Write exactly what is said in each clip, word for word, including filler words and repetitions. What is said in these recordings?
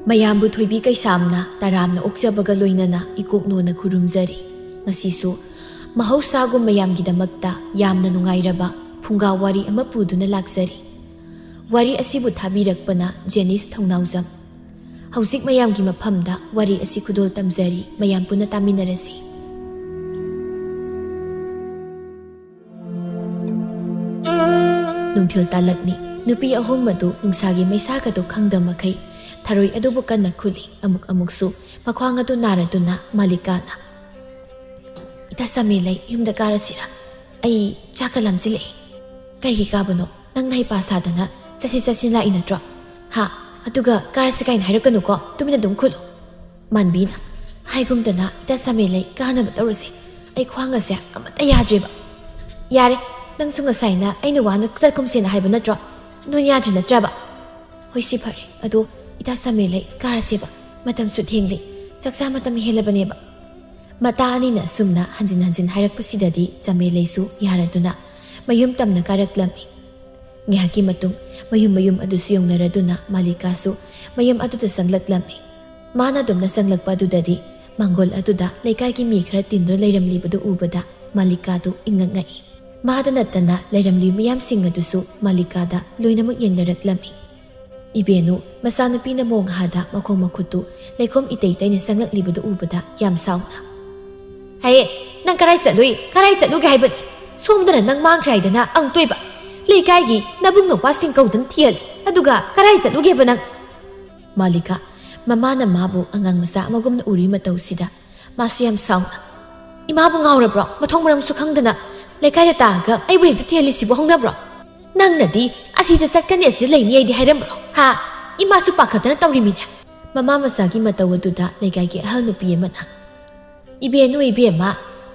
ꯃꯌꯥꯝꯕꯨ ꯊꯣꯏꯕꯤ ꯀꯩꯁꯥꯝꯅ ꯇꯔꯥꯝꯅ ꯑꯣꯛꯆꯕꯒ ꯂꯣꯏꯅꯅ ꯏꯀꯣꯛꯅꯣꯅ ꯈꯨꯔꯨꯝꯖꯔꯤ꯫ ꯉꯁꯤꯁꯨ ꯃꯍꯧꯁꯥꯒꯨꯝ ꯃꯌꯥꯝꯒꯤꯗꯃꯛꯇ ꯌꯥꯝꯅ ꯅꯨꯡꯉꯥꯏꯔꯕ ꯐꯨꯡꯒꯥ ꯋꯥꯔꯤ ꯑꯃ ꯄꯨꯗꯨꯅ ꯂꯥꯛꯆꯔꯤ꯫ ꯋꯥꯔꯤ ꯑꯁꯤꯕꯨ ꯊꯥꯕꯤꯔꯛꯄꯅ ꯖꯦꯅꯤꯁ ꯊꯧꯅꯥꯎꯖꯝ꯫ ꯍꯧꯖꯤꯛ ꯃꯌꯥꯝꯒꯤ ꯃꯐꯝꯗ ꯋꯥꯔꯤ ꯑꯁꯤ ꯈꯨꯗꯣꯜ ꯇꯝꯖꯔꯤ, ꯃꯌꯥꯝ ꯄꯨꯟꯅ ꯇꯥꯃꯤꯟꯅꯔꯁꯤ꯫ ꯅꯨꯡꯊꯤꯜ ꯇꯥꯂꯛꯅꯤ꯫ ꯅꯨꯄꯤ ꯑꯍꯨꯝ ꯑꯗꯨ ꯅꯨꯡꯁꯥꯒꯤ ꯃꯩꯁꯥꯒꯗꯨ ꯈꯪꯗ ꯃꯈꯩ ꯊꯔꯣꯏ ꯑꯗꯨꯕꯨ ꯀꯟꯅ ꯈꯨꯠꯂꯤ꯫ ꯑꯃꯨꯛ ꯑꯃꯨꯛꯁꯨ ꯃꯈ꯭ꯋꯥꯡ ꯑꯗꯨ ꯅꯥꯔꯗꯨꯅ ꯃꯥꯂꯤꯀꯥꯅ, "ꯏꯇꯥ ꯁꯃꯦꯂꯩ, ꯌꯨꯝꯗ ꯀꯥꯔꯁꯤꯔꯥ? ꯑꯩ ꯆꯥꯛꯀ ꯂꯥꯝꯁꯤꯜꯂꯛꯑꯦ꯫" "ꯀꯩꯒꯤ ꯀꯥꯕꯅꯣ? ꯅꯪꯅ ꯍꯩꯄꯥ ꯁꯥꯗꯅ ꯆꯠꯁꯤ ꯆꯠꯁꯤ ꯂꯥꯛꯏ ꯅꯠꯇ꯭ꯔꯣ? ꯍꯥ? ꯑꯗꯨꯒ ꯀꯥꯔꯁꯤ ꯀꯥꯏꯅ ꯍꯥꯏꯔꯛꯀꯅꯨꯀꯣ, ꯇꯨꯃꯤꯟꯅ ꯑꯗꯨꯝ ꯈꯨꯠꯂꯨ꯫" ꯃꯥꯟꯕꯤꯅ, "ꯍꯥꯏꯒꯨꯝꯗꯅ ꯏꯇꯥ ꯁꯃꯦꯂꯩ, ꯀꯥꯅꯕ ꯇꯧꯔꯁꯦ꯫ ꯑꯩ ꯈ꯭ꯋꯥꯡ ꯑꯁꯦ ꯑꯃꯠꯇ ꯌꯥꯗ꯭ꯔꯦꯕ꯫" "ꯌꯥꯔꯦ, ꯅꯪꯁꯨ ꯉꯁꯥꯏꯅ ꯑꯩꯅ ꯋꯥꯅ ꯆꯠꯀꯨꯝꯁꯦꯅ ꯍꯥꯏꯕ ꯅꯠꯇ꯭ꯔꯣ? ꯅꯣꯏ ꯌꯥꯗ꯭ꯔꯤ ꯅꯠꯇ꯭ꯔꯕ?" "ꯍꯣꯏ, ꯁꯤ ꯐꯔꯦ꯫ ꯑꯗꯣ ꯏꯇꯥ ꯁꯃꯦꯂꯩ, ꯀꯥꯔꯁꯦꯕ꯫ ꯃꯇꯝꯁꯨ ꯊꯦꯡꯂꯦ꯫ ꯆꯥꯛꯆꯥ ꯃꯇꯝ ꯍꯦꯜꯂꯕꯅꯦꯕ꯫" ꯃꯇꯥ ꯑꯅꯤꯅ ꯑꯁꯨꯝꯅ ꯍꯟꯖꯤꯟ ꯍꯟꯖꯤꯟ ꯍꯥꯏꯔꯛꯄꯁꯤꯗꯗꯤ ꯆꯃꯦꯂꯩꯁꯨ ꯌꯥꯔꯗꯨꯅ ꯃꯌꯨꯝ ꯇꯝꯅ ꯀꯥꯔꯛꯂꯝꯃꯤ꯫ ꯉꯥꯏꯍꯥꯛꯀꯤ ꯃꯇꯨꯡ ꯃꯌꯨꯝ ꯃꯌꯨꯝ ꯑꯗꯨꯁꯨ ꯌꯧꯅꯔꯗꯨꯅ ꯃꯥꯂꯤꯀꯥꯁꯨ ꯃꯌꯨꯝ ꯑꯗꯨꯗ ꯆꯪꯂꯛꯂꯝꯃꯤ꯫ ꯃꯥꯅ ꯑꯗꯨꯝꯅ ꯆꯪꯂꯛꯄ ꯑꯗꯨꯗꯗꯤ ꯃꯥꯡꯒꯣꯜ ꯑꯗꯨꯗ ꯂꯩꯀꯥꯏꯒꯤ ꯃꯤ ꯈꯔ ꯇꯤꯟꯗꯨꯅ ꯂꯩꯔꯝꯂꯤꯕꯗꯨ ꯎꯕꯗ ꯃꯥꯂꯤꯀꯥꯗꯨ ꯏꯪꯉꯛ ꯉꯛꯏ꯫ ꯃꯥꯗ ꯅꯠꯇꯅ ꯂꯩꯔꯝꯂꯤꯕ ꯃꯤꯌꯥꯝꯁꯤꯡ ꯑꯗꯨꯁꯨ ꯃꯥꯂꯤꯀꯥꯗ ꯂꯣꯏꯅꯃꯛ ꯌꯦꯡꯅꯔꯛꯂꯝꯃꯤ꯫ ꯏꯕꯦꯅꯨ ꯃꯆꯥꯅꯨꯄꯤꯅ ꯃꯣꯡ ꯍꯥꯗ ꯃꯈꯣꯡ ꯃꯈꯨꯠꯇꯨ ꯂꯩꯈꯣꯝ ꯏꯇꯩ ꯇꯩꯅ ꯆꯪꯂꯛꯂꯤꯕꯗꯨ ꯎꯕꯗ ꯌꯥꯝ ꯁꯥꯎꯅ, "ꯍꯦ, ꯅꯪ ꯀꯔꯥꯏ ꯆꯠꯂꯨꯏ? ꯀꯔꯥꯏ ꯆꯠꯂꯨꯒꯦ ꯍꯥꯏꯕꯅꯤ? ꯁꯣꯝꯗꯅ ꯅꯪ ꯃꯥꯡꯈ꯭ꯔꯦ ꯍꯥꯏꯗꯅ ꯑꯪꯇꯣꯏꯕ꯫ ꯂꯩꯀꯥꯏꯒꯤ ꯅꯕꯨꯡ ꯅꯧꯄꯥꯁꯤꯡ ꯀꯧꯗꯨꯅ ꯊꯤꯍꯜꯂꯤ꯫ ꯑꯗꯨꯒ ꯀꯔꯥꯏ ꯆꯠꯂꯨꯒꯦꯕ ꯅꯪ?" ꯃꯥꯂꯤꯀꯥ, ꯃꯃꯥꯅ ꯃꯥꯕꯨ ꯑꯉꯥꯡ ꯃꯆꯥ ꯑꯃꯒꯨꯝꯅ ꯎꯔꯤ ꯃꯇꯧꯁꯤꯗ ꯃꯥꯁꯨ ꯌꯥꯝ ꯁꯥꯎꯅ, "ꯏꯃꯥꯕꯨ ꯉꯥꯎꯔꯕ꯭ꯔꯣ? ꯃꯊꯣꯡ ꯃꯔꯝꯁꯨ ꯈꯪꯗꯅ ꯂꯩꯀꯥꯏꯗ ꯇꯥꯔꯒ ꯑꯩꯕꯨ ꯍꯦꯛꯇ ꯊꯤꯍꯜꯂꯤꯁꯤꯕꯨ ꯍꯧꯅꯕ꯭ꯔꯣ? ꯅꯪꯅꯗꯤ ꯑꯁꯤꯗ ꯆꯠꯀꯅꯤ, ꯑꯁꯤꯗ ꯂꯩꯅꯤ ꯑꯩꯗꯤ ꯍꯥꯏꯔꯝꯕ꯭ꯔꯣ? ꯍꯥ? ꯏꯃꯥꯁꯨ ꯄꯥꯈꯠꯇꯅ ꯇꯧꯔꯤꯃꯤꯅꯦ꯫" ꯃꯃꯥ ꯃꯆꯥꯒꯤ ꯃꯇꯧ ꯑꯗꯨꯗ ꯂꯩꯀꯥꯏꯒꯤ ꯑꯍꯜ ꯅꯨꯄꯤ ꯑꯃꯅ, "ꯏꯕꯦꯅꯨ, ꯏꯕꯦꯝꯃ,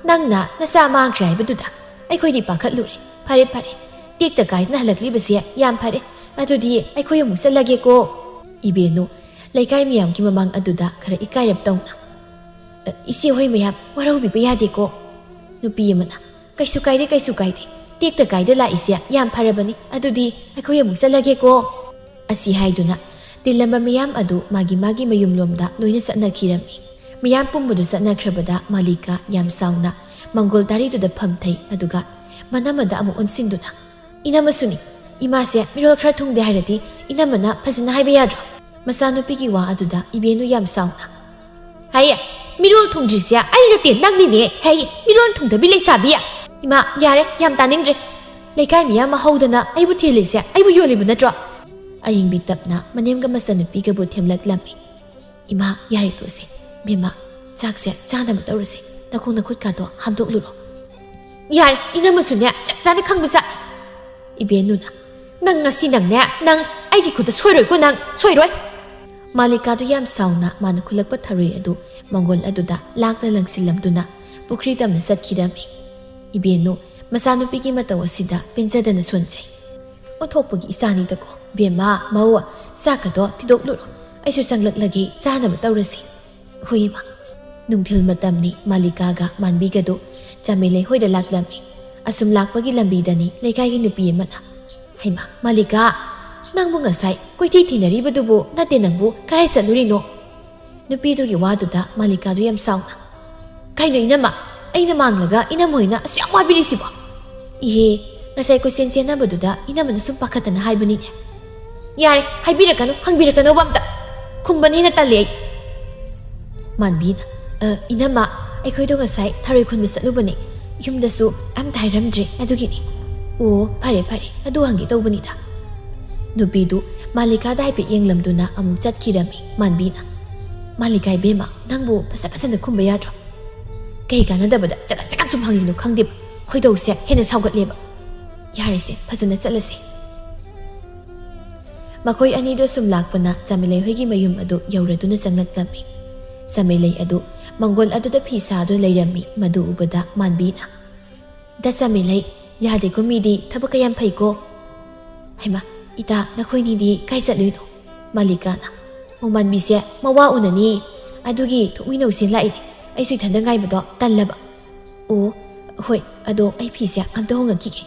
ꯅꯪꯅ ꯅꯆꯥ ꯃꯥꯡꯈ꯭ꯔꯦ ꯍꯥꯏꯕꯗꯨꯗ ꯑꯩꯈꯣꯏꯗꯤ ꯄꯥꯈꯠꯂꯨꯔꯦ꯫ ꯐꯔꯦ, ꯐꯔꯦ, ꯇꯦꯛꯇ ꯀꯥꯏꯗꯅ ꯍꯜꯂꯛꯂꯤꯕꯁꯦ ꯌꯥꯝ ꯐꯔꯦ꯫ ꯑꯗꯨꯗꯤ ꯑꯩꯈꯣꯏ ꯑꯃꯨꯛ ꯆꯠꯂꯒꯦꯀꯣ꯫" ꯏꯕꯦꯅꯨ ꯂꯩꯀꯥꯏ ꯃꯤꯌꯥꯝꯒꯤ ꯃꯃꯥꯡ ꯑꯗꯨꯗ ꯈꯔ ꯏꯀꯥꯏꯔꯞ ꯇꯧꯅ, "ꯑ, ꯏꯆꯦ ꯍꯣꯏ ꯃꯌꯥꯝ, ꯋꯥꯔꯧꯕꯤꯕ ꯌꯥꯗꯦꯀꯣ꯫" ꯅꯨꯄꯤ ꯑꯃꯅ, "ꯀꯩꯁꯨ ꯀꯥꯏꯗꯦ, ꯀꯩꯁꯨ ꯀꯥꯏꯗꯦ꯫ ꯇꯦꯛꯇ ꯀꯥꯏꯗ ꯂꯥꯛꯏꯁꯦ ꯌꯥꯝ ꯐꯔꯕꯅꯤ꯫ ꯑꯗꯨꯗꯤ ꯑꯩꯈꯣꯏ ꯑꯃꯨꯛ ꯆꯠꯂꯒꯦꯀꯣ꯫" ꯑꯁꯤ ꯍꯥꯏꯗꯨꯅ ꯇꯤꯜꯂꯝꯕ ꯃꯤꯌꯥꯝ ꯑꯗꯨ ꯃꯥꯒꯤ ꯃꯥꯒꯤ ꯃꯌꯨꯝꯂꯣꯝꯗ ꯂꯣꯏꯅ ꯆꯠꯅꯈꯤꯔꯝꯃꯤ꯫ ꯃꯤꯌꯥꯝ ꯄꯨꯝꯕꯗꯨ ꯆꯠꯅꯈ꯭ꯔꯕꯗ ꯃꯥꯂꯤꯀꯥ ꯌꯥꯝ ꯁꯥꯎꯅ ꯃꯪꯒꯣꯜ ꯇꯥꯔꯤꯗꯨꯗ ꯐꯝꯊꯩ, ꯑꯗꯨꯒ ꯃꯅꯝꯃꯗ ꯑꯃꯨꯛ ꯑꯣꯟꯁꯤꯟꯗꯨꯅ, "ꯏꯅꯝꯃꯁꯨꯅꯤ, ꯏꯃꯥꯁꯦ ꯃꯤꯔꯣꯜ ꯈꯔ ꯊꯨꯡꯗꯦ ꯍꯥꯏꯔꯗꯤ ꯏꯅꯝꯃꯅ ꯐꯖꯅ ꯍꯥꯏꯕ ꯌꯥꯗ꯭ꯔꯣ?" ꯃꯆꯥꯅꯨꯄꯤꯒꯤ ꯋꯥ ꯑꯗꯨꯗ ꯏꯕꯦꯟꯅꯨ ꯌꯥꯝ ꯁꯥꯎꯅ, "ꯍꯩꯌꯦ, ꯃꯤꯔꯣꯜ ꯊꯨꯡꯗ꯭ꯔꯤꯁꯦ ꯑꯩ ꯅꯠꯇꯦ, ꯅꯪꯅꯤꯅꯦ꯫ ꯍꯩ, ꯃꯤꯔꯣꯜ ꯊꯨꯡꯗꯕꯤ ꯂꯩꯁꯥꯕꯤ! ꯏꯃꯥ, ꯌꯥꯔꯦ, ꯌꯥꯝ ꯇꯥꯅꯤꯡꯗ꯭ꯔꯦ꯫ ꯂꯩꯀꯥꯏ ꯃꯤꯌꯥꯝ ꯃꯍꯧꯗꯅ ꯑꯩꯕꯨ ꯊꯦꯜꯂꯤꯁꯦ ꯑꯩꯕꯨ ꯌꯣꯜꯂꯤꯕ ꯅꯠꯇ꯭ꯔꯣ?" ꯑꯌꯤꯡꯕꯤ ꯇꯞꯅ ꯃꯅꯦꯝꯒ ꯃꯆꯥꯅꯨꯄꯤꯒꯕꯨ ꯊꯦꯝꯂꯛꯂꯝꯃꯤ꯫ "ꯏꯃꯥ, ꯌꯥꯔꯦ, ꯇꯣꯛꯑꯁꯤ꯫ ꯕꯦꯝꯃ, ꯆꯥꯛꯁꯦ ꯆꯥꯅꯕ ꯇꯧꯔꯁꯤ꯫ ꯅꯈꯣꯡ ꯅꯈꯨꯠꯀꯥꯗꯣ ꯍꯥꯝꯗꯣꯛꯂꯨꯔꯣ꯫" "ꯌꯥꯔꯦ, ꯏꯅꯝꯃꯁꯨꯅꯦ, ꯆꯞ ꯆꯥꯅ ꯈꯪꯕ ꯁꯥꯏ꯫" ꯏꯕꯦꯟꯅꯨꯅ, "ꯅꯪ ꯉꯁꯤ ꯅꯪꯅꯦ, ꯅꯪ ꯑꯩꯒꯤ ꯈꯨꯠꯇ ꯁꯣꯏꯔꯣꯏꯀꯣ, ꯅꯪ ꯁꯣꯏꯔꯣꯏ!" ꯃꯥꯂꯤꯀꯥꯗꯨ ꯌꯥꯝ ꯁꯥꯎꯅ ꯃꯥꯅ ꯈꯨꯜꯂꯛꯄ ꯊꯔꯣꯏ ꯑꯗꯨ ꯃꯪꯒꯣꯜ ꯑꯗꯨꯗ ꯂꯥꯛꯅ ꯂꯪꯁꯤꯜꯂꯝꯗꯨꯅ ꯄꯨꯈ꯭ꯔꯤ ꯇꯝꯅ ꯆꯠꯈꯤꯔꯝꯃꯤ꯫ ꯏꯕꯦꯟꯅꯨ ꯃꯆꯥꯅꯨꯄꯤꯒꯤ ꯃꯇꯧ ꯑꯁꯤꯗ ꯄꯦꯟꯖꯗꯅ ꯁꯣꯟꯖꯩ꯫ "ꯑꯣꯟꯊꯣꯛꯄꯒꯤ ꯏꯆꯥꯅꯤꯗꯀꯣ꯫ ꯕꯦꯝꯃ, ꯃꯧ, ꯆꯥꯛꯀꯗꯣ ꯊꯤꯗꯣꯛꯂꯨꯔꯣ꯫ ꯑꯩꯁꯨ ꯆꯪꯂꯛꯂꯒꯦ, ꯆꯥꯅꯕ ꯇꯧꯔꯁꯤ꯫" "ꯍꯣꯏ, ꯏꯃꯥ꯫" ꯅꯨꯡꯊꯤꯜ ꯃꯇꯝꯅꯤ꯫ ꯃꯥꯂꯤꯀꯥꯒ ꯃꯥꯟꯕꯤꯒꯗꯨ ꯆꯥꯃꯦꯂꯩ ꯍꯣꯏꯗ ꯂꯥꯛꯂꯝꯃꯤ꯫ ꯑꯁꯨꯝ ꯂꯥꯛꯄꯒꯤ ꯂꯝꯕꯤꯗꯅꯤ ꯂꯩꯀꯥꯏꯒꯤ ꯅꯨꯄꯤ ꯑꯃꯅ, "ꯍꯩꯃꯥ, ꯃꯥꯂꯤꯀꯥ, ꯅꯪꯕꯨ ꯉꯁꯥꯏ ꯀꯣꯏꯊꯤ ꯊꯤꯅꯔꯤꯕꯗꯨꯕꯨ ꯅꯠꯇꯦ, ꯅꯪꯕꯨ ꯀꯔꯥꯏ ꯆꯠꯂꯨꯔꯤꯅꯣ?" ꯅꯨꯄꯤꯗꯨꯒꯤ ꯋꯥꯗꯨꯗ ꯃꯥꯂꯤꯀꯥꯗꯨ ꯌꯥꯝ ꯁꯥꯎꯅ, "ꯀꯩꯅꯣ ꯏꯅꯝꯃ, ꯑꯩꯅ ꯃꯥꯡꯂꯒ ꯏꯅꯝꯃ ꯍꯣꯏꯅ ꯑꯁꯨꯛ ꯌꯥꯝ ꯋꯥꯕꯤꯔꯤꯁꯤꯕꯣ?" "ꯏꯍꯦ, ꯉꯁꯥꯏ ꯀꯣꯏꯆꯦꯟ ꯆꯦꯟꯅꯕꯗꯨꯗ ꯏꯅꯝꯃꯅ ꯁꯨꯝ ꯄꯥꯈꯠꯇꯅ ꯍꯥꯏꯕꯅꯤꯅꯦ꯫" "ꯌꯥꯔꯦ, ꯍꯥꯏꯕꯤꯔꯛꯀꯅꯨ, ꯍꯪꯕꯤꯔꯛꯀꯅꯨꯕ ꯑꯝꯇ꯫ ꯈꯨꯝꯕꯅ ꯍꯦꯟꯅ ꯇꯜꯂꯦ ꯑꯩ꯫" ꯃꯥꯟꯕꯤꯅ, "ꯑ, ꯏꯅꯝꯃ, ꯑꯩꯈꯣꯏꯗꯣ ꯉꯁꯥꯏ ꯊꯔꯣꯏ ꯈꯨꯟꯕ ꯆꯠꯂꯨꯕꯅꯦ꯫ ꯌꯨꯝꯗꯁꯨ ꯑꯝꯇ ꯍꯥꯏꯔꯝꯗ꯭ꯔꯦ, ꯑꯗꯨꯒꯤꯅꯤ꯫" "ꯑꯣ, ꯐꯔꯦ, ꯐꯔꯦ, ꯑꯗꯨ ꯍꯪꯒꯦ ꯇꯧꯕꯅꯤꯗ꯫" ꯅꯨꯄꯤꯗꯨ ꯃꯥꯂꯤꯀꯥꯗ ꯍꯥꯏꯐꯦꯠ ꯌꯦꯡꯂꯝꯗꯨꯅ ꯑꯃꯨꯛ ꯆꯠꯈꯤꯔꯝꯃꯤ꯫ ꯃꯥꯟꯕꯤꯅ, "ꯃꯥꯂꯤꯀꯥ ꯏꯕꯦꯝꯃ, ꯅꯪꯕꯨ ꯐꯖ ꯐꯖꯅ ꯈꯨꯝꯕ ꯌꯥꯗ꯭ꯔꯣ? ꯀꯩ ꯀꯥꯟꯅꯗꯕꯗ ꯆꯒꯠ ꯆꯒꯠ ꯁꯨꯝ ꯍꯪꯉꯤꯅꯣ ꯈꯪꯗꯦꯕ꯫ ꯈꯣꯏꯗꯧꯁꯦ ꯍꯦꯟꯅ ꯁꯥꯎꯒꯠꯂꯦꯕ꯫ ꯌꯥꯔꯦꯁꯦ, ꯐꯖꯅ ꯆꯠꯂꯁꯦ꯫" ꯃꯈꯣꯏ ꯑꯅꯤꯗꯣ ꯁꯨꯝ ꯂꯥꯛꯄꯅ ꯆꯥꯃꯦꯂꯩ ꯍꯣꯏꯒꯤ ꯃꯌꯨꯝ ꯑꯗꯨ ꯌꯧꯔꯗꯨꯅ ꯆꯪꯂꯛꯂꯝꯃꯤ꯫ ꯆꯥꯃꯦꯂꯩ ꯑꯗꯨ ꯃꯪꯒꯣꯜ ꯑꯗꯨꯗ ꯐꯤ ꯁꯥꯗꯨꯅ ꯂꯩꯔꯝꯃꯤ꯫ ꯃꯗꯨ ꯎꯕꯗ ꯃꯥꯟꯕꯤꯅ, "ꯗ ꯆꯥꯃꯦꯂꯩ, ꯌꯥꯗꯦꯀꯣ, ꯃꯤꯗꯤ ꯊꯕꯛꯀ ꯌꯥꯝ ꯐꯩꯀꯣ꯫" "ꯍꯩꯃꯥ, ꯏꯇꯥ, ꯅꯈꯣꯏꯅꯤꯗꯤ ꯀꯥꯏ ꯆꯠꯂꯨꯏꯅꯣ?" ꯃꯥꯂꯤꯀꯥꯅ, "ꯑꯣ, ꯃꯥꯟꯕꯤꯁꯦ ꯃꯋꯥ ꯎꯅꯅꯤ, ꯑꯗꯨꯒꯤ ꯊꯣꯛꯃꯤꯟꯅꯧꯁꯦ ꯂꯥꯛꯏꯅꯦ꯫ ꯑꯩꯁꯨ ꯏꯊꯟꯗ ꯉꯥꯏꯕꯗꯣ ꯇꯜꯂꯕ꯫" "ꯑꯣ, ꯍꯣꯏ, ꯑꯗꯣ ꯑꯩ ꯐꯤꯁꯦ ꯑꯝꯇ ꯍꯣꯡꯉꯛꯈꯤꯒꯦ꯫"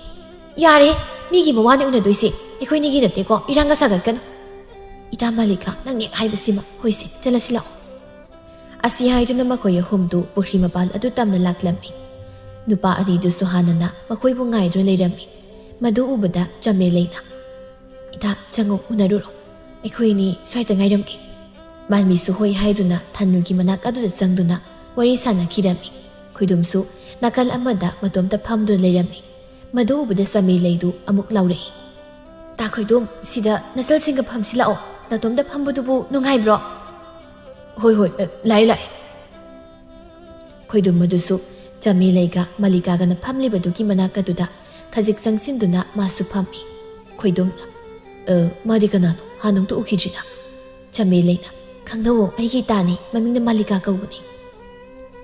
"ꯌꯥꯔꯦ, ꯃꯤꯒꯤ ꯃꯋꯥꯅꯤ ꯎꯅꯗꯣꯏꯁꯦ, ꯑꯩꯈꯣꯏꯅꯤꯒꯤ ꯅꯠꯇꯦꯀꯣ, ꯏꯔꯥꯡꯒ ꯁꯥꯒꯠꯀꯅꯨ꯫" "ꯏꯇꯥ ꯃꯥꯂꯤꯀꯥ, ꯅꯪ ꯍꯦꯛ ꯍꯥꯏꯕꯁꯤꯃ, ꯍꯣꯏꯁꯦ, ꯆꯠꯂꯁꯤ ꯂꯥꯛꯑꯣ"꯫ ꯑꯁꯤ ꯍꯥꯏꯗꯨꯅ ꯃꯈꯣꯏ ꯑꯍꯨꯝꯗꯨ ꯄꯨꯈ꯭ꯔꯤ ꯃꯄꯥꯟ ꯑꯗꯨ ꯇꯝꯅ ꯂꯥꯛꯂꯝꯃꯤ꯫ ꯅꯨꯄꯥ ꯑꯅꯤꯗꯨꯁꯨ ꯍꯥꯟꯅꯅ ꯃꯈꯣꯏꯕꯨ ꯉꯥꯏꯗꯨꯅ ꯂꯩꯔꯝꯃꯤ꯫ ꯃꯗꯨ ꯎꯕꯗ ꯆꯃꯦꯂꯩꯅ, "ꯏꯇꯥ, ꯆꯪꯉꯨ, ꯎꯅꯔꯨꯔꯣ꯫ ꯑꯩꯈꯣꯏ ꯑꯅꯤ ꯁ꯭ꯋꯥꯏꯗ ꯉꯥꯏꯔꯝꯒꯦ"꯫ ꯃꯥꯟꯕꯤꯁꯨ ꯍꯣꯏ ꯍꯥꯏꯗꯨꯅ ꯊꯥꯅꯤꯜꯒꯤ ꯃꯅꯥꯛ ꯑꯗꯨꯗ ꯆꯪꯗꯨꯅ ꯋꯥꯔꯤ ꯁꯥꯟꯅꯈꯤꯔꯝꯃꯤ꯫ ꯈꯣꯏꯗꯨꯝꯁꯨ ꯅꯥꯀꯜ ꯑꯃꯗ ꯃꯇꯣꯝꯇ ꯐꯝꯗꯨꯅ ꯂꯩꯔꯝꯃꯤ꯫ ꯃꯗꯨ ꯎꯕꯗ ꯆꯃꯦꯂꯩꯗꯨ ꯑꯃꯨꯛ ꯂꯥꯎꯔꯛꯏ, "ꯇꯥ ꯈꯣꯏꯗꯨꯝ, ꯁꯤꯗ ꯅꯆꯜꯁꯤꯡꯒ ꯐꯝꯁꯤ ꯂꯥꯛꯑꯣ꯫ ꯅꯇꯣꯝꯇ ꯐꯝꯕꯗꯨꯕꯨ ꯅꯨꯡꯉꯥꯏꯕ꯭ꯔꯣ?" "ꯍꯣꯏ, ꯍꯣꯏ, ꯑ, ꯂꯥꯛꯑꯦ, ꯂꯥꯛꯑꯦ"꯫ ꯈꯣꯏꯗꯨꯝ ꯑꯗꯨꯁꯨ ꯆꯃꯦꯂꯩꯒ ꯃꯥꯂꯤꯀꯥꯒꯅ ꯐꯝꯂꯤꯕꯗꯨꯒꯤ ꯃꯅꯥꯛ ꯑꯗꯨꯗ ꯈꯖꯤꯛ ꯆꯪꯁꯤꯟꯗꯨꯅ ꯃꯥꯁꯨ ꯐꯝꯃꯤ꯫ ꯈꯣꯏꯗꯨꯝꯅ, "ꯑ, ꯃꯥꯗꯤ ꯀꯅꯥꯅꯣ? ꯍꯥꯟꯅ ꯑꯃꯨꯛꯇ ꯎꯈꯤꯗ꯭ꯔꯤꯅ"꯫ ꯆꯃꯦꯂꯩꯅ, "ꯈꯪꯅꯧꯑꯣ, ꯑꯩꯒꯤ ꯏꯇꯥꯅꯤ, ꯃꯃꯤꯡꯅ ꯃꯥꯂꯤꯀꯥ ꯀꯧꯕꯅꯤ"꯫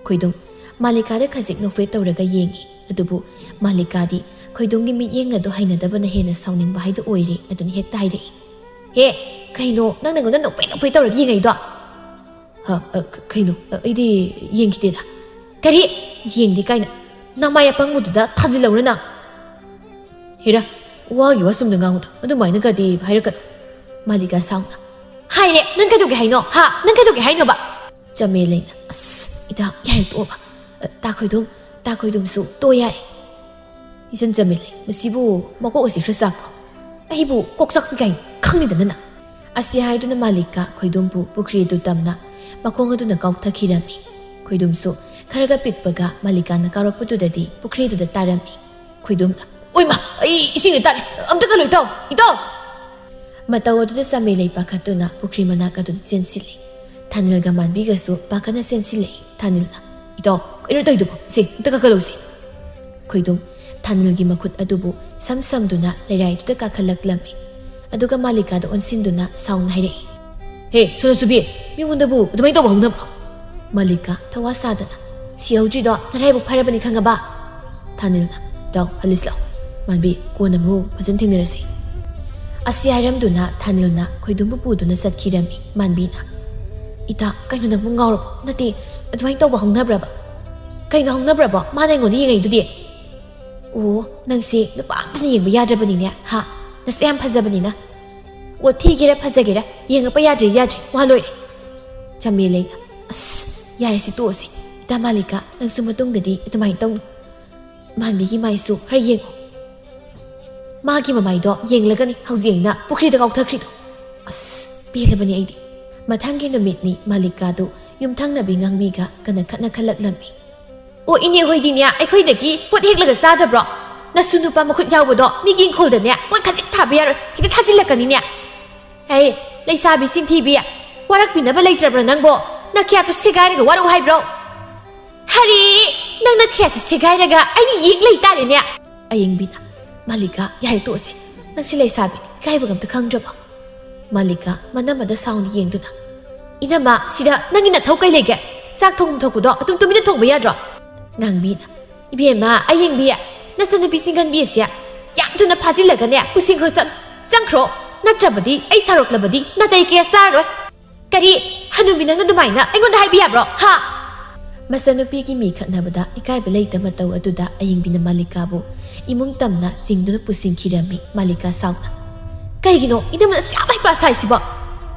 ꯈꯣꯏꯗꯨꯝ ꯃꯥꯂꯤꯀꯥꯗ ꯈꯖꯤꯛ ꯅꯣꯛꯐꯦꯠ ꯇꯧꯔꯒ ꯌꯦꯡꯉꯤ꯫ ꯑꯗꯨꯕꯨ ꯃꯥꯂꯤꯀꯥꯗꯤ ꯈꯣꯏꯗꯨꯝꯒꯤ ꯃꯤꯠꯌꯦꯡ ꯑꯗꯨ ꯍꯩꯅꯗꯕꯅ ꯍꯦꯟꯅ ꯁꯥꯎꯅꯤꯡꯕ ꯍꯥꯏꯗꯨ ꯑꯣꯏꯔꯦ꯫ ꯑꯗꯨꯅ ꯍꯦꯛꯇ ꯍꯥꯏꯔꯛꯏ, "ꯍꯦ, ꯀꯩꯅꯣ ꯅꯪꯅ ꯑꯩꯉꯣꯟꯗ ꯅꯣꯛꯐꯦꯠ ꯅꯣꯛꯐꯦꯠ ꯇꯧꯔꯒ ꯌꯦꯡꯉꯛꯏꯗꯣ?" "ꯍ, ꯑ, ꯀ-, ꯀꯩꯅꯣ? ꯑ, ꯑꯩꯗꯤ ꯌꯦꯡꯈꯤꯗꯦꯗ"꯫ "ꯀꯔꯤ? ꯌꯦꯡꯗꯦ ꯀꯥꯏꯅ? ꯅꯃꯥꯏ ꯑꯄꯪꯕꯗꯨꯗ ꯊꯥꯖꯤꯜꯂꯧꯔ ꯅꯪ?" "ꯍꯦꯔꯥ, ꯋꯥꯒꯤ ꯋꯥ ꯆꯨꯝꯅ ꯉꯥꯡꯉꯨꯗ, ꯑꯗꯨꯃꯥꯏꯅꯒꯗꯤ ꯍꯥꯏꯔꯛꯀꯅꯨ"꯫ ꯃꯥꯂꯤꯀꯥ ꯁꯥꯎꯅ, "ꯍꯥꯏꯔꯦ, ꯅꯪ ꯀꯩꯗꯧꯒꯦ ꯍꯥꯏꯅꯣ? ꯍꯥ? ꯅꯪ ꯀꯩꯗꯧꯒꯦ ꯍꯥꯏꯅꯣꯕ?" ꯆꯃꯦꯂꯩꯅ, "ꯑꯁ, ꯏꯇꯥ, ꯌꯥꯔꯦ, ꯇꯣꯛꯑꯣꯕ꯫ ꯑ, ꯇꯥ ꯈꯣꯏꯗꯨꯝ, ꯇꯥ ꯈꯣꯏꯗꯨꯝꯁꯨ ꯇꯣꯛꯑꯣ ꯌꯥꯔꯦ"꯫ "ꯏꯆꯟ ꯆꯃꯦꯂꯩ, ꯃꯁꯤꯕꯨ ꯃꯀꯣꯛ ꯑꯁꯤ ꯈꯔ ꯆꯥꯛꯄ꯭ꯔꯣ? ꯑꯩꯕꯨ ꯀꯣꯛ ꯆꯥꯛꯄꯤ ꯀꯥꯏꯅ ꯈꯪꯉꯤꯗꯅ ꯅꯪ"꯫ ꯑꯁꯤ ꯍꯥꯏꯗꯨꯅ ꯃꯥꯂꯤꯀꯥ ꯈꯣꯏꯗꯨꯝꯕꯨ ꯄꯨꯈ꯭ꯔꯤ ꯑꯗꯨ ꯇꯝꯅ ꯃꯈꯣꯡ ꯑꯗꯨꯅ ꯀꯥꯎꯊꯈꯤꯔꯝꯃꯤ꯫ ꯈꯣꯏꯗꯨꯝꯁꯨ ꯈꯔꯒ ꯄꯤꯛꯄꯒ ꯃꯥꯂꯤꯀꯥꯅ ꯀꯥꯎꯔꯛꯄꯗꯨꯗꯗꯤ ꯄꯨꯈ꯭ꯔꯤꯗꯨꯗ ꯇꯥꯔꯝꯃꯤ꯫ ꯈꯣꯏꯗꯨꯝꯅ, "ꯑꯣꯏꯃ, ꯑꯩ ꯏꯁꯤꯡꯗ ꯇꯥꯔꯦ, ꯑꯝꯇ ꯀꯜꯂꯣ ꯏꯇꯥꯎ, ꯏꯇꯥꯎ!" ꯃꯇꯧ ꯑꯗꯨꯗ ꯆꯃꯦꯂꯩ ꯄꯥꯈꯠꯇꯨꯅ ꯄꯨꯈ꯭ꯔꯤ ꯃꯅꯥꯛ ꯑꯗꯨꯗ ꯆꯦꯟꯁꯤꯜꯂꯤ꯫ ꯊꯥꯅꯤꯜꯒ ꯃꯥꯟꯕꯤꯒꯁꯨ ꯄꯥꯈꯠꯅ ꯆꯦꯟꯁꯤꯜꯂꯛꯏ꯫ ꯊꯥꯅꯤꯜꯅ, "ꯏꯇꯥꯎ, ꯀꯩꯅꯣ ꯇꯧꯔꯤꯗꯨꯕꯣ? ꯁꯦ, ꯑꯝꯇ ꯀꯥꯈꯠꯂꯧꯁꯦ"꯫ ꯈꯣꯏꯗꯨꯝ ꯊꯥꯅꯤꯜꯒꯤ ꯃꯈꯨꯠ ꯑꯗꯨꯕꯨ ꯁꯝ ꯁꯝꯗꯨꯅ ꯂꯩꯔꯥꯏꯗꯨꯗ ꯀꯥꯈꯠꯂꯛꯂꯝꯃꯤ꯫ ꯑꯗꯨꯒ ꯃꯥꯂꯤꯀꯥꯗ ꯑꯣꯟꯁꯤꯟꯗꯨꯅ ꯁꯥꯎꯅ ꯍꯥꯏꯔꯛꯏ, "ꯍꯦ, ꯁꯣꯅꯣꯆꯨꯕꯤ, ꯃꯤꯉꯣꯟꯗꯕꯨ ꯑꯗꯨꯃꯥꯏꯅ ꯇꯧꯕ ꯍꯧꯅꯕ꯭ꯔꯣ?" ꯃꯥꯂꯤꯀꯥ ꯊꯋꯥ ꯁꯥꯗꯅ, "ꯁꯤꯍꯧꯗ꯭ꯔꯤꯗꯣ ꯅꯔꯥꯏꯕꯛ ꯐꯔꯕꯅꯤ ꯈꯪꯉꯕ?" ꯊꯥꯅꯤꯜꯅ, "ꯏꯇꯥꯎ, ꯍꯜꯂꯁꯤ ꯂꯥꯛꯑꯣ꯫ ꯃꯥꯟꯕꯤ, ꯀꯣꯟꯅ ꯑꯃꯨꯛ ꯐꯖꯅ ꯊꯦꯡꯅꯔꯁꯤ"꯫ ꯑꯁꯤ ꯍꯥꯏꯔꯝꯗꯨꯅ ꯊꯥꯅꯤꯜꯅ ꯈꯣꯏꯗꯨꯝꯕꯨ ꯄꯨꯗꯨꯅ ꯆꯠꯈꯤꯔꯝꯃꯤ꯫ ꯃꯥꯟꯕꯤꯅ, "ꯏꯇꯥ, ꯀꯩꯅꯣ ꯅꯪꯕꯨ ꯉꯥꯎꯔꯕꯣ? ꯅꯠꯇꯦ, ꯑꯗꯨꯃꯥꯏꯅ ꯇꯧꯕ ꯍꯧꯅꯕ꯭ꯔꯕ? ꯀꯩꯅꯣ ꯍꯧꯅꯕ꯭ꯔꯕꯣ? ꯃꯥꯅ ꯑꯩꯉꯣꯟꯗ ꯌꯦꯡꯉꯛꯏꯗꯨꯗꯤ?" "ꯑꯣ, ꯅꯪꯁꯦ ꯅꯨꯄꯥ ꯑꯝꯇꯅ ꯌꯦꯡꯕ ꯌꯥꯗ꯭ꯔꯕꯅꯤꯅꯦ, ꯍꯥ? ꯅꯁꯛ ꯌꯥꯝ ꯐꯖꯕꯅꯤꯅ"꯫ ꯑꯣ, ꯊꯤꯒꯦꯔꯥ ꯐꯖꯒꯦꯔꯥ, ꯌꯦꯡꯉꯛꯄ ꯌꯥꯗ꯭ꯔꯦ, ꯌꯥꯗ꯭ꯔꯦ, ꯋꯥ ꯂꯣꯏꯔꯦ꯫ ꯆꯃꯦꯂꯩꯅ, "ꯑꯁ, ꯌꯥꯔꯦ, ꯁꯤ ꯇꯣꯛꯑꯁꯤ꯫ ꯏꯇꯥ ꯃꯥꯂꯤꯀꯥ, ꯅꯪꯁꯨ ꯃꯇꯨꯡꯗꯗꯤ ꯑꯗꯨꯃꯥꯏꯅ ꯇꯧꯅꯨ꯫ ꯃꯥꯟꯕꯤꯒꯤ ꯃꯥꯏꯁꯨ ꯈꯔ ꯌꯦꯡꯉꯣ꯫ ꯃꯥꯒꯤ ꯃꯃꯥꯏꯗꯣ ꯌꯦꯡꯂꯒꯅꯤ ꯍꯧꯖꯤꯛ ꯑꯩꯅ ꯄꯨꯈ꯭ꯔꯤꯗ ꯀꯥꯎꯊꯈ꯭ꯔꯤꯗꯣ꯫ ꯑꯁ, ꯄꯦꯜꯂꯕꯅꯤ ꯑꯩꯗꯤ꯫" ꯃꯊꯪꯒꯤ ꯅꯨꯃꯤꯠꯅꯤ ꯃꯥꯂꯤꯀꯥꯗꯨ ꯌꯨꯝꯊꯪꯅꯕꯤ ꯉꯥꯡꯕꯤꯒ ꯀꯟꯅ ꯈꯠꯅ ꯈꯜꯂꯛꯂꯝꯃꯤ꯫ "ꯑꯣ, ꯏꯅꯦ ꯍꯣꯏꯗꯤꯅꯦ ꯑꯩꯈꯣꯏꯗꯒꯤ ꯄꯣꯠ ꯍꯦꯛꯂꯒ ꯆꯥꯗꯕ꯭ꯔꯣ? ꯅꯁꯨ ꯅꯨꯄꯥ ꯃꯈꯨꯠ ꯌꯥꯎꯕꯗꯣ ꯃꯤꯒꯤ ꯏꯪꯈꯣꯜꯗꯅꯦ ꯄꯣꯠ ꯈꯖꯤꯛ ꯊꯥꯕ ꯌꯥꯔꯣꯏ, ꯍꯦꯛꯇ ꯊꯥꯖꯤꯜꯂꯛꯀꯅꯤꯅꯦ꯫ ꯍꯦ, ꯂꯩꯁꯥꯕꯤ ꯆꯤꯟꯊꯤꯕꯤ, ꯋꯥꯔꯛꯄꯤꯅꯕ ꯂꯩꯇ꯭ꯔꯕ꯭ꯔꯣ ꯅꯪꯕꯣ? ꯅꯈꯌꯥꯠꯇꯨ ꯁꯦꯒꯥꯏꯔꯒ ꯋꯥꯔꯛꯎ ꯍꯥꯏꯕ꯭ꯔꯣ? ꯍꯔꯤ, ꯅꯪ ꯅꯈꯌꯥꯠꯁꯤ ꯁꯦꯒꯥꯏꯔꯒ ꯑꯩꯅ ꯌꯦꯡ ꯂꯩ ꯇꯥꯔꯦꯅꯦ꯫" ꯑꯌꯦꯡꯕꯤꯅ, "ꯃꯥꯂꯤꯀꯥ, ꯌꯥꯔꯦ ꯇꯣꯛꯑꯁꯦ꯫ ꯅꯪꯁꯤ ꯂꯩꯁꯥꯕꯤ ꯏꯀꯥꯏꯕꯒ ꯑꯝꯇ ꯈꯪꯗ꯭ꯔꯕꯣ?" ꯃꯥꯂꯤꯀꯥ, ꯃꯅꯝꯃꯗ ꯁꯥꯎꯅ ꯌꯦꯡꯗꯨꯅ, "ꯏꯅꯝꯃ, ꯁꯤꯗ ꯅꯪꯒꯤ ꯅꯊꯧ ꯀꯩ ꯂꯩꯒꯦ? ꯆꯥꯛ ꯊꯣꯡꯐꯝ ꯊꯣꯛꯄꯗꯣ ꯑꯗꯨꯝ ꯇꯨꯃꯤꯟꯅ ꯊꯣꯡꯕ ꯌꯥꯗ꯭ꯔꯣ?" ꯉꯥꯡꯕꯤꯅ, "ꯏꯕꯦꯝꯃ, ꯑꯌꯦꯡꯕꯤ, ꯅꯆꯟꯅꯨꯄꯤ ꯆꯤꯡꯒꯟꯕꯤ ꯑꯁꯦ ꯌꯥꯝ ꯊꯨꯅ ꯐꯥꯖꯤꯜꯂꯒꯅꯦ ꯄꯨꯁꯤꯟꯈ꯭ꯔꯣ, ꯆꯠꯂꯣ, ꯆꯪꯈ꯭ꯔꯣ꯫ ꯅꯠꯇ꯭ꯔꯕꯗꯤ ꯑꯩ ꯁꯥꯎꯔꯛꯂꯕꯗꯤ ꯅꯥꯇꯩ ꯀꯌꯥ ꯆꯥꯔꯔꯣꯏ꯫" "ꯀꯔꯤ? ꯍꯅꯨꯕꯤ, ꯅꯪꯅ ꯑꯗꯨꯃꯥꯏꯅ ꯑꯩꯉꯣꯟꯗ ꯍꯥꯏꯕ ꯌꯥꯕ꯭ꯔꯣ? ꯍꯥ?" ꯃꯆꯟꯅꯨꯄꯤꯒꯤ ꯃꯤ ꯈꯠꯅꯕꯗ ꯏꯀꯥꯏꯕ ꯂꯩꯇ ꯃꯇꯧ ꯑꯗꯨꯗ ꯑꯌꯦꯡꯕꯤꯅ ꯃꯥꯂꯤꯀꯥꯕꯨ ꯏꯃꯨꯡ ꯇꯝꯅ ꯆꯤꯡꯗꯨꯅ ꯄꯨꯁꯤꯟꯈꯤꯔꯝꯃꯤ꯫ ꯃꯥꯂꯤꯀꯥ ꯁꯥꯎꯅ, "ꯀꯩꯒꯤꯅꯣ ꯏꯅꯝꯃꯅ ꯑꯁꯨꯛ ꯌꯥꯝꯅ ꯍꯩꯄꯥ ꯁꯥꯔꯤꯁꯤꯕꯣ?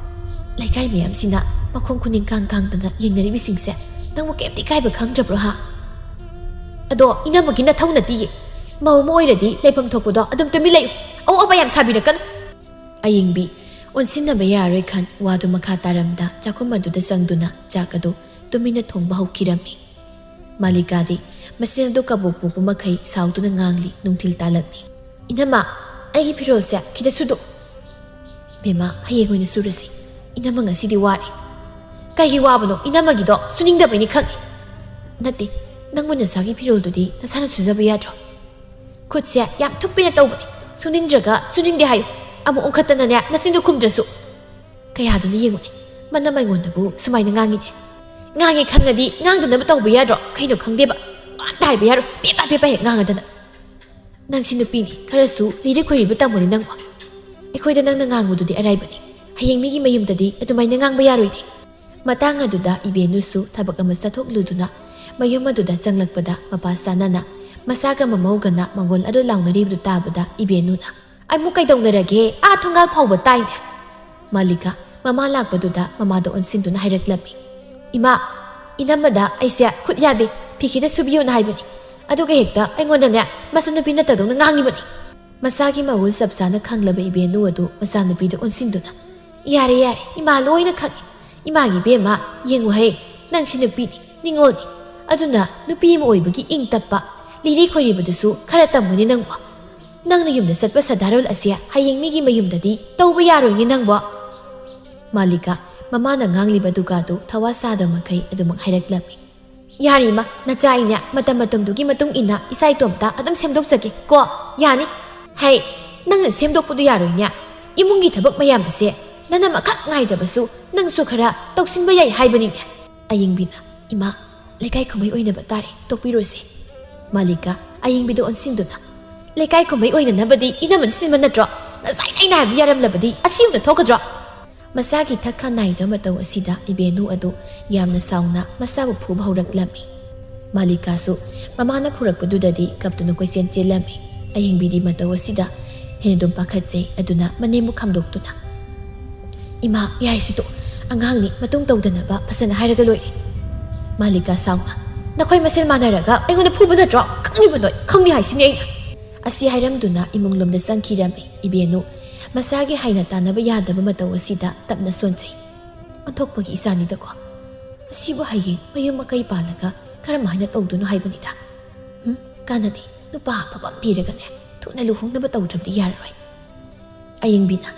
ꯂꯩꯀꯥꯏ ꯃꯌꯥꯝꯁꯤꯅ ꯃꯈꯣꯡ ꯈꯨꯅꯤꯡ ꯀꯥꯡ ꯀꯥꯡꯗꯅ ꯌꯦꯡꯅꯔꯤꯕꯁꯤꯡꯁꯦ ꯅꯪꯕꯨ ꯀꯩꯝꯇ ꯏꯀꯥꯏꯕ ꯈꯪꯗ꯭ꯔꯕ꯭ꯔꯣ, ꯍꯥ? ꯑꯗꯣ ꯏꯅꯝꯃꯒꯤ ꯅꯊꯧ ꯅꯠꯇꯤꯌꯦ꯫ ꯃꯧ ꯑꯃ ꯑꯣꯏꯔꯗꯤ ꯂꯩꯐꯝ ꯊꯣꯛꯄꯗꯣ ꯑꯗꯨꯝ ꯇꯨꯃꯤꯟ ꯂꯩꯌꯨ꯫ ꯑꯋꯥ ꯑꯄꯥ ꯌꯥꯝ ꯁꯥꯕꯤꯔꯛꯀꯅꯨ꯫" ꯑꯌꯦꯡꯕꯤ ꯑꯣꯟꯁꯤꯟꯅꯕ ꯌꯥꯔꯣꯏ ꯈꯟ ꯋꯥꯗꯨ ꯃꯈꯥ ꯇꯥꯔꯝꯗ ꯆꯥꯛꯈꯨꯝ ꯑꯗꯨꯗ ꯆꯪꯗꯨꯅ ꯆꯥꯛ ꯑꯗꯨ ꯇꯨꯃꯤꯟꯅ ꯊꯣꯡꯕ ꯍꯧꯈꯤꯔꯝꯃꯤ꯫ ꯃꯥꯂꯤꯀꯥꯗꯤ ꯃꯆꯤꯟ ꯑꯗꯨ ꯀꯕꯣꯛ ꯄꯣꯛꯄ ꯃꯈꯩ ꯁꯥꯎꯗꯨꯅ ꯉꯥꯡꯂꯤ꯫ ꯅꯨꯡꯊꯤꯜ ꯇꯥꯂꯛꯂꯤ꯫ "ꯏꯅꯝꯃ, ꯑꯩꯒꯤ ꯐꯤꯔꯣꯜꯁꯦ ꯈꯤꯇ ꯁꯨꯗꯣꯛ꯫" "ꯕꯦꯝꯃ, ꯍꯌꯦꯡ ꯑꯣꯏꯅ ꯁꯨꯔꯁꯤ꯫ ꯏꯅꯝꯃ ꯉꯁꯤꯗꯤ ꯋꯥꯔꯦ꯫" "ꯀꯩꯒꯤ ꯋꯥꯕꯅꯣ? ꯏꯅꯝꯃꯒꯤꯗꯣ ꯁꯨꯅꯤꯡꯗꯕꯩꯅꯤ ꯈꯪꯉꯤ꯫" "ꯅꯠꯇꯦ, ꯅꯪꯕꯨ ꯅꯁꯥꯒꯤ ꯐꯤꯔꯣꯜꯗꯨꯗꯤ ꯅꯁꯥꯅ ꯁꯨꯖꯕ ꯌꯥꯗ꯭ꯔꯣ?" "ꯈꯨꯠꯁꯦ ꯌꯥꯝ ꯊꯨꯞꯄꯦꯅ ꯇꯧꯕꯅꯤ, ꯁꯨꯅꯤꯡꯗ꯭ꯔꯒ ꯁꯨꯅꯤꯡꯗꯦ ꯍꯥꯏꯌꯨ꯫ ꯑꯃꯨꯛ ꯑꯣꯟꯈꯠꯇꯅꯅꯦ ꯅꯆꯤꯟꯗꯨ ꯈꯨꯝꯗ꯭ꯔꯁꯨ꯫" "ꯀꯌꯥꯗꯨꯅ ꯌꯦꯡꯉꯨꯅꯦ, ꯃꯅꯝ ꯑꯩꯉꯣꯟꯗꯕꯨ ꯁꯨꯃꯥꯏꯅ ꯉꯥꯡꯉꯤꯅꯦ꯫" "ꯉꯥꯡꯉꯦ ꯈꯪꯉꯗꯤ ꯉꯥꯡꯗꯅꯕ ꯇꯧꯕ ꯌꯥꯗ꯭ꯔꯣ? ꯀꯩꯅꯣ ꯈꯪꯗꯦꯕ, ꯄꯪꯍꯥꯏꯗ ꯍꯥꯏꯕ ꯌꯥꯔꯣꯏ, ꯄꯦꯄꯥ ꯄꯦꯄꯥ ꯍꯦꯛ ꯉꯥꯡꯉꯗꯅ꯫ ꯅꯪꯁꯤ ꯅꯨꯄꯤꯅꯤ, ꯈꯔꯁꯨ ꯂꯤꯔ ꯈꯣꯏꯔꯤꯕ ꯇꯝꯃꯨꯅꯦ ꯅꯪꯕꯨ꯫ ꯑꯩꯈꯣꯏꯗ ꯅꯪꯅ ꯉꯥꯡꯕꯗꯨꯗꯤ ꯑꯔꯥꯏꯕꯅꯤ, ꯍꯌꯦꯡ ꯃꯤꯒꯤ ꯃꯌꯨꯝꯗꯗꯤ ꯑꯗꯨꯃꯥꯏꯅ ꯉꯥꯡꯕ ꯌꯥꯔꯣꯏꯅꯦ꯫" ꯃꯇꯥꯡ ꯑꯗꯨꯗ ꯏꯕꯦꯟꯅꯨꯁꯨ ꯊꯕꯛ ꯑꯃ ꯆꯠꯊꯣꯛꯂꯨꯗꯨꯅ ꯃꯌꯨꯝ ꯑꯗꯨꯗ ꯆꯪꯂꯛꯄꯗ ꯃꯄꯥ ꯆꯥꯅꯅ ꯃꯆꯥꯒ ꯃꯃꯧꯒꯅ ꯃꯪꯒꯣꯜ ꯑꯗꯨ ꯂꯥꯎꯅꯔꯤꯕꯗꯨ ꯇꯥꯕꯗ ꯏꯕꯦꯟꯅꯨꯅ, "ꯑꯃꯨꯛ ꯀꯩꯗꯧꯅꯔꯒꯦ? ꯑꯥ ꯊꯣꯡꯒꯥꯜ ꯐꯥꯎꯕ ꯇꯥꯏꯅꯦ!" ꯃꯥꯂꯤꯀꯥ ꯃꯃꯥ ꯂꯥꯛꯄꯗꯨꯗ ꯃꯃꯥꯗ ꯑꯣꯟꯁꯤꯟꯗꯨꯅ ꯍꯥꯏꯔꯛꯂꯝꯃꯤ꯫ "ꯏꯃꯥ, ꯏꯅꯝꯃꯗ ꯑꯩꯁꯦ ꯈꯨꯠ ꯌꯥꯗꯦ, ꯐꯤ ꯈꯤꯇ ꯁꯨꯕꯤꯌꯨꯅ ꯍꯥꯏꯕꯅꯤ꯫ ꯑꯗꯨꯒ ꯍꯦꯛꯇ ꯑꯩꯉꯣꯟꯗꯅꯦ ꯃꯆꯟꯅꯨꯄꯤ ꯅꯠꯇꯗꯧꯅ ꯉꯥꯡꯉꯤꯕꯅꯤ꯫" ꯃꯁꯥꯒꯤ ꯃꯒꯨꯜ ꯆꯞ ꯆꯥꯅ ꯈꯪꯂꯕ ꯏꯕꯦꯟꯅꯨ ꯑꯗꯨ ꯃꯆꯥꯅꯨꯄꯤꯗ ꯑꯣꯟꯁꯤꯟꯗꯨꯅ, "ꯌꯥꯔꯦ, ꯌꯥꯔꯦ, ꯏꯃꯥ ꯂꯣꯏꯅ ꯈꯪꯉꯤ꯫ ꯏꯃꯥꯒꯤ ꯏꯕꯦꯝꯃ, ꯌꯦꯡꯉꯨꯍꯦ, ꯅꯪꯁꯤ ꯅꯨꯄꯤꯅꯤ, ꯅꯤꯉꯣꯜꯅꯤ꯫ ꯑꯗꯨꯅ ꯅꯨꯄꯤ ꯑꯃ ꯑꯣꯏꯕꯒꯤ ꯏꯪ ꯇꯞꯄ, ꯂꯤꯔꯤ ꯈꯣꯏꯔꯤꯕꯗꯨꯁꯨ ꯈꯔ ꯇꯝꯃꯨꯅꯦ ꯅꯪꯕꯨ꯫ ꯅꯪꯅ ꯌꯨꯝꯗ ꯆꯠꯄ ꯁꯗꯥꯔꯣꯜ ꯑꯁꯦ ꯍꯌꯦꯡ ꯃꯤꯒꯤ ꯃꯌꯨꯝꯗꯗꯤ ꯇꯧꯕ ꯌꯥꯔꯣꯏꯅꯦ ꯅꯪꯕꯣ꯫" ꯃꯥꯂꯤꯀꯥ ꯃꯃꯥꯅ ꯉꯥꯡꯂꯤꯕꯗꯨꯒꯗꯨ ꯊꯋꯥ ꯁꯥꯗꯕ ꯃꯈꯩ ꯑꯗꯨꯃꯛ ꯍꯥꯏꯔꯛꯂꯝꯃꯤ꯫ "ꯌꯥꯔꯦ ꯏꯃꯥ, ꯅꯆꯥ ꯑꯩꯅꯦ ꯃꯇꯝ ꯃꯇꯝꯗꯨꯒꯤ ꯃꯇꯨꯡ ꯏꯟꯅ ꯏꯁꯥ ꯏꯇꯣꯝꯇ ꯑꯗꯨꯝ ꯁꯦꯝꯗꯣꯛꯆꯒꯦ ꯀꯣ, ꯌꯥꯅꯤ?" "ꯍꯩ, ꯅꯪꯅ ꯁꯦꯝꯗꯣꯛꯄꯗꯨ ꯌꯥꯔꯣꯏꯅꯦ꯫ ꯏꯃꯨꯡꯒꯤ ꯊꯕꯛ ꯃꯌꯥꯝ ꯑꯁꯦ ꯅꯅꯝꯃꯈꯛ ꯉꯥꯏꯗ꯭ꯔꯕꯁꯨ ꯅꯪꯁꯨ ꯈꯔ ꯇꯧꯁꯤꯟꯕ ꯌꯥꯏ ꯍꯥꯏꯕꯅꯤꯅꯦ꯫" ꯑꯌꯤꯡꯕꯤꯅ, "ꯏꯃꯥ, ꯂꯩꯀꯥꯏ ꯀꯨꯝꯍꯩ ꯑꯣꯏꯅꯕ ꯇꯥꯔꯦ, ꯇꯣꯛꯄꯤꯔꯣꯁꯦ꯫" ꯃꯥꯂꯤꯀꯥ ꯑꯌꯤꯡꯕꯤꯗ ꯑꯣꯟꯁꯤꯟꯗꯨꯅ, "ꯂꯩꯀꯥꯏ ꯀꯨꯝꯍꯩ ꯑꯣꯏꯅꯅꯕꯗꯤ ꯏꯅꯝꯃꯅ ꯁꯤꯟꯕ ꯅꯠꯇ꯭ꯔꯣ? ꯉꯁꯥꯏ ꯑꯩꯅ ꯍꯥꯏꯕꯗꯨ ꯌꯥꯔꯝꯂꯕꯗꯤ ꯑꯁꯤ ꯌꯨꯝꯗ ꯊꯣꯛꯀꯗ꯭ꯔꯣ?" ꯃꯁꯥꯒꯤ ꯊꯛ ꯈꯥ ꯅꯥꯏꯗꯕ ꯃꯇꯧ ꯑꯁꯤꯗ ꯏꯕꯦꯟꯅꯨ ꯑꯗꯨ ꯌꯥꯝꯅ ꯁꯥꯎꯅ ꯃꯁꯥꯕꯨ ꯐꯨꯕ ꯍꯧꯔꯛꯂꯝꯃꯤ꯫ ꯃꯥꯂꯤꯀꯥꯁꯨ ꯃꯃꯥꯅ ꯐꯨꯔꯛꯄꯗꯨꯗꯗꯤ ꯀꯞꯇꯨꯅ ꯀꯣꯏꯆꯦꯟ ꯆꯦꯜꯂꯝꯃꯤ꯫ ꯑꯌꯤꯡꯕꯤꯗꯤ ꯃꯇꯧ ꯑꯁꯤꯗ ꯍꯦꯟꯅ ꯑꯗꯨꯝ ꯄꯥꯈꯠꯆꯩ꯫ ꯑꯗꯨꯅ ꯃꯅꯦꯝꯕꯨ ꯈꯥꯝꯗꯣꯛꯇꯨꯅ, "ꯏꯃꯥ, ꯌꯥꯔꯦ ꯁꯤ ꯇꯣꯛ, ꯑꯉꯥꯡꯅꯤ, ꯃꯇꯨꯡ ꯇꯧꯗꯅꯕ ꯐꯖꯅ ꯍꯥꯏꯔꯒ ꯂꯣꯏꯔꯦ꯫" ꯃꯥꯂꯤꯀꯥ ꯁꯥꯎꯅ, "ꯅꯈꯣꯏ ꯃꯁꯦꯜ ꯃꯥꯟꯅꯔꯒ ꯑꯩꯉꯣꯟꯗ ꯐꯨꯕ ꯅꯠꯇ꯭ꯔꯣ? ꯈꯪꯉꯤꯕ ꯅꯣꯏ, ꯈꯪꯅꯤ ꯍꯥꯏꯁꯤꯅꯤ ꯑꯩꯅ꯫" ꯑꯁꯤ ꯍꯥꯏꯔꯝꯗꯨꯅ ꯏꯃꯨꯡ ꯂꯣꯝꯗ ꯆꯪꯈꯤꯔꯝꯃꯤ꯫ ꯏꯕꯦꯟꯅꯨ ꯃꯁꯥꯒꯤ ꯍꯩꯅ ꯇꯥꯟꯅꯕ ꯌꯥꯗꯕ ꯃꯇꯧ ꯑꯁꯤꯗ ꯇꯞꯅ ꯁꯣꯟꯖꯩ꯫ "ꯑꯣꯟꯊꯣꯛꯄꯒꯤ ꯏꯆꯥꯅꯤꯗꯀꯣ꯫ ꯑꯁꯤꯕꯨ ꯍꯌꯦꯡ ꯃꯌꯨꯝ ꯃꯀꯩ ꯄꯥꯜꯂꯒ ꯀꯔꯝꯍꯥꯏꯅ ꯇꯧꯗꯣꯏꯅꯣ ꯍꯥꯏꯕꯅꯤꯗ꯫ ꯍꯨꯝ, ꯀꯥꯟꯅꯗꯦ, ꯅꯨꯄꯥ ꯑꯐꯕ ꯑꯃ ꯊꯤꯔꯒꯅꯦ ꯊꯨꯅ ꯂꯨꯍꯣꯡꯅꯕ ꯇꯧꯗ꯭ꯔꯕꯗꯤ ꯌꯥꯔꯔꯣꯏ꯫" ꯑꯌꯤꯡꯕꯤꯅ,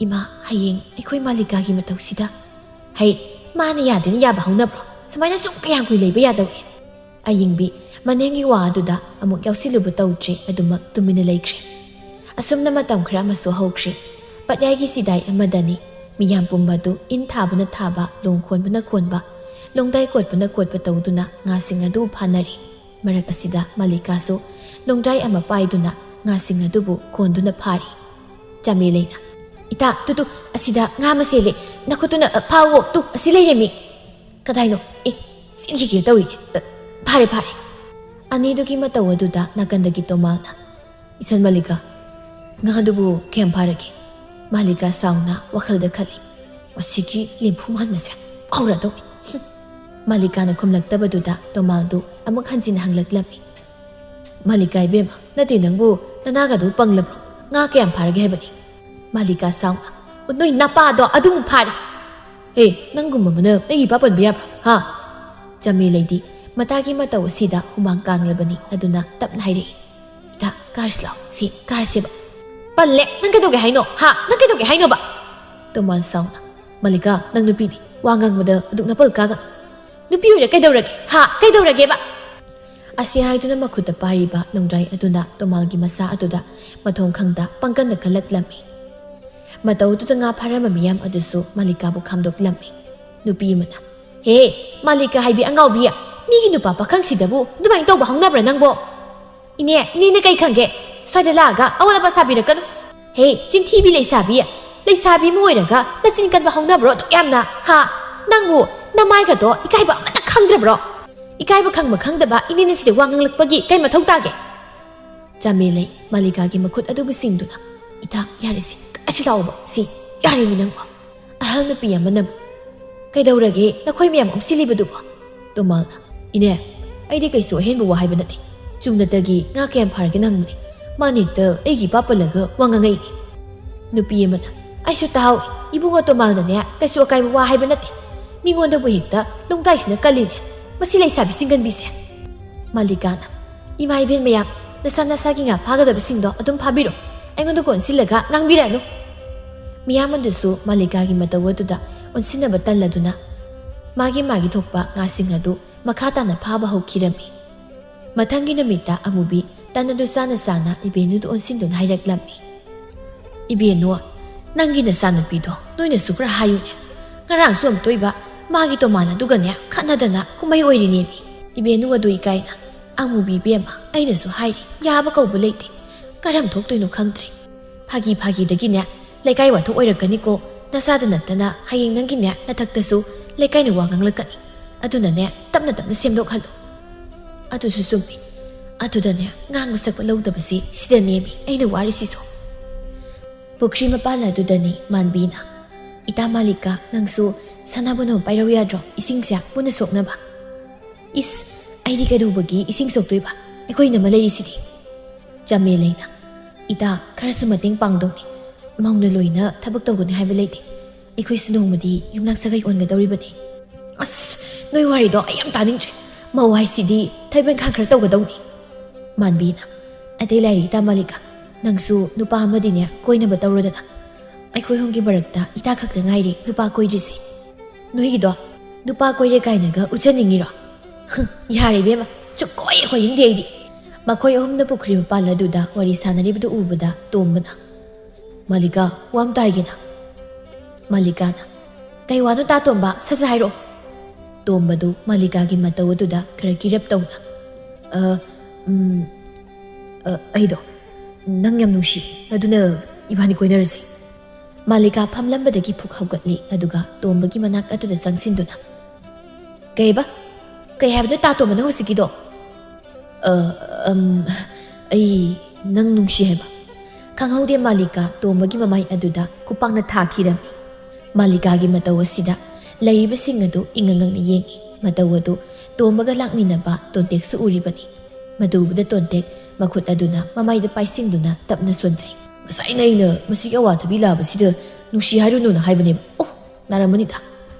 "ꯏꯃꯥ, ꯍꯌꯦꯡ ꯑꯩꯈꯣꯏ ꯃꯥꯂꯤꯀꯥꯒꯤ ꯃꯇꯧꯁꯤꯗ, ꯍꯩ, ꯃꯥꯅ ꯌꯥꯗꯦꯅ ꯌꯥꯕ ꯍꯧꯅꯕ꯭ꯔꯣ? ꯁꯨꯃꯥꯏꯅ ꯁꯨꯝ ꯀꯌꯥꯝ ꯀꯨꯏ ꯂꯩꯕ ꯌꯥꯗꯧꯔꯤ?" ꯑꯌꯤꯡꯕꯤ ꯃꯅꯦꯝꯒꯤ ꯋꯥ ꯑꯗꯨꯗ ꯑꯃꯨꯛ ꯌꯥꯎꯁꯤꯜꯂꯨꯕ ꯇꯧꯗ꯭ꯔꯦ, ꯑꯗꯨꯃꯛ ꯇꯨꯃꯤꯟꯅ ꯂꯩꯈ꯭ꯔꯦ꯫ ꯑꯁꯨꯝꯅ ꯃꯇꯝ ꯈꯔ ꯑꯃꯁꯨ ꯍꯧꯈ꯭ꯔꯦ꯫ ꯄꯠꯌꯥꯏꯒꯤ ꯆꯤꯗꯥꯏ ꯑꯃꯗꯅꯤ ꯃꯤꯌꯥꯝ ꯄꯨꯝꯕ ꯑꯗꯨ ꯏꯟ ꯊꯥꯕꯅ ꯊꯥꯕ, ꯂꯣꯡ ꯈꯣꯟꯕꯅ ꯈꯣꯟꯕ, ꯂꯣꯡꯗꯥꯏ ꯀꯣꯠꯄꯅ ꯀꯣꯠꯄ ꯇꯧꯗꯨꯅ ꯉꯥꯁꯤꯡ ꯑꯗꯨ ꯐꯥꯅꯔꯤ꯫ ꯃꯔꯛ ꯑꯁꯤꯗ ꯃꯥꯂꯤꯀꯥꯁꯨ ꯂꯣꯡꯗ꯭ꯔꯥꯏ ꯑꯃ ꯄꯥꯏꯗꯨꯅ ꯉꯥꯁꯤꯡ ꯑꯗꯨꯕꯨ ꯈꯣꯟꯗꯨꯅ ꯐꯥꯔꯤ꯫ ꯆꯥꯃꯦꯂꯩꯅ, "ꯏꯇꯥ, ꯇꯨ, ꯇꯨ, ꯑꯁꯤꯗ ꯉꯥ ꯑꯃ ꯆꯦꯜꯂꯦ꯫ ꯅꯈꯨꯠꯇꯨꯅ, ꯑ, ꯐꯥꯎꯋꯣ꯫ ꯇꯨ, ꯑꯁꯤ ꯂꯩꯔꯦꯃꯤ꯫" "ꯀꯗꯥꯏꯅꯣ? ꯑꯦ, ꯆꯦꯟꯈꯤꯒꯦ ꯇꯧꯏ꯫ ꯑ, ꯐꯥꯔꯦ, ꯐꯥꯔꯦ꯫" ꯑꯅꯤꯗꯨꯒꯤ ꯃꯇꯧ ꯑꯗꯨꯗ ꯅꯥꯀꯟꯗꯒꯤ ꯇꯣꯃꯥꯜꯅ, "ꯏꯆꯟ ꯃꯥꯂꯤꯀꯥ, "ꯉꯥꯗꯨꯕꯨ ꯀꯌꯥꯝ ꯐꯥꯔꯒꯦ?" ꯃꯥꯂꯤꯀꯥ ꯁꯥꯎꯅ ꯋꯥꯈꯜꯗ ꯈꯜꯂꯤ꯫ "ꯃꯁꯤꯒꯤ ꯂꯦꯝꯐꯨ ꯃꯥꯟꯕꯁꯦ ꯐꯥꯎꯔꯗꯧꯅꯤ꯫" ꯃꯥꯂꯤꯀꯥꯅ ꯈꯨꯝꯂꯛꯇꯕꯗꯨꯗ ꯇꯣꯃꯥꯜꯗꯨ ꯑꯃꯨꯛ ꯍꯟꯖꯤꯟꯅ ꯍꯪꯂꯛꯂꯝꯃꯤ꯫ "ꯃꯥꯂꯤꯀꯥ ꯏꯕꯦꯝꯃ, ꯅꯠꯇꯦ, ꯅꯪꯕꯨ ꯅꯅꯥꯒꯗꯨ ꯄꯪꯂꯕ꯭ꯔꯣ? ꯉꯥ ꯀꯌꯥꯝ ꯐꯥꯔꯒꯦ ꯍꯥꯏꯕꯅꯤ?" ꯃꯥꯂꯤꯀꯥ ꯁꯥꯎꯅ, "ꯑꯣ, ꯅꯣꯏ ꯅꯄꯥꯗꯣ ꯑꯗꯨꯃꯨꯛ ꯐꯥꯔꯦ?" "ꯍꯦ, ꯅꯪꯒꯨꯝꯕ ꯑꯃꯅ ꯑꯩꯒꯤ ꯏꯄꯥ ꯄꯟꯕ ꯌꯥꯕ꯭ꯔꯥ, ꯍꯥ?" ꯆꯃꯦ ꯂꯩꯗꯤ ꯃꯇꯥꯒꯤ ꯃꯇꯧ ꯑꯁꯤꯗ ꯍꯨꯃꯥꯡ ꯀꯥꯡꯂꯕꯅꯤ꯫ ꯑꯗꯨꯅ ꯇꯞꯅ ꯍꯥꯏꯔꯛꯏ, "ꯏꯇꯥ, ꯀꯥꯔꯁꯤ ꯂꯥꯎ, ꯁꯤ ꯀꯥꯔꯁꯦꯕ꯫" "ꯄꯜꯂꯦ, ꯅꯪ ꯀꯩꯗꯧꯒꯦ ꯍꯥꯏꯅꯣ, ꯍꯥ? ꯅꯪ ꯀꯩꯗꯧꯒꯦ ꯍꯥꯏꯅꯣꯕ?" ꯇꯣꯃꯥꯜ ꯁꯥꯎꯅ, "ꯃꯥꯂꯤꯀꯥ, ꯅꯪ ꯅꯨꯄꯤꯅꯤ, ꯋꯥ ꯉꯥꯡꯕꯗ ꯑꯗꯨꯛ ꯅꯄꯜ ꯀꯥꯒꯅꯨ꯫ ꯅꯨꯄꯤ ꯑꯣꯏꯔ ꯀꯩꯗꯧꯔꯒꯦ, ꯍꯥ? ꯀꯩꯗꯧꯔꯒꯦꯕ?" ꯑꯁꯤ ꯍꯥꯏꯗꯨꯅ ꯃꯈꯨꯠꯇ ꯄꯥꯏꯔꯤꯕ ꯅꯣꯡꯗ꯭ꯔꯥꯏ ꯑꯗꯨꯅ ꯇꯣꯃꯥꯜꯒꯤ ꯃꯁꯥ ꯑꯗꯨꯗ ꯃꯊꯣꯡ ꯈꯪꯗ ꯄꯪꯀꯟꯗ ꯀꯜꯂꯛꯂꯝꯃꯤ꯫ ꯃꯇꯧꯗꯨꯗ ꯉꯥ ꯐꯥꯔꯝꯕ ꯃꯤꯌꯥꯝ ꯑꯗꯨꯁꯨ ꯃꯥꯂꯤꯀꯥꯕꯨ ꯈꯥꯝꯗꯣꯛꯂꯝꯃꯤ꯫ ꯅꯨꯄꯤ ꯑꯃꯅ, "ꯍꯦ, ꯃꯥꯂꯤꯀꯥ ꯍꯥꯏꯕꯤ ꯑꯉꯥꯎꯕꯤ, ꯃꯤꯒꯤ ꯅꯨꯄꯥ ꯄꯥꯈꯪꯁꯤꯗꯕꯨ ꯑꯗꯨꯃꯥꯏꯅ ꯇꯧꯕ ꯍꯧꯅꯕ꯭ꯔꯥ ꯅꯪꯕꯣ? ꯏꯅꯦ, ꯏꯅꯦꯅ ꯀꯩ ꯈꯪꯒꯦ? ꯁ꯭ꯋꯥꯏꯗ ꯂꯥꯛꯑꯒ ꯑꯋꯥꯠ ꯑꯄꯥ ꯁꯥꯕꯤꯔꯛꯀꯅꯨ꯫ ꯍꯦ, ꯆꯤꯟꯊꯤꯕꯤ ꯂꯩꯁꯥꯕꯤ, ꯂꯩꯁꯥꯕꯤ ꯑꯃ ꯑꯣꯏꯔꯒ ꯅꯆꯤꯟ ꯀꯟꯕ ꯍꯧꯅꯕ꯭ꯔꯣ ꯑꯗꯨꯛ ꯌꯥꯝꯅ, ꯍꯥ? ꯅꯪꯕꯨ ꯅꯃꯥꯏꯒꯗꯣ ꯏꯀꯥꯏꯕ ꯑꯃꯠꯇ ꯈꯪꯗ꯭ꯔꯕ꯭ꯔꯣ? ꯏꯀꯥꯏꯕ ꯈꯪꯕ ꯈꯪꯗꯕ ꯏꯅꯦꯅ ꯁꯤꯗ ꯋꯥ ꯉꯥꯡꯂꯛꯄꯒꯤ ꯀꯩ ꯃꯊꯧ ꯇꯥꯒꯦ?" ꯆꯥꯃꯦꯂꯩ ꯃꯥꯂꯤꯀꯥꯒꯤ ꯃꯈꯨꯠ ꯑꯗꯨꯕꯨ ꯁꯤꯡꯗꯨꯅ, "ꯏꯇꯥ, ꯌꯥꯔꯦꯁꯦ, ꯀꯛꯑꯁꯤ ꯂꯥꯛꯑꯣꯕ, ꯁꯤ ꯌꯥꯔꯦꯃꯤ ꯅꯪꯕꯣ꯫" ꯑꯍꯜ ꯅꯨꯄꯤ ꯑꯃꯅ, "ꯀꯩꯗꯧꯔꯒꯦ ꯅꯈꯣꯏ ꯃꯌꯥꯝ ꯑꯣꯝꯁꯤꯜꯂꯤꯕꯗꯨꯕꯣ?" ꯇꯣꯃꯥꯜꯅ, "ꯏꯅꯦ, ꯑꯩꯗꯤ ꯀꯩꯁꯨ ꯑꯍꯦꯟꯕ ꯋꯥ ꯍꯥꯏꯕ ꯅꯠꯇꯦ꯫ ꯆꯨꯝꯅꯇꯒꯤ ꯉꯥ ꯀꯌꯥꯝ ꯐꯥꯔꯒꯦ ꯅꯪꯕꯨꯅꯦ꯫ ꯃꯥꯅ ꯍꯦꯛꯇ ꯑꯩꯒꯤ ꯏꯄꯥ ꯄꯜꯂꯒ ꯋꯥ ꯉꯥꯡꯉꯛꯏꯅꯦ꯫" ꯅꯨꯄꯤ ꯑꯃꯅ, "ꯑꯩꯁꯨ ꯇꯥꯍꯧꯏ, ꯏꯕꯨꯡꯉꯣ ꯇꯣꯃꯥꯜꯅꯅꯦ ꯀꯩꯁꯨ ꯑꯀꯥꯏꯕ ꯋꯥ ꯍꯥꯏꯕ ꯅꯠꯇꯦ꯫ ꯃꯤꯉꯣꯟꯗꯕꯨ ꯍꯦꯛꯇ ꯂꯣꯡꯗꯥꯏꯁꯤꯅ ꯀꯜꯂꯤꯅꯦ꯫ ꯃꯁꯤ ꯂꯩꯁꯥꯕꯤ ꯆꯤꯡꯒꯟꯕꯤꯁꯦ꯫" ꯃꯥꯂꯤꯀꯥꯅ, "ꯏꯃꯥ ꯏꯕꯦꯟ ꯃꯌꯥꯝ, ꯅꯁꯥ ꯅꯁꯥꯒꯤ ꯉꯥ ꯐꯥꯒꯗꯕꯁꯤꯡꯗꯣ ꯑꯗꯨꯝ ꯐꯥꯕꯤꯔꯣ꯫ ꯑꯩꯉꯣꯟꯗ ꯀꯣꯟꯁꯤꯜꯂꯒ ꯉꯥꯡꯕꯤꯔꯛꯑꯅꯨ꯫" ꯃꯤꯌꯥꯝ ꯑꯗꯨꯁꯨ ꯃꯥꯂꯤꯀꯥꯒꯤ ꯃꯇꯧ ꯑꯗꯨꯗ ꯑꯣꯟꯁꯤꯟꯅꯕ ꯇꯜꯂꯗꯨꯅ ꯃꯥꯒꯤ ꯃꯥꯒꯤ ꯊꯣꯛꯄ ꯉꯥꯁꯤꯡ ꯑꯗꯨ ꯃꯈꯥ ꯇꯥꯅ ꯐꯥꯕ ꯍꯧꯈꯤꯔꯝꯃꯤ꯫ ꯃꯊꯪꯒꯤ ꯅꯨꯃꯤꯠꯇ ꯑꯃꯨꯕꯤ ꯇꯟ ꯑꯗꯨ ꯆꯥꯅ ꯆꯥꯅ ꯏꯕꯦꯟꯅꯨꯗꯨ ꯑꯣꯟꯁꯤꯟꯗꯨꯅ ꯍꯥꯏꯔꯛꯂꯝꯃꯤ, "ꯏꯕꯦꯟꯅꯨ, ꯅꯪꯒꯤ ꯅꯆꯥꯅꯨꯄꯤꯗꯣ ꯅꯣꯏꯅꯁꯨ ꯈꯔ ꯍꯥꯏꯌꯨꯅꯦ꯫ ꯉꯔꯥꯡꯁꯨ ꯑꯝꯇꯣꯏꯕ ꯃꯥꯒꯤ ꯇꯣꯃꯥꯟ ꯑꯗꯨꯒꯅꯦ ꯈꯠꯅꯗꯅ ꯀꯨꯝꯍꯩ ꯑꯣꯏꯔꯤꯅꯦꯃꯤ꯫" ꯏꯕꯦꯟꯅꯨ ꯑꯗꯨ ꯏꯀꯥꯏꯅ, "ꯑꯃꯨꯕꯤ ꯏꯕꯦꯝꯃ, ꯑꯩꯅꯁꯨ ꯍꯥꯏꯔꯤ, ꯌꯥꯕ ꯀꯧꯕ ꯂꯩꯇꯦ꯫ ꯀꯔꯝ ꯊꯣꯛꯇꯣꯏꯅꯣ ꯈꯪꯗ꯭ꯔꯦ꯫ ꯐꯥꯒꯤ ꯐꯥꯒꯤꯗꯒꯤꯅꯦ ꯂꯩꯀꯥꯏ ꯋꯥꯊꯣꯛ ꯑꯣꯏꯔꯛꯀꯅꯤꯀꯣ꯫ ꯅꯁꯥꯗ ꯅꯠꯇꯅ ꯍꯌꯦꯡ ꯅꯪꯒꯤꯅꯦ ꯅꯊꯛꯇꯁꯨ ꯂꯩꯀꯥꯏꯅ ꯋꯥ ꯉꯥꯡꯂꯛꯀꯅꯤ꯫ ꯑꯗꯨꯅꯅꯦ ꯇꯞꯅ ꯇꯞꯅ ꯁꯦꯝꯗꯣꯛꯍꯜꯂꯨ꯫" ꯑꯗꯨꯁꯨ ꯆꯨꯝꯃꯤ꯫ ꯑꯗꯨꯗꯅꯦ ꯉꯥꯡꯕ ꯁꯛꯄ ꯂꯧꯗꯕꯁꯤ ꯁꯤꯗꯅꯦꯃꯤ ꯑꯩꯅ ꯋꯥꯔꯤꯁꯤꯁꯨ꯫ ꯄꯨꯈ꯭ꯔꯤ ꯃꯄꯥꯜ ꯑꯗꯨꯗꯅꯤ ꯃꯥꯟꯕꯤꯅ, "ꯏꯇꯥ ꯃꯥꯂꯤꯀꯥ, ꯅꯪꯁꯨ ꯁꯥꯟꯅꯕꯅꯣ ꯄꯥꯏꯔꯧ ꯌꯥꯗ꯭ꯔꯣ, ꯏꯁꯤꯡꯁꯦ ꯄꯨꯟꯅ ꯁꯣꯛꯅꯕ?" "ꯏꯁ, ꯑꯩꯗꯤ ꯀꯩꯗꯧꯕꯒꯤ ꯏꯁꯤꯡ ꯁꯣꯛꯇꯣꯏꯕ? ꯑꯩꯈꯣꯏ ꯏꯅꯝꯃ ꯂꯩꯔꯤꯁꯤꯗꯤ꯫" ꯆꯥꯃꯦꯂꯩꯅ, "ꯏꯇꯥ, ꯈꯔꯁꯨ ꯃꯇꯦꯡ ꯄꯥꯡꯗꯧꯅꯤ꯫ ꯃꯧꯅ ꯂꯣꯏꯅ ꯊꯕꯛ ꯇꯧꯒꯅꯤ ꯍꯥꯏꯕ ꯂꯩꯇꯦ꯫ ꯑꯩꯈꯣꯏꯁꯨ ꯅꯣꯡꯃꯗꯤ ꯌꯨꯝꯅꯥꯛ ꯁꯥꯒꯩ ꯑꯣꯟꯒꯗꯧꯔꯤꯕꯅꯤ꯫" "ꯑꯁ, ꯅꯣꯏ ꯋꯥꯔꯤꯗꯣ ꯑꯩ ꯌꯥꯝ ꯇꯥꯅꯤꯡꯗ꯭ꯔꯦ꯫ ꯃꯧ ꯍꯥꯏꯁꯤꯗꯤ ꯊꯕꯛ ꯏꯪꯈꯥꯡ ꯈꯔ ꯇꯧꯒꯗꯧꯅꯤ꯫" ꯃꯥꯟꯕꯤꯅ, "ꯑꯇꯩ ꯂꯥꯏꯔꯤ ꯏꯇꯥ ꯃꯥꯂꯤꯀꯥ, ꯅꯪꯁꯨ ꯅꯨꯄꯥ ꯑꯃꯗꯤꯅꯦ ꯀꯣꯏꯅꯕ ꯇꯧꯔꯣꯗꯅ꯫ ꯑꯩꯈꯣꯏ ꯑꯍꯨꯝꯒꯤ ꯃꯔꯛꯇ ꯏꯇꯥ ꯈꯛꯇ ꯉꯥꯏꯔꯦ ꯅꯨꯄꯥ ꯀꯣꯏꯗ꯭ꯔꯤꯁꯦ꯫ ꯅꯣꯏꯒꯤꯗꯣ ꯅꯨꯄꯥ ꯀꯣꯏꯔꯦ ꯀꯥꯏꯅꯒ ꯎꯠꯆꯅꯤꯡꯉꯤꯔꯣ? ꯍꯨꯝ, ꯌꯥꯔꯦ ꯏꯕꯦꯝꯃ, ꯁꯨꯛꯀꯣꯏ ꯀꯣꯏꯅꯤꯡꯗꯦ ꯑꯩꯗꯤ꯫" ꯃꯈꯣꯏ ꯑꯍꯨꯝꯅ ꯄꯨꯈ꯭ꯔꯤ ꯃꯄꯥꯜ ꯑꯗꯨꯗ ꯋꯥꯔꯤ ꯁꯥꯟꯅꯔꯤꯕꯗꯨ ꯎꯕꯗ ꯇꯣꯝꯕꯅ, "ꯃꯥꯂꯤꯀꯥ, ꯋꯥ ꯑꯝꯇ ꯍꯥꯏꯒꯦꯅ꯫" ꯃꯥꯂꯤꯀꯥꯅ, "ꯀꯩ ꯋꯥꯅꯣ ꯇꯥ ꯇꯣꯝꯕ? ꯁꯠ ꯁꯠ ꯍꯥꯏꯔꯛꯑꯣ꯫" ꯇꯣꯝꯕꯗꯨ ꯃꯥꯂꯤꯀꯥꯒꯤ ꯃꯇꯧ ꯑꯗꯨꯗ ꯈꯔ ꯀꯤꯔꯞ ꯇꯧꯅ, "ꯑ, ꯎꯝ, ꯑ, ꯑꯩꯗꯣ ꯅꯪ ꯌꯥꯝ ꯅꯨꯡꯁꯤ, ꯑꯗꯨꯅ ꯏꯕꯥꯅꯤ ꯀꯣꯏꯅꯔꯁꯦ꯫" ꯃꯥꯂꯤꯀꯥ ꯐꯝꯂꯝꯕꯗꯒꯤ ꯐꯨꯛ ꯍꯧꯒꯠꯂꯤ, ꯑꯗꯨꯒ ꯇꯣꯝꯕꯒꯤ ꯃꯅꯥꯛ ꯑꯗꯨꯗ ꯆꯪꯁꯤꯟꯗꯨꯅ, "ꯀꯩꯕ? ꯀꯩ ꯍꯥꯏꯕꯅꯣ ꯇꯥ ꯇꯣꯝꯕ ꯅꯪ ꯍꯧꯖꯤꯛꯀꯤꯗꯣ?" "ꯑ, ꯑꯝ, ꯑꯩ ꯅꯪ ꯅꯨꯡꯁꯤ ꯍꯥꯏꯕ꯫" ꯈꯪꯍꯧꯗꯦ ꯃꯥꯂꯤꯀꯥ ꯇꯣꯝꯕꯒꯤ ꯃꯃꯥꯏ ꯑꯗꯨꯗ ꯈꯨꯄꯥꯛꯅ ꯊꯥꯈꯤꯔꯝꯃꯤ꯫ ꯃꯥꯂꯤꯀꯥꯒꯤ ꯃꯇꯧ ꯑꯁꯤꯗ ꯂꯩꯔꯤꯕꯁꯤꯡ ꯑꯗꯨ ꯏꯉꯛ ꯉꯛꯅ ꯌꯦꯡꯉꯤ꯫ ꯃꯇꯧ ꯑꯗꯨ ꯇꯣꯝꯕꯒ ꯂꯥꯛꯃꯤꯟꯅꯕ ꯇꯣꯟꯇꯦꯛꯁꯨ ꯎꯔꯤꯕꯅꯤ꯫ ꯃꯗꯨ ꯎꯕꯗ ꯇꯣꯟꯇꯦꯛ ꯃꯈꯨꯠ ꯑꯗꯨꯅ ꯃꯃꯥꯏꯗ ꯄꯥꯏꯁꯤꯟꯗꯨꯅ ꯇꯞꯅ ꯁꯣꯟꯖꯩ꯫ "ꯉꯁꯥꯏꯅ ꯑꯩꯅ ꯃꯁꯤꯒꯤ ꯑꯋꯥꯊꯕꯤ ꯂꯥꯕꯁꯤꯗ ꯅꯨꯡꯁꯤ ꯍꯥꯏꯔꯨꯅꯨꯅ ꯍꯥꯏꯕꯅꯦꯕ꯫ ꯑꯣ, ꯅꯥꯔꯝꯃꯅꯤꯗ꯫"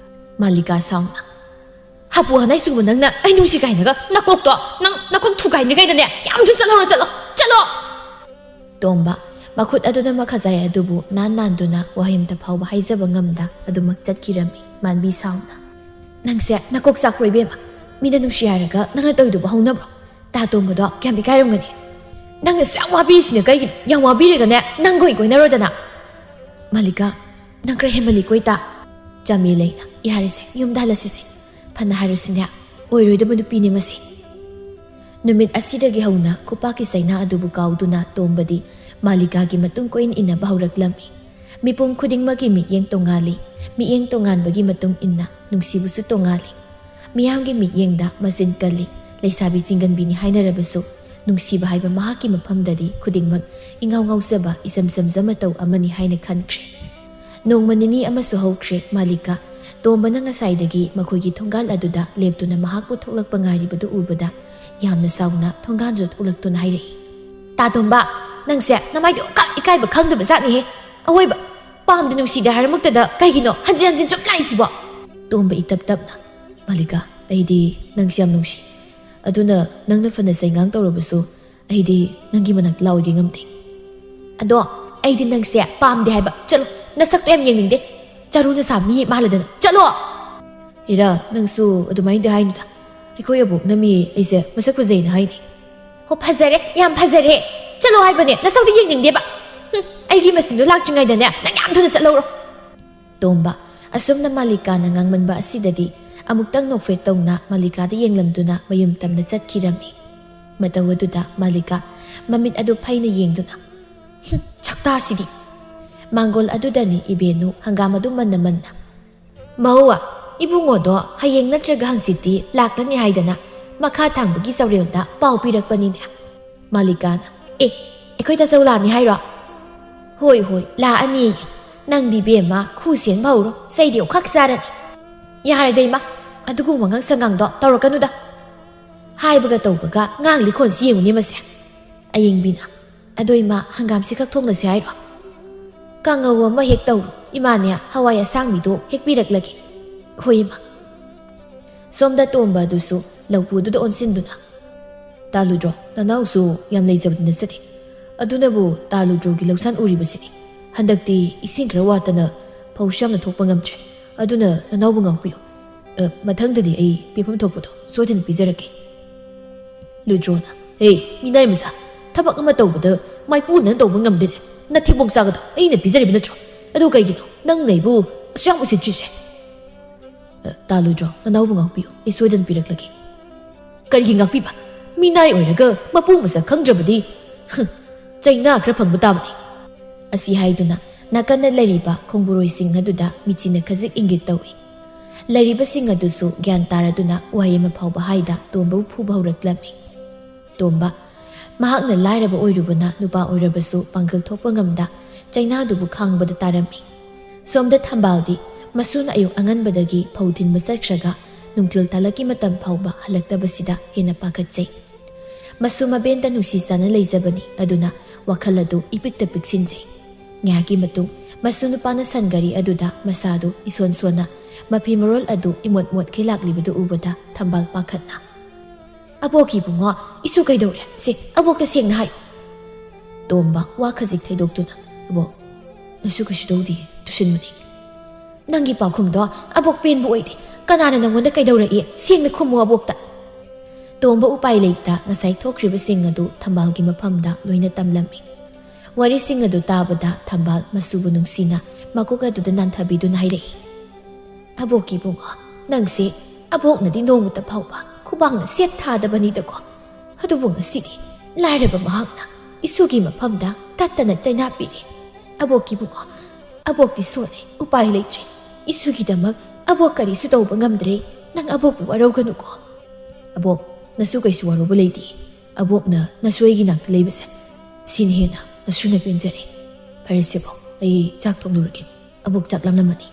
ꯃꯥꯂꯤꯀꯥ ꯁꯥꯎꯅ, "ꯍꯥꯄꯨ ꯍꯥꯅꯥꯏ ꯆꯨꯕ ꯅꯪꯅ ꯑꯩ ꯅꯨꯡꯁꯤ ꯀꯥꯏꯅꯒ ꯅꯀꯣꯛꯇꯣ, ꯅꯪ ꯅꯀꯣꯛ ꯊꯨꯒꯥꯏꯅꯤ ꯀꯩꯗꯅꯦ, ꯌꯥꯝ ꯊꯨꯅ ꯆꯠꯍꯧꯔꯣ, ꯆꯠꯂꯣ, ꯆꯠꯂꯣ!" ꯇꯣꯝꯕ ꯃꯈꯨꯠ ꯑꯗꯨꯅ ꯃꯈꯖꯥꯏ ꯑꯗꯨꯕꯨ ꯅꯥꯟ ꯅꯥꯟꯗꯨꯅ ꯋꯥꯍꯩ ꯑꯝꯇ ꯐꯥꯎꯕ ꯍꯥꯏꯖꯕ ꯉꯝꯗ ꯑꯗꯨꯃꯛ ꯆꯠꯈꯤꯔꯝꯃꯤ꯫ ꯃꯥꯟꯕꯤ ꯁꯥꯎꯅ, "ꯅꯪꯁꯦ ꯅꯀꯣꯛ ꯆꯥꯛꯄ꯭ꯔꯣ ꯏꯕꯦꯝꯃ? ꯃꯤꯅ ꯅꯨꯡꯁꯤ ꯍꯥꯏꯔꯒ ꯅꯪꯅ ꯇꯧꯔꯤꯗꯨꯕꯨ ꯍꯧꯅꯕ꯭ꯔꯣ? ꯇꯥ ꯇꯣꯝꯕꯗꯣ ꯀꯌꯥꯝ ꯏꯀꯥꯏꯔꯝꯒꯅꯤ꯫ ꯅꯪꯅꯁꯨ ꯌꯥꯝ ꯋꯥꯕꯤꯔꯤꯁꯤꯅ ꯀꯩꯒꯤꯅꯣ? ꯌꯥꯝ ꯋꯥꯕꯤꯔꯒꯅꯦ ꯅꯪꯒ ꯑꯣꯏꯅ ꯀꯣꯏꯅꯔꯣꯗꯅ꯫" "ꯃꯥꯂꯤꯀꯥ, ꯅꯪ ꯈꯔ ꯍꯦꯟꯃꯜꯂꯤꯀꯣ ꯏꯇꯥ꯫" ꯆꯥꯃꯦꯂꯩꯅ, "ꯌꯥꯔꯦꯁꯦ, ꯌꯨꯝꯗ ꯍꯜꯂꯁꯤꯁꯦ꯫ ꯐꯅ ꯍꯥꯏꯔꯨꯁꯤꯅꯦ, ꯑꯣꯏꯔꯣꯏꯗꯕ ꯅꯨꯄꯤꯅꯦ ꯃꯁꯤ꯫" ꯅꯨꯃꯤꯠ ꯑꯁꯤꯗꯒꯤ ꯍꯧꯅ ꯈꯨꯄꯥꯛꯀꯤ ꯆꯩꯅꯥ ꯑꯗꯨꯕꯨ ꯀꯥꯎꯗꯨꯅ ꯇꯣꯝꯕꯗꯤ ꯃꯥꯂꯤꯀꯥꯒꯤ ꯃꯇꯨꯡ ꯀꯣꯏꯅ ꯏꯟꯅꯕ ꯍꯧꯔꯛꯂꯝꯃꯤ꯫ ꯃꯤꯄꯨꯝ ꯈꯨꯗꯤꯡꯃꯛꯀꯤ ꯃꯤꯠꯌꯦꯡ ꯇꯣꯉꯥꯜꯂꯤ꯫ ꯃꯤꯠꯌꯦꯡ ꯇꯣꯉꯥꯟꯕꯒꯤ ꯃꯇꯨꯡ ꯏꯟꯅ ꯅꯨꯡꯁꯤꯕꯁꯨ ꯇꯣꯉꯥꯜꯂꯤ꯫ ꯃꯤꯌꯥꯝꯒꯤ ꯃꯤꯠꯌꯦꯡꯗ ꯃꯆꯤꯟ ꯀꯜꯂꯤ, ꯂꯩꯁꯥꯕꯤ ꯆꯤꯡꯒꯟꯕꯤꯅꯤ ꯍꯥꯏꯅꯔꯕꯁꯨ, ꯅꯨꯡꯁꯤꯕ ꯍꯥꯏꯕ ꯃꯍꯥꯛꯀꯤ ꯃꯐꯝꯗꯗꯤ ꯈꯨꯗꯤꯡꯃꯛ ꯏꯉꯥꯎ ꯉꯥꯎꯖꯕ, ꯏꯆꯝ ꯆꯝꯖ ꯃꯇꯧ ꯑꯃꯅꯤ ꯍꯥꯏꯅ ꯈꯟꯈ꯭ꯔꯦ꯫ ꯅꯣꯡꯃ ꯅꯤꯅꯤ ꯑꯃꯁꯨ ꯍꯧꯈ꯭ꯔꯦ꯫ ꯃꯥꯂꯤꯀꯥ, ꯇꯣꯝꯕꯅ ꯉꯁꯥꯏꯗꯒꯤ ꯃꯈꯣꯏꯒꯤ ꯊꯣꯡꯒꯥꯜ ꯑꯗꯨꯗ ꯂꯦꯞꯇꯨꯅ ꯃꯍꯥꯛꯄꯨ ꯊꯣꯛꯂꯛꯄ ꯉꯥꯏꯔꯤꯕꯗꯨ ꯎꯕꯗ ꯌꯥꯝꯅ ꯁꯥꯎꯅ ꯊꯣꯡꯒꯥꯜꯗꯨꯗ ꯊꯣꯛꯂꯛꯇꯨꯅ ꯍꯥꯏꯔꯛꯏ, "ꯇꯥ ꯇꯣꯝꯕ, ꯅꯪꯁꯦ ꯅꯃꯥꯏꯗꯣ ꯑꯣꯟꯈꯠ ꯏꯀꯥꯏꯕ ꯈꯪꯗꯕ ꯖꯥꯠꯅꯤꯍꯦ꯫ ꯑꯋꯣꯏꯕ, ꯄꯥꯝꯗꯦ ꯅꯨꯡꯁꯤꯗꯦ ꯍꯥꯏꯔꯃꯛꯇꯗ ꯀꯩꯒꯤꯅꯣ ꯍꯟꯖꯤꯟ ꯍꯟꯖꯤꯟ ꯁꯨꯝ ꯂꯥꯛꯏꯁꯤꯕꯣ?" ꯇꯣꯝꯕ ꯏꯇꯞ ꯇꯞꯅ, "ꯃꯥꯂꯤꯀꯥ, ꯑꯩꯗꯤ ꯅꯪꯁꯦ ꯌꯥꯝ ꯅꯨꯡꯁꯤ꯫ ꯑꯗꯨꯅ ꯅꯪꯅ ꯐꯅ ꯆꯩꯉꯥꯡ ꯇꯧꯔꯕꯁꯨ ꯑꯩꯗꯤ ꯅꯪꯒꯤ ꯃꯅꯥꯛꯇ ꯂꯥꯛꯑꯣꯏꯒꯦ ꯉꯝꯗꯦ꯫ ꯑꯗꯣ ꯑꯩꯗꯤ ꯅꯪꯁꯦ ꯄꯥꯝꯗꯦ ꯍꯥꯏꯕ꯫ ꯆꯠꯂꯣ, ꯅꯁꯛꯇꯣ ꯌꯥꯝ ꯌꯦꯡꯅꯤꯡꯗꯦ꯫ ꯆꯔꯨꯅ ꯁꯥ ꯃꯤ ꯃꯥꯜꯂꯗꯅ꯫ ꯆꯠꯂꯣ!" "ꯍꯦꯔꯥ, ꯅꯪꯁꯨ ꯑꯗꯨꯃꯥꯏꯅꯗꯤ ꯍꯥꯏꯅꯨꯗ꯫ ꯑꯩꯈꯣꯏ ꯑꯕꯣꯛꯅ ꯃꯤ ꯑꯩꯁꯦ ꯃꯁꯛ ꯐꯖꯩꯅ ꯍꯥꯏꯅꯤ꯫" "ꯍꯣ, ꯐꯖꯔꯦ, ꯌꯥꯝ ꯐꯖꯔꯦ꯫ ꯆꯠꯂꯣ ꯍꯥꯏꯕꯅꯦ, ꯅꯁꯛꯇꯣ ꯌꯦꯡꯅꯤꯡꯗꯦꯕ꯫ ꯍꯨꯝ, ꯑꯩꯒꯤ ꯃꯁꯤꯡꯗꯣ ꯂꯥꯛꯇ꯭ꯔꯤꯉꯩꯗꯅꯦ ꯅꯪ ꯌꯥꯝ ꯊꯨꯅ ꯆꯠꯍꯧꯔꯣ꯫" ꯇꯣꯝꯕ, ꯑꯁꯨꯝꯅ ꯃꯥꯂꯤꯀꯥꯅ ꯉꯥꯡꯃꯟꯕ ꯑꯁꯤꯗꯗꯤ ꯑꯃꯨꯛꯇꯪ ꯅꯣꯛꯐꯦꯠ ꯇꯧꯅ ꯃꯥꯂꯤꯀꯥꯗ ꯌꯦꯡꯂꯝꯗꯨꯅ ꯃꯌꯨꯝ ꯇꯝꯅ ꯆꯠꯈꯤꯔꯝꯃꯤ꯫ ꯃꯇꯧ ꯑꯗꯨꯗ ꯃꯥꯂꯤꯀꯥ ꯃꯃꯤꯠ ꯑꯗꯨ ꯐꯩꯅ ꯌꯦꯡꯗꯨꯅ, "ꯍꯨꯝ, ꯁꯛꯇꯥꯁꯤꯗꯤ!" ꯃꯥꯡꯒꯣꯜ ꯑꯗꯨꯗꯅꯤ ꯏꯕꯦꯟꯅꯨ ꯍꯪꯒꯥꯝ ꯑꯗꯨ ꯃꯟꯅ ꯃꯟꯅ, "ꯃꯧ, ꯏꯕꯨꯡꯉꯣꯗꯣ ꯍꯌꯦꯡ ꯅꯠꯇ꯭ꯔꯒ ꯍꯪꯆꯤꯠꯇꯤ ꯂꯥꯛꯂꯅꯤ ꯍꯥꯏꯗꯅ ꯃꯈꯥ ꯊꯥꯡꯕꯒꯤ ꯆꯥꯎꯔꯦꯜꯗ ꯄꯥꯎ ꯄꯤꯔꯛꯄꯅꯤꯅꯦ꯫" ꯃꯥꯂꯤꯀꯥꯅ, "ꯑꯦ, ꯑꯩꯈꯣꯏ ꯇꯥꯆꯧ ꯂꯥꯛꯑꯅꯤ ꯍꯥꯏꯔꯣ?" "ꯍꯣꯏ, ꯍꯣꯏ, ꯂꯥꯛꯑꯅꯤꯌꯦ꯫ ꯅꯪꯗꯤ ꯏꯕꯦꯝꯃ ꯈꯨ ꯁꯦꯡꯕ ꯍꯧꯔꯣ, ꯆꯩꯗꯤ ꯑꯣꯈꯥꯛ ꯆꯥꯔꯅꯤ꯫" "ꯌꯥꯔꯦꯗ ꯏꯃꯥ, ꯑꯗꯨꯒꯨꯝꯕ ꯋꯥꯉꯥꯡ ꯁꯉꯥꯡꯗꯣ ꯇꯧꯔꯛꯀꯅꯨꯗ꯫ ꯍꯥꯏꯕꯒ ꯇꯧꯕꯒ ꯉꯥꯡꯂꯤ ꯈꯣꯟꯁꯤ ꯌꯦꯡꯉꯨꯅꯦ ꯃꯁꯦ꯫" ꯑꯌꯤꯡꯕꯤꯅ, "ꯑꯗꯣ ꯏꯃꯥ, ꯍꯪꯒꯥꯝꯁꯤ ꯈꯛ ꯊꯣꯡꯂꯁꯤ ꯍꯥꯏꯔꯣ?" "ꯀꯥꯡꯉꯧ ꯑꯃ ꯍꯦꯛ ꯇꯧꯔꯣ, ꯏꯃꯥꯅꯦ ꯍꯋꯥꯏ ꯑꯁꯥꯡꯕꯤꯗꯣ ꯍꯦꯛ ꯄꯤꯔꯛꯂꯒꯦ꯫" "ꯍꯣꯏ ꯏꯃꯥ꯫" ꯁꯣꯝꯗ ꯇꯣꯝꯕ ꯑꯗꯨꯁꯨ ꯂꯧꯄꯨꯗꯨꯗ ꯑꯣꯟꯁꯤꯟꯗꯨꯅ, "ꯇꯥꯂꯨꯗ꯭ꯔꯣ, ꯅꯅꯥꯎꯁꯨ ꯌꯥꯝ ꯂꯩꯖꯕꯗꯤ ꯅꯠꯆꯗꯦ꯫ ꯑꯗꯨꯅꯕꯨ ꯇꯥꯂꯨꯗ꯭ꯔꯣꯒꯤ ꯂꯧꯁꯥꯟ ꯎꯔꯤꯕꯁꯤꯅꯤ꯫ ꯍꯟꯗꯛꯇꯤ ꯏꯁꯤꯡ ꯈꯔ ꯋꯥꯠꯇꯅ ꯐꯧꯁꯨ ꯌꯥꯝꯅ ꯊꯣꯛꯄ ꯉꯝꯗ꯭ꯔꯦ꯫ ꯑꯗꯨꯅ ꯅꯅꯥꯎꯕꯨ ꯉꯥꯛꯄꯤꯌꯨ꯫ ꯑ, ꯃꯊꯪꯗꯗꯤ ꯑꯩ ꯄꯤꯐꯝ ꯊꯣꯛꯄꯗꯣ ꯁꯣꯏꯗꯅ ꯄꯤꯖꯔꯛꯀꯦ꯫" ꯂꯨꯗ꯭ꯔꯣꯅ, "ꯍꯦ, ꯃꯤꯅꯥꯏ ꯃꯆꯥ, ꯊꯕꯛ ꯑꯃ ꯇꯧꯕꯗ ꯃꯥꯏꯄꯨꯅꯅ ꯇꯧꯕ ꯉꯝꯗꯦꯅꯦ꯫ ꯅꯊꯤꯕꯣꯡ ꯆꯥꯒꯗꯣ ꯑꯩꯅ ꯄꯤꯖꯔꯤꯕ ꯅꯠꯇ꯭ꯔꯣ? ꯑꯗꯨ ꯀꯩꯒꯤꯅꯣ ꯅꯪꯅ ꯑꯩꯕꯨ ꯑꯁꯨꯛ ꯌꯥꯝ ꯎꯁꯤꯠꯇ꯭ꯔꯤꯁꯦ?" "ꯑ, ꯇꯥꯂꯨꯗ꯭ꯔꯣ, ꯅꯅꯥꯎꯕꯨ ꯉꯥꯛꯄꯤꯌꯨ, ꯑꯩ ꯁꯣꯏꯗꯅ ꯄꯤꯔꯛꯂꯒꯦ꯫" "ꯀꯔꯤꯒꯤ ꯉꯥꯛꯄꯤꯕ? ꯃꯤꯅꯥꯏ ꯑꯣꯏꯔꯒ ꯃꯄꯨ ꯃꯁꯛ ꯈꯪꯗ꯭ꯔꯕꯗꯤ, ꯍꯨꯝ, ꯆꯩꯅꯥ ꯈꯔ ꯐꯪꯕ ꯇꯥꯕꯅꯤ꯫" ꯑꯁꯤ ꯍꯥꯏꯗꯨꯅ ꯅꯥꯀꯟꯗ ꯂꯩꯔꯤꯕ ꯈꯣꯡꯕꯨꯔꯣꯏꯁꯤꯡ ꯑꯗꯨꯗ ꯃꯤꯆꯤꯅ ꯈꯖꯤꯛ ꯏꯪꯒꯤꯠ ꯇꯧꯏ꯫ ꯂꯩꯔꯤꯕꯁꯤꯡ ꯑꯗꯨꯁꯨ ꯒ꯭ꯌꯥꯟ ꯇꯥꯔꯗꯨꯅ ꯋꯥꯍꯩ ꯑꯃ ꯐꯥꯎꯕ ꯍꯥꯏꯗ ꯇꯣꯝꯕꯕꯨ ꯐꯨꯕ ꯍꯧꯔꯛꯂꯝꯃꯤ꯫ ꯇꯣꯝꯕ, ꯃꯍꯥꯛꯅ ꯂꯥꯏꯔꯕ ꯑꯣꯏꯔꯨꯕꯅ ꯅꯨꯄꯥ ꯑꯣꯏꯔꯕꯁꯨ ꯄꯥꯡꯒꯜ ꯊꯣꯛꯄ ꯉꯝꯗ ꯆꯩꯅꯥꯗꯨꯕꯨ ꯈꯥꯡꯕꯗ ꯇꯥꯔꯝꯃꯤ꯫ ꯁꯣꯝꯗ ꯊꯝꯕꯥꯜꯗꯤ ꯃꯁꯨꯅ ꯑꯌꯨꯛ ꯑꯉꯟꯕꯗꯒꯤ ꯐꯧ ꯊꯤꯟꯕ ꯆꯠꯈ꯭ꯔꯒ ꯅꯨꯡꯊꯤꯜ ꯇꯥꯂꯛꯀꯤ ꯃꯇꯝ ꯐꯥꯎꯕ ꯍꯜꯂꯛꯇꯕꯁꯤꯗ ꯍꯦꯟꯅ ꯄꯥꯈꯠꯆꯩ꯫ ꯃꯁꯨ ꯃꯕꯦꯟꯗ ꯅꯨꯡꯁꯤ ꯆꯥꯟꯅ ꯂꯩꯖꯕꯅꯤ, ꯑꯗꯨꯅ ꯋꯥꯈꯜ ꯑꯗꯨ ꯏꯄꯤꯛꯇ ꯄꯤꯛꯁꯤꯟꯖꯩ꯫ ꯉꯥꯏꯍꯥꯛꯀꯤ ꯃꯇꯨꯡ ꯃꯁꯨ ꯅꯨꯄꯥꯅ ꯁꯟ ꯒꯥꯔꯤ ꯑꯗꯨꯗ ꯃꯁꯥꯗꯨ ꯏꯁꯣꯟ ꯁꯣꯟꯅ ꯃꯐꯤ ꯃꯔꯣꯜ ꯑꯗꯨ ꯏꯃꯣꯠ ꯃꯣꯠꯈꯩ ꯂꯥꯛꯂꯤꯕꯗꯨ ꯎꯕꯗ ꯊꯝꯕꯥꯜ ꯄꯥꯈꯠꯅ, "ꯑꯕꯣꯛꯀꯤ ꯏꯕꯨꯡꯉꯣ, ꯏꯁꯨ ꯀꯩꯗꯧꯔꯦ? ꯁꯦ, ꯑꯕꯣꯛꯇ ꯁꯦꯡꯅ ꯍꯥꯏꯌꯨ꯫" ꯇꯣꯝꯕ ꯋꯥ ꯈꯖꯤꯛ ꯊꯩꯗꯣꯛꯇꯨꯅ, "ꯑꯕꯣꯛ, ꯅꯁꯨ ꯀꯩꯁꯨ ꯇꯧꯗꯦ, ꯇꯨꯁꯤꯟꯕꯅꯤ꯫" "ꯅꯪꯒꯤ ꯄꯥꯎꯈꯨꯝꯗꯣ ꯑꯕꯣꯛ ꯄꯦꯟꯕ ꯑꯣꯏꯗꯦ꯫ ꯀꯅꯥꯅ ꯅꯪꯉꯣꯟꯗ ꯀꯩꯗꯧꯔꯛꯏ? ꯁꯦꯡꯅ ꯈꯨꯝꯃꯨ ꯑꯕꯣꯛꯇ꯫" ꯇꯣꯝꯕ ꯎꯄꯥꯏ ꯂꯩꯇ ꯉꯁꯥꯏ ꯊꯣꯛꯈ꯭ꯔꯤꯕꯁꯤꯡ ꯑꯗꯨ ꯊꯝꯕꯥꯜꯒꯤ ꯃꯐꯝꯗ ꯂꯣꯏꯅ ꯇꯝꯂꯝꯃꯤ꯫ ꯋꯥꯔꯤꯁꯤꯡ ꯑꯗꯨ ꯇꯥꯕꯗ ꯊꯝꯕꯥꯜ ꯃꯁꯨꯕꯨ ꯅꯨꯡꯁꯤꯅ ꯃꯀꯣꯛ ꯑꯗꯨꯗ ꯅꯥꯟꯊꯕꯤꯗꯨꯅ ꯍꯥꯏꯔꯛꯏ, "ꯑꯕꯣꯛꯀꯤ ꯏꯕꯨꯡꯉꯣ, ꯅꯪꯁꯦ ꯑꯕꯣꯛꯅꯗꯤ ꯅꯣꯡꯃꯇ ꯐꯥꯎꯕ ꯈꯨꯕꯥꯛꯅ ꯁꯦꯠ ꯊꯥꯗꯕꯅꯤꯗꯀꯣ꯫ ꯑꯗꯨꯕꯨ ꯉꯁꯤꯗꯤ ꯂꯥꯏꯔꯕ ꯃꯍꯥꯛꯅ ꯏꯁꯨꯒꯤ ꯃꯐꯝꯗ ꯇꯠꯇꯅ ꯆꯩꯅꯥ ꯄꯤꯔꯦ꯫ ꯑꯕꯣꯛꯀꯤ ꯏꯕꯨꯡꯉꯣ, ꯑꯕꯣꯛꯇꯤ ꯁꯣꯜꯂꯦ, ꯎꯄꯥꯏ ꯂꯩꯇ꯭ꯔꯦ꯫ ꯏꯁꯨꯒꯤꯗꯃꯛ ꯑꯕꯣꯛ ꯀꯔꯤꯁꯨ ꯇꯧꯕ ꯉꯝꯗ꯭ꯔꯦ꯫ ꯅꯪ ꯑꯕꯣꯛꯄꯨ ꯋꯥꯔꯧꯒꯅꯨꯀꯣ꯫" "ꯑꯕꯣꯛ, ꯅꯁꯨ ꯀꯩꯁꯨ ꯋꯥꯔꯧꯕ ꯂꯩꯇꯦ꯫ ꯑꯕꯣꯛꯅ ꯅꯁꯨ ꯑꯩꯒꯤ ꯅꯥꯛꯇ ꯂꯩꯕꯁꯦ, ꯁꯤꯅ ꯍꯦꯟꯅ ꯅꯁꯨꯅ ꯄꯦꯟꯖꯔꯦ꯫ ꯐꯔꯦꯁꯦ ꯑꯕꯣꯛ, ꯑꯩ ꯆꯥꯛ ꯊꯣꯡꯂꯨꯔꯒꯦ꯫ ꯑꯕꯣꯛ ꯆꯥꯛ ꯂꯥꯝꯂꯝꯃꯅꯤ꯫"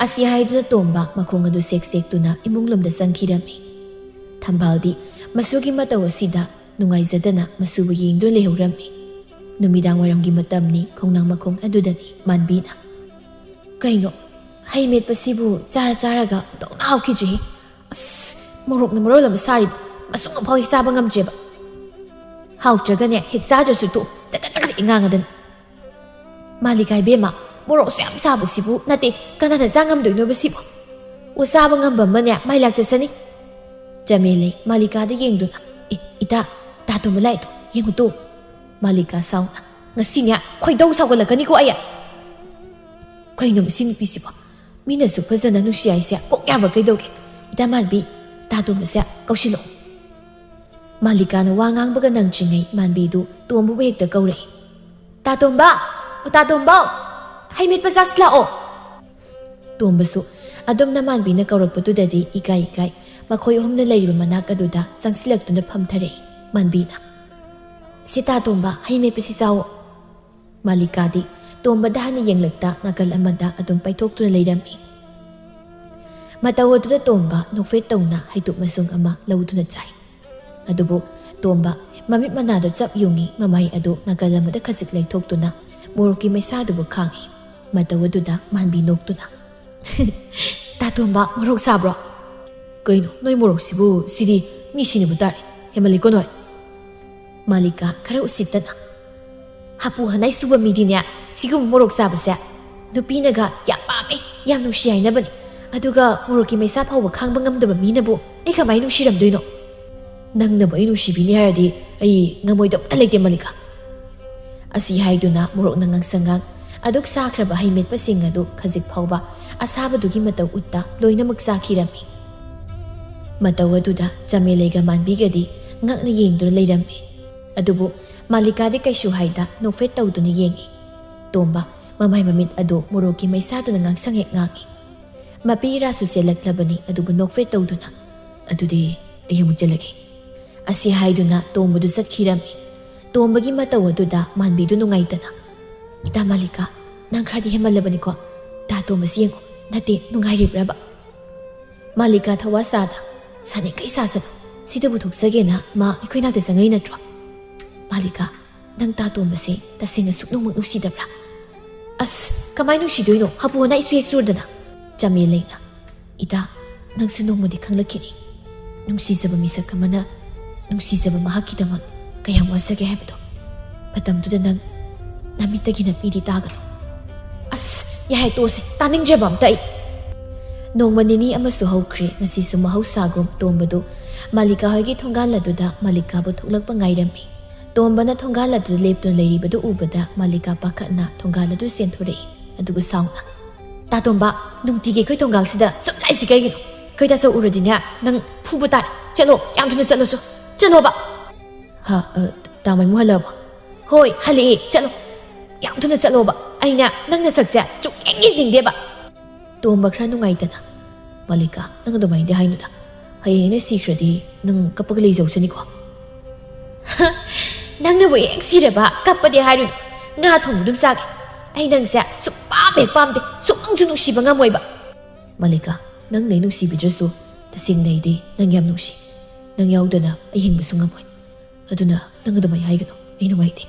ꯑꯁꯤ ꯍꯥꯏꯗꯨꯅ ꯇꯣꯝꯕ ꯃꯈꯣꯡ ꯑꯗꯨ ꯁꯦꯛ ꯁꯦꯛꯇꯨꯅ ꯏꯃꯨꯡ ꯂꯣꯝꯗ ꯆꯪꯈꯤꯔꯝꯃꯤ꯫ ꯊꯝꯕꯥꯜꯗꯤ ꯃꯁꯨꯒꯤ ꯃꯇꯧ ꯑꯁꯤꯗ ꯅꯨꯡꯉꯥꯏꯖꯗꯅ ꯃꯁꯨꯕꯨ ꯌꯦꯡꯗꯨꯅ ꯂꯩꯍꯧꯔꯝꯃꯤ꯫ ꯅꯨꯃꯤꯗꯥꯡ ꯋꯥꯏꯔꯝꯒꯤ ꯃꯇꯝꯅꯤ, ꯈꯣꯡꯅꯥꯡ ꯃꯈꯣꯡ ꯑꯗꯨꯗꯅꯤ ꯃꯥꯟꯕꯤꯅ, "ꯀꯩꯅꯣ, ꯍꯩ ꯃꯦꯠꯄꯁꯤꯕꯨ ꯆꯥꯔ ꯆꯥꯔꯒ ꯑꯣꯟꯊꯣꯛꯅ ꯍꯥꯎꯈꯤꯗ꯭ꯔꯦꯍꯦ꯫ ꯑꯁ, ꯃꯣꯔꯣꯛꯅ ꯃꯔꯣꯜ ꯑꯃ ꯁꯥꯔꯤꯕ, ꯃꯁꯨꯡ ꯑꯃꯐꯥꯎ ꯍꯦꯛ ꯆꯥꯕ ꯉꯝꯗ꯭ꯔꯦꯕ꯫" "ꯍꯥꯎꯇ꯭ꯔꯒꯅꯦ ꯍꯦꯛ ꯆꯥꯗ꯭ꯔꯁꯨ ꯇꯣꯛ, ꯆꯒꯠ ꯆꯒꯠ ꯍꯦꯛ ꯉꯥꯡꯉꯗꯅ꯫" "ꯃꯥꯂꯤꯀꯥ ꯏꯕꯦꯝꯃ, ꯃꯣꯔꯣꯛꯁꯨ ꯌꯥꯝ ꯁꯥꯕꯁꯤꯕꯨ, ꯅꯠꯇꯦ, ꯀꯅꯥꯅ ꯆꯥ ꯉꯝꯗꯣꯏꯅꯣꯕ ꯁꯤꯕꯨ? ꯑꯣ, ꯆꯥꯕ ꯉꯝꯕ ꯑꯃꯅꯦ ꯃꯥꯏ ꯂꯥꯛꯆꯁꯅꯤ꯫" ꯆꯃꯦꯂꯩ ꯃꯥꯂꯤꯀꯥꯗ ꯌꯦꯡꯗꯨꯅ, "ꯑꯦ, ꯏꯇꯥ, ꯇꯥ ꯇꯣꯝꯕ ꯂꯥꯛꯑꯦꯗꯣ, ꯌꯦꯡꯉꯨꯇꯣ꯫" ꯃꯥꯂꯤꯀꯥ ꯁꯥꯎꯅ, "ꯉꯁꯤꯅꯦ ꯈꯣꯏꯗꯧ ꯁꯥꯎꯒꯠꯂꯛꯀꯅꯤꯀꯣ ꯑꯩ꯫" "ꯀꯩꯅꯣ ꯃꯁꯤ ꯅꯨꯄꯤꯁꯤꯕꯣ? ꯃꯤꯅꯁꯨ ꯐꯖꯅ ꯅꯨꯡꯁꯤ ꯍꯥꯏꯁꯦ ꯀꯣꯛ ꯌꯥꯕ ꯀꯩꯗꯧꯒꯦ? ꯏꯇꯥ ꯃꯥꯟꯕꯤ, ꯇꯥ ꯇꯣꯝꯕꯁꯦ ꯀꯧꯁꯤꯜꯂꯛꯑꯣ꯫" ꯃꯥꯂꯤꯀꯥꯅ ꯋꯥ ꯉꯥꯡꯕꯒ ꯅꯪꯗ꯭ꯔꯤꯉꯩ ꯃꯥꯟꯕꯤꯗꯨ ꯇꯣꯝꯕꯕꯨ ꯍꯦꯛꯇ ꯀꯧꯔꯛꯏ꯫ "ꯇꯥ ꯇꯣꯝꯕ! ꯑꯣ, ꯇꯥ ꯇꯣꯝꯕꯧ! ꯍꯩ ꯃꯦꯠꯄ ꯆꯥꯁꯤ ꯂꯥꯛꯑꯣ!" ꯇꯣꯝꯕꯁꯨ ꯑꯗꯨꯝꯅ ꯃꯥꯟꯕꯤꯅ ꯀꯧꯔꯛꯄꯗꯨꯗꯗꯤ ꯏꯀꯥꯏ ꯏꯀꯥꯏ ꯃꯈꯣꯏ ꯑꯍꯨꯝꯅ ꯂꯩꯔꯤꯕ ꯃꯅꯥꯛ ꯑꯗꯨꯗ ꯆꯪꯁꯤꯜꯂꯛꯇꯨꯅ ꯐꯝꯊꯔꯛꯏ꯫ ꯃꯥꯟꯕꯤꯅ, "ꯁꯤ ꯇꯥ ꯇꯣꯝꯕ, ꯍꯩ ꯃꯦꯠꯄꯁꯤ ꯆꯥꯎꯑꯣ꯫" ꯃꯥꯂꯤꯀꯥꯗꯤ ꯇꯣꯝꯕꯗ ꯍꯟꯅ ꯌꯦꯡꯂꯛꯇ ꯅꯥꯀꯜ ꯑꯃꯗ ꯑꯗꯨꯝ ꯄꯩꯊꯣꯛꯇꯨꯅ ꯂꯩꯔꯝꯃꯤ꯫ ꯃꯇꯧ ꯑꯗꯨꯗ ꯇꯣꯝꯕ ꯅꯣꯛꯐꯦꯠ ꯇꯧꯅ ꯍꯩꯇꯨꯞ ꯃꯁꯨꯡ ꯑꯃ ꯂꯧꯗꯨꯅ ꯆꯥꯏ꯫ ꯑꯗꯨꯕꯨ ꯇꯣꯝꯕ ꯃꯃꯤꯠ ꯃꯅꯥꯗ ꯆꯞ ꯌꯨꯡꯏ, ꯃꯃꯥꯏ ꯑꯗꯨ ꯅꯥꯀꯜ ꯑꯃꯗ ꯈꯖꯤꯛ ꯂꯩꯊꯣꯛꯇꯨꯅ ꯃꯣꯔꯣꯛꯀꯤ ꯃꯩꯁꯥꯗꯨꯕꯨ ꯈꯥꯡꯏ꯫ ꯃꯇꯧ ꯑꯗꯨꯗ ꯃꯥꯟꯕꯤ ꯅꯣꯛꯇꯨꯅ, "ꯇꯥ ꯇꯣꯝꯕ, ꯃꯣꯔꯣꯛ ꯁꯥꯕ꯭ꯔꯣ?" "ꯀꯩꯅꯣ, ꯅꯣꯏ ꯃꯣꯔꯣꯛꯁꯤꯕꯨ? ꯁꯤꯗꯤ ꯃꯤ ꯁꯤꯅꯕ ꯇꯥꯔꯦ꯫ ꯍꯦꯃꯜꯂꯤꯀꯣ ꯅꯣꯏ!" ꯃꯥꯂꯤꯀꯥ ꯈꯔ ꯎꯁꯤꯠꯇꯅ, "ꯍꯥꯄꯨ ꯍꯅꯥꯏ ꯁꯨꯕ ꯃꯤꯗꯤꯅꯦ, ꯁꯤꯒꯨꯝꯕ ꯃꯣꯔꯣꯛ ꯆꯥꯕꯁꯦ ꯅꯨꯄꯤꯅꯒ ꯌꯥꯝ ꯄꯥꯝꯃꯦ, ꯌꯥꯝ ꯅꯨꯡꯁꯤ ꯍꯥꯏꯅꯕꯅꯤ꯫ ꯑꯗꯨꯒ ꯃꯣꯔꯣꯛꯀꯤ ꯃꯩꯁꯥ ꯐꯥꯎꯕ ꯈꯥꯡꯕ ꯉꯝꯗꯕ ꯃꯤꯅꯕꯨ ꯑꯩ ꯀꯃꯥꯏꯅ ꯅꯨꯡꯁꯤꯔꯝꯗꯣꯏꯅꯣ? ꯅꯪꯅꯕꯨ ꯑꯩ ꯅꯨꯡꯁꯤꯕꯤꯅꯤ ꯍꯥꯏꯔꯗꯤ ꯑꯩ ꯉꯝꯃꯣꯏꯗꯕ ꯑꯃꯠꯇ ꯂꯩꯇꯦ, ꯃꯥꯂꯤꯀꯥ꯫" ꯑꯁꯤ ꯍꯥꯏꯗꯨꯅ ꯃꯣꯔꯣꯛꯅ ꯉꯥꯡꯁꯪ ꯉꯥꯡ ꯑꯗꯨꯛ ꯁꯥꯈ꯭ꯔꯕ ꯍꯩ ꯃꯦꯠꯄꯁꯤꯡ ꯑꯗꯨ ꯈꯖꯤꯛ ꯐꯥꯎꯕ ꯑꯁꯥꯕꯗꯨꯒꯤ ꯃꯇꯧ ꯎꯠꯇ ꯂꯣꯏꯅꯃꯛ ꯆꯥꯈꯤꯔꯝꯃꯤ꯫ ꯃꯇꯧ ꯑꯗꯨꯗ ꯆꯃꯦꯂꯩꯒ ꯃꯥꯟꯕꯤꯒꯗꯤ ꯉꯛꯅ ꯌꯦꯡꯗꯨꯅ ꯂꯩꯔꯝꯃꯤ꯫ ꯑꯗꯨꯕꯨ ꯃꯥꯂꯤꯀꯥꯗꯤ ꯀꯩꯁꯨ ꯍꯥꯏꯗ ꯅꯣꯛꯐꯦꯠ ꯇꯧꯗꯨꯅ ꯌꯦꯡꯏ꯫ ꯇꯣꯝꯕ ꯃꯃꯥꯏ ꯃꯃꯤꯠ ꯑꯗꯨ ꯃꯣꯔꯣꯛꯀꯤ ꯃꯩꯁꯥꯗꯨꯅ ꯉꯥꯡꯁꯪ ꯍꯦꯛ ꯉꯥꯡꯏ꯫ ꯃꯄꯤ ꯏꯔꯥꯁꯨ ꯆꯦꯜꯂꯛꯂꯕꯅꯤ, ꯑꯗꯨꯕꯨ ꯅꯣꯛꯐꯦꯠ ꯇꯧꯗꯨꯅ, "ꯑꯗꯨꯗꯤ ꯑꯩ ꯑꯃꯨꯛ ꯆꯦꯜꯂꯒꯦ꯫" ꯑꯁꯤ ꯍꯥꯏꯗꯨꯅ ꯇꯣꯝꯕꯗꯨ ꯆꯠꯈꯤꯔꯝꯃꯤ꯫ ꯇꯣꯝꯕꯒꯤ ꯃꯇꯧ ꯑꯗꯨꯗ ꯃꯥꯟꯕꯤꯗꯨ ꯅꯨꯡꯉꯥꯏꯇꯅ, "ꯏꯇꯥ ꯃꯥꯂꯤꯀꯥ, ꯅꯪ ꯈꯔꯗꯤ ꯍꯦꯟꯃꯜꯂꯕꯅꯤꯀꯣ꯫ ꯇꯥ ꯇꯣꯝꯕꯁꯤ ꯌꯦꯡꯉꯣ, ꯅꯠꯇꯦ, ꯅꯨꯡꯉꯥꯏꯔꯤꯕ꯭ꯔꯕ?" ꯃꯥꯂꯤꯀꯥ ꯊꯋꯥ ꯁꯥꯗ, "ꯁꯥꯅꯤꯡꯈꯩ ꯁꯥꯁꯅꯨ, ꯁꯤꯗꯕꯨ ꯊꯣꯛꯆꯒꯦꯅ ꯃꯥ ꯑꯩꯈꯣꯏ ꯅꯥꯛꯇ ꯆꯪꯉꯛꯏ ꯅꯠꯇ꯭ꯔꯣ?" "ꯃꯥꯂꯤꯀꯥ, ꯅꯪ ꯇꯥ ꯇꯣꯝꯕꯁꯦ ꯇꯁꯦꯡꯅ ꯁꯨꯛꯅꯨꯡꯃꯛ ꯅꯨꯡꯁꯤꯗꯕ꯭ꯔꯥ?" "ꯑꯁ, ꯀꯃꯥꯏ ꯅꯨꯡꯁꯤꯗꯣꯏꯅꯣ? ꯍꯥꯄꯨ ꯍꯅꯥꯏ ꯏꯆꯨ ꯍꯦꯛ ꯆꯨꯔꯗꯅ꯫" ꯆꯃꯦꯂꯩꯅ, "ꯏꯇꯥ, ꯅꯪꯁꯨ ꯅꯣꯡꯃꯗꯤ ꯈꯪꯂꯛꯈꯤꯅꯤ, ꯅꯨꯡꯁꯤꯖꯕ ꯃꯤꯁꯛ ꯑꯃꯅ ꯅꯨꯡꯁꯤꯖꯕ ꯃꯍꯥꯛꯀꯤꯗꯃꯛ ꯀꯌꯥꯝ ꯋꯥꯖꯒꯦ ꯍꯥꯏꯕꯗꯣ꯫ ꯃꯇꯝꯗꯨꯗ ꯅꯪ ꯅꯃꯤꯠꯇꯒꯤ ꯅꯄꯤꯗꯤ ꯇꯥꯒꯅꯨ꯫" "ꯑꯁ, ꯌꯥꯔꯦ, ꯇꯣꯛꯑꯁꯦ, ꯇꯥꯅꯤꯡꯗ꯭ꯔꯦꯕ ꯑꯝꯇ ꯑꯩ꯫" ꯅꯣꯡꯃ ꯅꯤꯅꯤ ꯑꯃꯁꯨ ꯍꯧꯈ꯭ꯔꯦ꯫ ꯉꯁꯤꯁꯨ ꯃꯍꯧꯁꯥꯒꯨꯝ ꯇꯣꯝꯕꯗꯨ ꯃꯥꯂꯤꯀꯥ ꯍꯣꯏꯒꯤ ꯊꯣꯡꯒꯥꯜ ꯑꯗꯨꯗ ꯃꯥꯂꯤꯀꯥꯕꯨ ꯊꯣꯛꯂꯛꯄ ꯉꯥꯏꯔꯝꯃꯤ꯫ ꯇꯣꯝꯕꯅ ꯊꯣꯡꯒꯥꯜ ꯑꯗꯨꯗ ꯂꯦꯞꯇꯨꯅ ꯂꯩꯔꯤꯕꯗꯨ ꯎꯕꯗ ꯃꯥꯂꯤꯀꯥ ꯄꯥꯈꯠꯅ ꯊꯣꯡꯒꯥꯜ ꯑꯗꯨ ꯆꯦꯟꯊꯣꯔꯛꯏ, ꯑꯗꯨꯒ ꯁꯥꯎꯅ, "ꯇꯥ ꯇꯣꯝꯕ, ꯅꯨꯡꯇꯤꯒꯤ ꯑꯩꯈꯣꯏ ꯊꯣꯡꯒꯥꯜꯁꯤꯗ ꯁꯨꯝ ꯂꯥꯛꯏꯁꯤ ꯀꯩꯒꯤꯅꯣ? ꯑꯩꯈꯣꯏ ꯇꯥꯆꯧ ꯎꯔꯗꯤꯅꯦ, ꯅꯪ ꯐꯨꯕ ꯇꯥꯔꯦ꯫ ꯆꯠꯂꯣ, ꯌꯥꯝ ꯊꯨꯅ ꯆꯠꯂꯣ, ꯆꯣ, ꯆꯠꯂꯣꯕ꯫" "ꯍꯥ, ꯑ, ꯇꯥ ꯃꯥꯏꯃꯨ ꯍꯜꯂꯛꯑꯕꯣ?" "ꯍꯣꯏ, ꯍꯜꯂꯛꯑꯦ, ꯆꯠꯂꯣ, ꯌꯥꯝ ꯊꯨꯅ ꯆꯠꯂꯣꯕ꯫ ꯑꯩꯅꯦ, ꯅꯪ ꯅꯁꯛꯁꯦ ꯁꯨꯛꯌꯦꯡ ꯌꯦꯡꯅꯤꯡꯗꯦꯕ꯫" ꯇꯣꯝꯕ ꯈꯔ ꯅꯨꯡꯉꯥꯏꯇꯅ, "ꯃꯥꯂꯤꯀꯥ, ꯅꯪ ꯑꯗꯨꯃꯥꯏꯅꯗꯤ ꯍꯥꯏꯅꯨꯗ꯫ ꯍꯌꯦꯡ ꯑꯩꯅ ꯁꯤꯈ꯭ꯔꯗꯤ ꯅꯪ ꯀꯞꯄꯒ ꯂꯩꯖꯧꯁꯅꯤꯀꯣ꯫" ꯅꯪꯅꯕꯨ ꯍꯦꯛ ꯁꯤꯔꯕ ꯀꯞꯄꯗꯤ ꯍꯥꯏꯔꯨꯅꯨ꯫ ꯉꯥ ꯊꯣꯡꯕ ꯑꯗꯨꯝ ꯆꯥꯒꯦ꯫ ꯑꯩ ꯅꯪꯁꯦ ꯁꯨꯛꯄꯥꯝ ꯍꯦꯛ ꯄꯥꯝꯗꯦ, ꯁꯨꯛꯅꯨꯡꯁꯨ ꯅꯨꯡꯁꯤꯕ ꯉꯝꯃꯣꯏꯕ꯫ ꯃꯥꯂꯤꯀꯥ, ꯅꯪꯅ ꯑꯩ ꯅꯨꯡꯁꯤꯕꯤꯗ꯭ꯔꯁꯨ ꯇꯁꯦꯡꯅ ꯑꯩꯗꯤ ꯅꯪ ꯌꯥꯝ ꯅꯨꯡꯁꯤ꯫ ꯅꯪ ꯌꯥꯎꯗꯅ ꯑꯩ ꯍꯤꯡꯕꯁꯨ ꯉꯝꯃꯣꯏ꯫ ꯑꯗꯨꯅ ꯅꯪ ꯑꯗꯨꯃꯥꯏ ꯍꯥꯏꯒꯅꯨ, ꯑꯩ ꯅꯨꯡꯉꯥꯏꯇꯦ꯫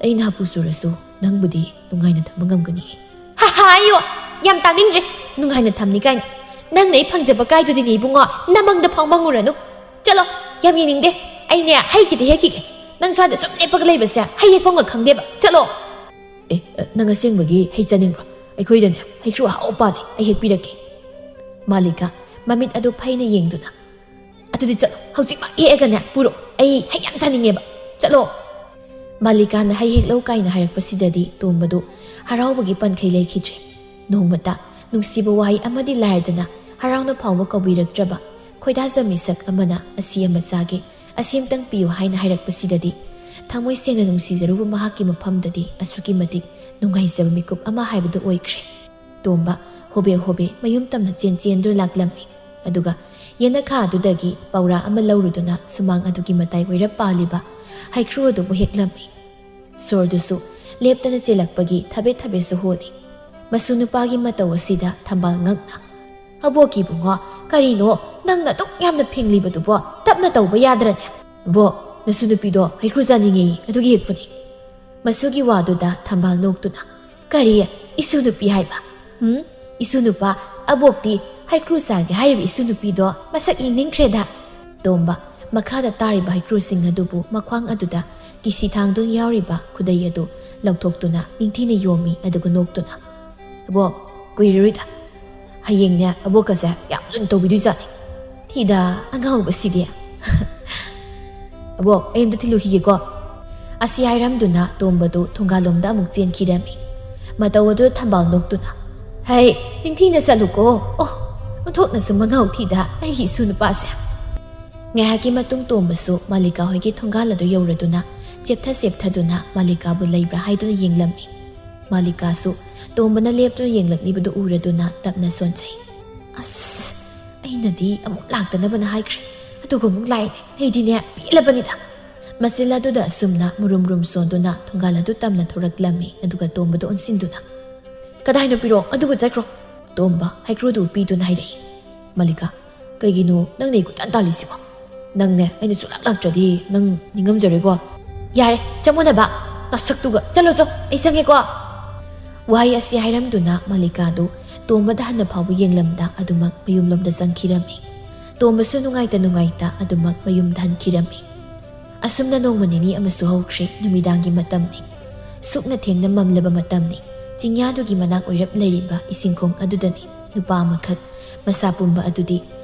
ꯑꯩꯅ ꯍꯥꯄꯨ ꯆꯨꯔꯁꯨ ꯅꯪꯕꯨꯗꯤ ꯅꯨꯡꯉꯥꯏꯅ ꯊꯝꯕ ꯉꯝꯒꯅꯤꯌꯦ꯫ ꯍꯥ ꯍꯥ, ꯑꯌꯣ! ꯌꯥꯝ ꯇꯥꯅꯤꯡꯗ꯭ꯔꯦ꯫ ꯅꯨꯡꯉꯥꯏꯅ ꯊꯝꯅꯤ ꯀꯥꯏꯅ꯫ ꯅꯪꯅ ꯑꯩ ꯐꯪꯖꯕ ꯀꯥꯏꯗꯨꯗꯤꯅꯦ ꯏꯕꯨꯡꯉꯣ, ꯅꯃꯪꯗ ꯐꯥꯎ ꯃꯪꯉꯨꯔꯅꯨ꯫ ꯆꯠꯂꯣ, ꯌꯥꯝ ꯌꯦꯡꯅꯤꯡꯗꯦ꯫ ꯑꯩꯅꯦ ꯍꯩ ꯈꯤꯇ ꯍꯦꯛꯈꯤꯒꯦ꯫ ꯅꯪ ꯁ꯭ꯋꯥꯏꯗ ꯁꯨꯝ ꯂꯦꯞꯄꯒ ꯂꯩꯕꯁꯦ ꯍꯩ ꯍꯦꯛꯐꯝꯒ ꯈꯪꯗꯦꯕ꯫ ꯆꯠꯂꯣ꯫ ꯑꯦ, ꯅꯪ ꯑꯁꯦꯡꯕꯒꯤ ꯍꯩ ꯆꯥꯅꯤꯡꯕ꯭ꯔꯣ? ꯑꯩꯈꯣꯏꯗꯅꯦ ꯍꯩꯀ꯭ꯔꯨ ꯑꯍꯥꯎꯕ ꯄꯥꯜꯂꯤ, ꯑꯩ ꯍꯦꯛꯄꯤꯔꯛꯀꯦ꯫ ꯃꯥꯂꯤꯀꯥ, ꯃꯃꯤꯠ ꯑꯗꯨ ꯐꯩꯅ ꯌꯦꯡꯗꯨꯅ, ꯑꯗꯨꯗꯤ ꯆꯠꯂꯣ, ꯍꯧꯖꯤꯛꯃꯛ ꯍꯦꯛꯑꯒꯅꯦ ꯄꯨꯔꯛꯑꯣ, ꯑꯩ ꯍꯩ ꯌꯥꯝ ꯆꯥꯅꯤꯡꯉꯦꯕ꯫ ꯆꯠꯂꯣ꯫ ꯃꯥꯂꯤꯀꯥꯅ ꯍꯩ ꯍꯦꯛꯂꯧ ꯀꯥꯏꯅ ꯍꯥꯏꯔꯛꯄꯁꯤꯗꯗꯤ ꯇꯣꯝꯕꯗꯨ ꯍꯔꯥꯎꯕꯒꯤ ꯄꯟꯈꯩ ꯂꯩꯈꯤꯗ꯭ꯔꯦ꯫ ꯅꯣꯡꯃꯇ ꯅꯨꯡꯁꯤꯕ ꯋꯥꯍꯩ ꯑꯃꯗꯤ ꯂꯥꯏꯔꯗꯅ ꯍꯔꯥꯎꯅ ꯐꯥꯎꯕ ꯀꯧꯕꯤꯔꯛꯇ꯭ꯔꯕ ꯈꯣꯏꯗꯥꯖ ꯃꯤꯁꯛ ꯑꯃꯅ ꯑꯁꯤ ꯑꯃ ꯆꯥꯒꯦ, ꯑꯁꯤ ꯑꯝꯇꯪ ꯄꯤꯌꯨ ꯍꯥꯏꯅ ꯍꯥꯏꯔꯛꯄꯁꯤꯗꯗꯤ ꯊꯃꯣꯏ ꯁꯦꯡꯅ ꯅꯨꯡꯁꯤꯖꯔꯨꯕ ꯃꯍꯥꯛꯀꯤ ꯃꯐꯝꯗꯗꯤ ꯑꯁꯨꯛꯀꯤ ꯃꯇꯤꯛ ꯅꯨꯡꯉꯥꯏꯖꯕ ꯃꯤꯀꯨꯞ ꯑꯃ ꯍꯥꯏꯕꯗꯨ ꯑꯣꯏꯈ꯭ꯔꯦ꯫ ꯇꯣꯝꯕ ꯍꯣꯕꯦ ꯍꯣꯕꯦ ꯃꯌꯨꯝ ꯇꯝꯅ ꯆꯦꯟ ꯆꯦꯟꯗꯨꯅ ꯂꯥꯛꯂꯝꯃꯤ꯫ ꯑꯗꯨꯒ ꯌꯦꯅꯈꯥ ꯑꯗꯨꯗꯒꯤ ꯄꯧꯔꯥ ꯑꯃ ꯂꯧꯔꯨꯗꯨꯅ ꯁꯨꯃꯥꯡ ꯑꯗꯨꯒꯤ ꯃꯇꯥꯏ ꯑꯣꯏꯔꯞ ꯄꯥꯜꯂꯤꯕ ꯍꯩꯀ꯭ꯔꯨ ꯑꯗꯨꯕꯨ ꯍꯦꯛꯂꯝꯃꯤ꯫ ꯁꯣꯔꯗꯨꯁꯨ ꯂꯦꯞꯇꯅ ꯆꯦꯜꯂꯛꯄꯒꯤ ꯊꯕꯦꯠ ꯊꯕꯦꯠꯁꯨ ꯍꯣꯜꯂꯤ꯫ ꯃꯁꯨ ꯅꯨꯄꯥꯒꯤ ꯃꯇꯧ ꯑꯁꯤꯗ ꯊꯝꯕꯥꯜ ꯉꯛꯅ, "ꯑꯕꯣꯛꯀꯤ ꯏꯕꯨꯡꯉꯣ, ꯀꯔꯤꯅꯣ ꯅꯪꯅ ꯑꯗꯨꯛ ꯌꯥꯝꯅ ꯐꯤꯡꯂꯤꯕꯗꯨꯕꯣ? ꯇꯞꯅ ꯇꯧꯕ ꯌꯥꯗ꯭ꯔꯅꯦ?" "ꯑꯕꯣꯛ, ꯅꯁꯨ ꯅꯨꯄꯤꯗꯣ ꯍꯩꯀ꯭ꯔꯨ ꯆꯥꯅꯤꯡꯉꯦꯌꯦ, ꯑꯗꯨꯒꯤ ꯍꯦꯛꯄꯅꯤ꯫" ꯃꯁꯨꯒꯤ ꯋꯥꯗꯨꯗ ꯊꯝꯕꯥꯜ ꯅꯣꯛꯇꯨꯅ, "ꯀꯔꯤ? ꯏꯁꯨ ꯅꯨꯄꯤ ꯍꯥꯏꯕ? ꯎꯝ? ꯏꯁꯨ ꯅꯨꯄꯥ? ꯑꯕꯣꯛꯇꯤ ꯍꯩꯀ꯭ꯔꯨ ꯆꯥꯒꯦ ꯍꯥꯏꯔꯤꯕ ꯏꯁꯨ ꯅꯨꯄꯤꯗꯣ ꯃꯁꯛ ꯌꯦꯡꯅꯤꯡꯈ꯭ꯔꯦꯗ꯫" ꯇꯣꯝꯕ ꯃꯈꯥꯗ ꯇꯥꯔꯤꯕ ꯍꯩꯀ꯭ꯔꯨꯁꯤꯡ ꯑꯗꯨꯕꯨ ꯃꯈ꯭ꯋꯥꯡ ꯑꯗꯨꯗ ꯀꯤꯁꯤ ꯊꯥꯡꯗꯨꯅ ꯌꯥꯎꯔꯤꯕ ꯈꯨꯗꯩ ꯑꯗꯨ ꯂꯧꯊꯣꯛꯇꯨꯅ ꯅꯤꯡꯊꯤꯅ ꯌꯣꯝꯃꯤ, ꯑꯗꯨꯒ ꯅꯣꯛꯇꯨꯅ, "ꯑꯕꯣꯛ, ꯀꯨꯏꯔꯔꯣꯏꯗ꯫ ꯍꯌꯦꯡꯅꯦ ꯑꯕꯣꯛꯀꯁꯦ ꯌꯥꯝ ꯂꯨꯅ ꯇꯧꯕꯤꯗꯣꯏꯖꯥꯠꯅꯤ꯫ ꯊꯤꯗ ꯑꯉꯥꯎꯕꯁꯤꯗꯤ꯫" "ꯑꯕꯣꯛ, ꯑꯩ ꯑꯝꯇ ꯊꯤꯜꯂꯨꯈꯤꯒꯦꯀꯣ꯫" ꯑꯁꯤ ꯍꯥꯏꯔꯝꯗꯨꯅ ꯇꯣꯝꯕꯗꯨ ꯊꯣꯡꯒꯥꯜꯂꯣꯝꯗ ꯑꯃꯨꯛ ꯆꯦꯟꯈꯤꯔꯝꯃꯤ꯫ ꯃꯇꯧ ꯑꯗꯨ ꯊꯝꯕꯥꯜ ꯅꯣꯛꯇꯨꯅ, "ꯍꯩ, ꯅꯤꯡꯊꯤꯅ ꯆꯠꯂꯨꯀꯣ꯫ ꯑꯣ, ꯑꯣꯟꯊꯣꯛꯅꯁꯨ ꯃꯉꯥꯎ ꯊꯤꯗ ꯑꯩꯒꯤ ꯏꯁꯨ ꯅꯨꯄꯥꯁꯦ꯫" ꯉꯥꯏꯍꯥꯛꯀꯤ ꯃꯇꯨꯡ ꯇꯣꯝꯕꯁꯨ ꯃꯥꯂꯤꯀꯥ ꯍꯣꯏꯒꯤ ꯊꯣꯡꯒꯥꯜ ꯑꯗꯨ ꯌꯧꯔꯗꯨꯅ ꯆꯦꯞꯊ ꯆꯦꯞꯊꯗꯨꯅ ꯃꯥꯂꯤꯀꯥꯕꯨ ꯂꯩꯕ꯭ꯔꯥ ꯍꯥꯏꯗꯨꯅ ꯌꯦꯡꯂꯝꯃꯤ꯫ ꯃꯥꯂꯤꯀꯥꯁꯨ ꯇꯣꯝꯕꯅ ꯂꯦꯞꯇꯨꯅ ꯌꯦꯡꯂꯛꯂꯤꯕꯗꯨ ꯎꯔꯗꯨꯅ ꯇꯞꯅ ꯁꯣꯟꯖꯩ꯫ "ꯑꯁ, ꯑꯩꯅꯗꯤ ꯑꯃꯨꯛ ꯂꯥꯛꯇꯅꯕꯅ ꯍꯥꯏꯈ꯭ꯔꯦ, ꯑꯗꯨꯒ ꯑꯃꯨꯛ ꯂꯥꯛꯏꯅꯦ꯫ ꯑꯩꯗꯤꯅꯦ ꯄꯦꯜꯂꯕꯅꯤꯗ꯫ ꯃꯆꯤꯜ ꯑꯗꯨꯗ ꯑꯁꯨꯝꯅ ꯃꯨꯔꯨꯝ ꯃꯨꯔꯨꯝ ꯁꯣꯟꯗꯨꯅ ꯊꯣꯡꯒꯥꯜ ꯑꯗꯨ ꯇꯝꯅ ꯊꯣꯔꯛꯂꯝꯃꯤ, ꯑꯗꯨꯒ ꯇꯣꯝꯕꯗ ꯑꯣꯟꯁꯤꯟꯗꯨꯅ, "ꯀꯗꯥꯏꯅꯣ ꯄꯤꯔꯛꯑꯣ, ꯑꯗꯨꯒ ꯆꯠꯈ꯭ꯔꯣ꯫" ꯇꯣꯝꯕ ꯍꯩꯀ꯭ꯔꯨꯗꯨ ꯄꯤꯗꯨꯅ ꯍꯥꯏꯔꯛꯏ꯫ ꯃꯥꯂꯤꯀꯥ, "ꯀꯩꯒꯤꯅꯣ ꯅꯪꯅ ꯑꯩ ꯀꯣꯏꯇꯥꯟ ꯇꯥꯜꯂꯤꯁꯤꯕꯣ? ꯅꯪꯅꯦ ꯑꯩꯅ ꯁꯨꯡꯂꯥꯛ ꯂꯥꯛꯇ꯭ꯔꯗꯤ ꯅꯪ ꯅꯤꯡꯉꯝꯖꯔꯣꯏꯀꯣ꯫" "ꯌꯥꯔꯦ, ꯆꯃꯝꯅꯕ, ꯅꯁꯛꯇꯨꯒ꯫ ꯆꯠꯂꯣ ꯆꯣ, ꯑꯩ ꯆꯪꯉꯦꯀꯣ꯫" ꯋꯥꯍꯩ ꯑꯁꯤ ꯍꯥꯏꯔꯝꯗꯨꯅ ꯃꯥꯂꯤꯀꯥꯗꯨ ꯇꯣꯝꯕꯗ ꯍꯟꯅ ꯐꯥꯎꯕ ꯌꯦꯡꯂꯝꯗ ꯑꯗꯨꯃꯛ ꯃꯌꯨꯝꯂꯣꯝꯗ ꯆꯪꯈꯤꯔꯝꯃꯤ꯫ ꯇꯣꯝꯕꯁꯨ ꯅꯨꯡꯉꯥꯏꯇ ꯅꯨꯡꯉꯥꯏꯇ ꯑꯗꯨꯃꯛ ꯃꯌꯨꯝꯗ ꯍꯟꯈꯤꯔꯝꯃꯤ꯫ ꯑꯁꯨꯝꯅ ꯅꯣꯡꯃ ꯅꯤꯅꯤ ꯑꯃꯁꯨ ꯍꯧꯈ꯭ꯔꯦ꯫ ꯅꯨꯃꯤꯗꯥꯡꯒꯤ ꯃꯇꯝꯅꯤ꯫ ꯁꯨꯛꯅ ꯊꯦꯡꯅ ꯃꯝꯂꯕ ꯃꯇꯝꯅꯤ꯫ ꯆꯤꯡꯌꯥꯗꯨꯒꯤ ꯃꯅꯥꯛ ꯑꯣꯏꯔꯞ ꯂꯩꯔꯤꯕ ꯏꯁꯤꯡꯈꯣꯡ ꯑꯗꯨꯗꯅꯤ ꯅꯨꯄꯥ ꯑꯃꯈꯛ, ꯃꯁꯥ ꯄꯨꯝꯕ ꯑꯗꯨꯗꯤ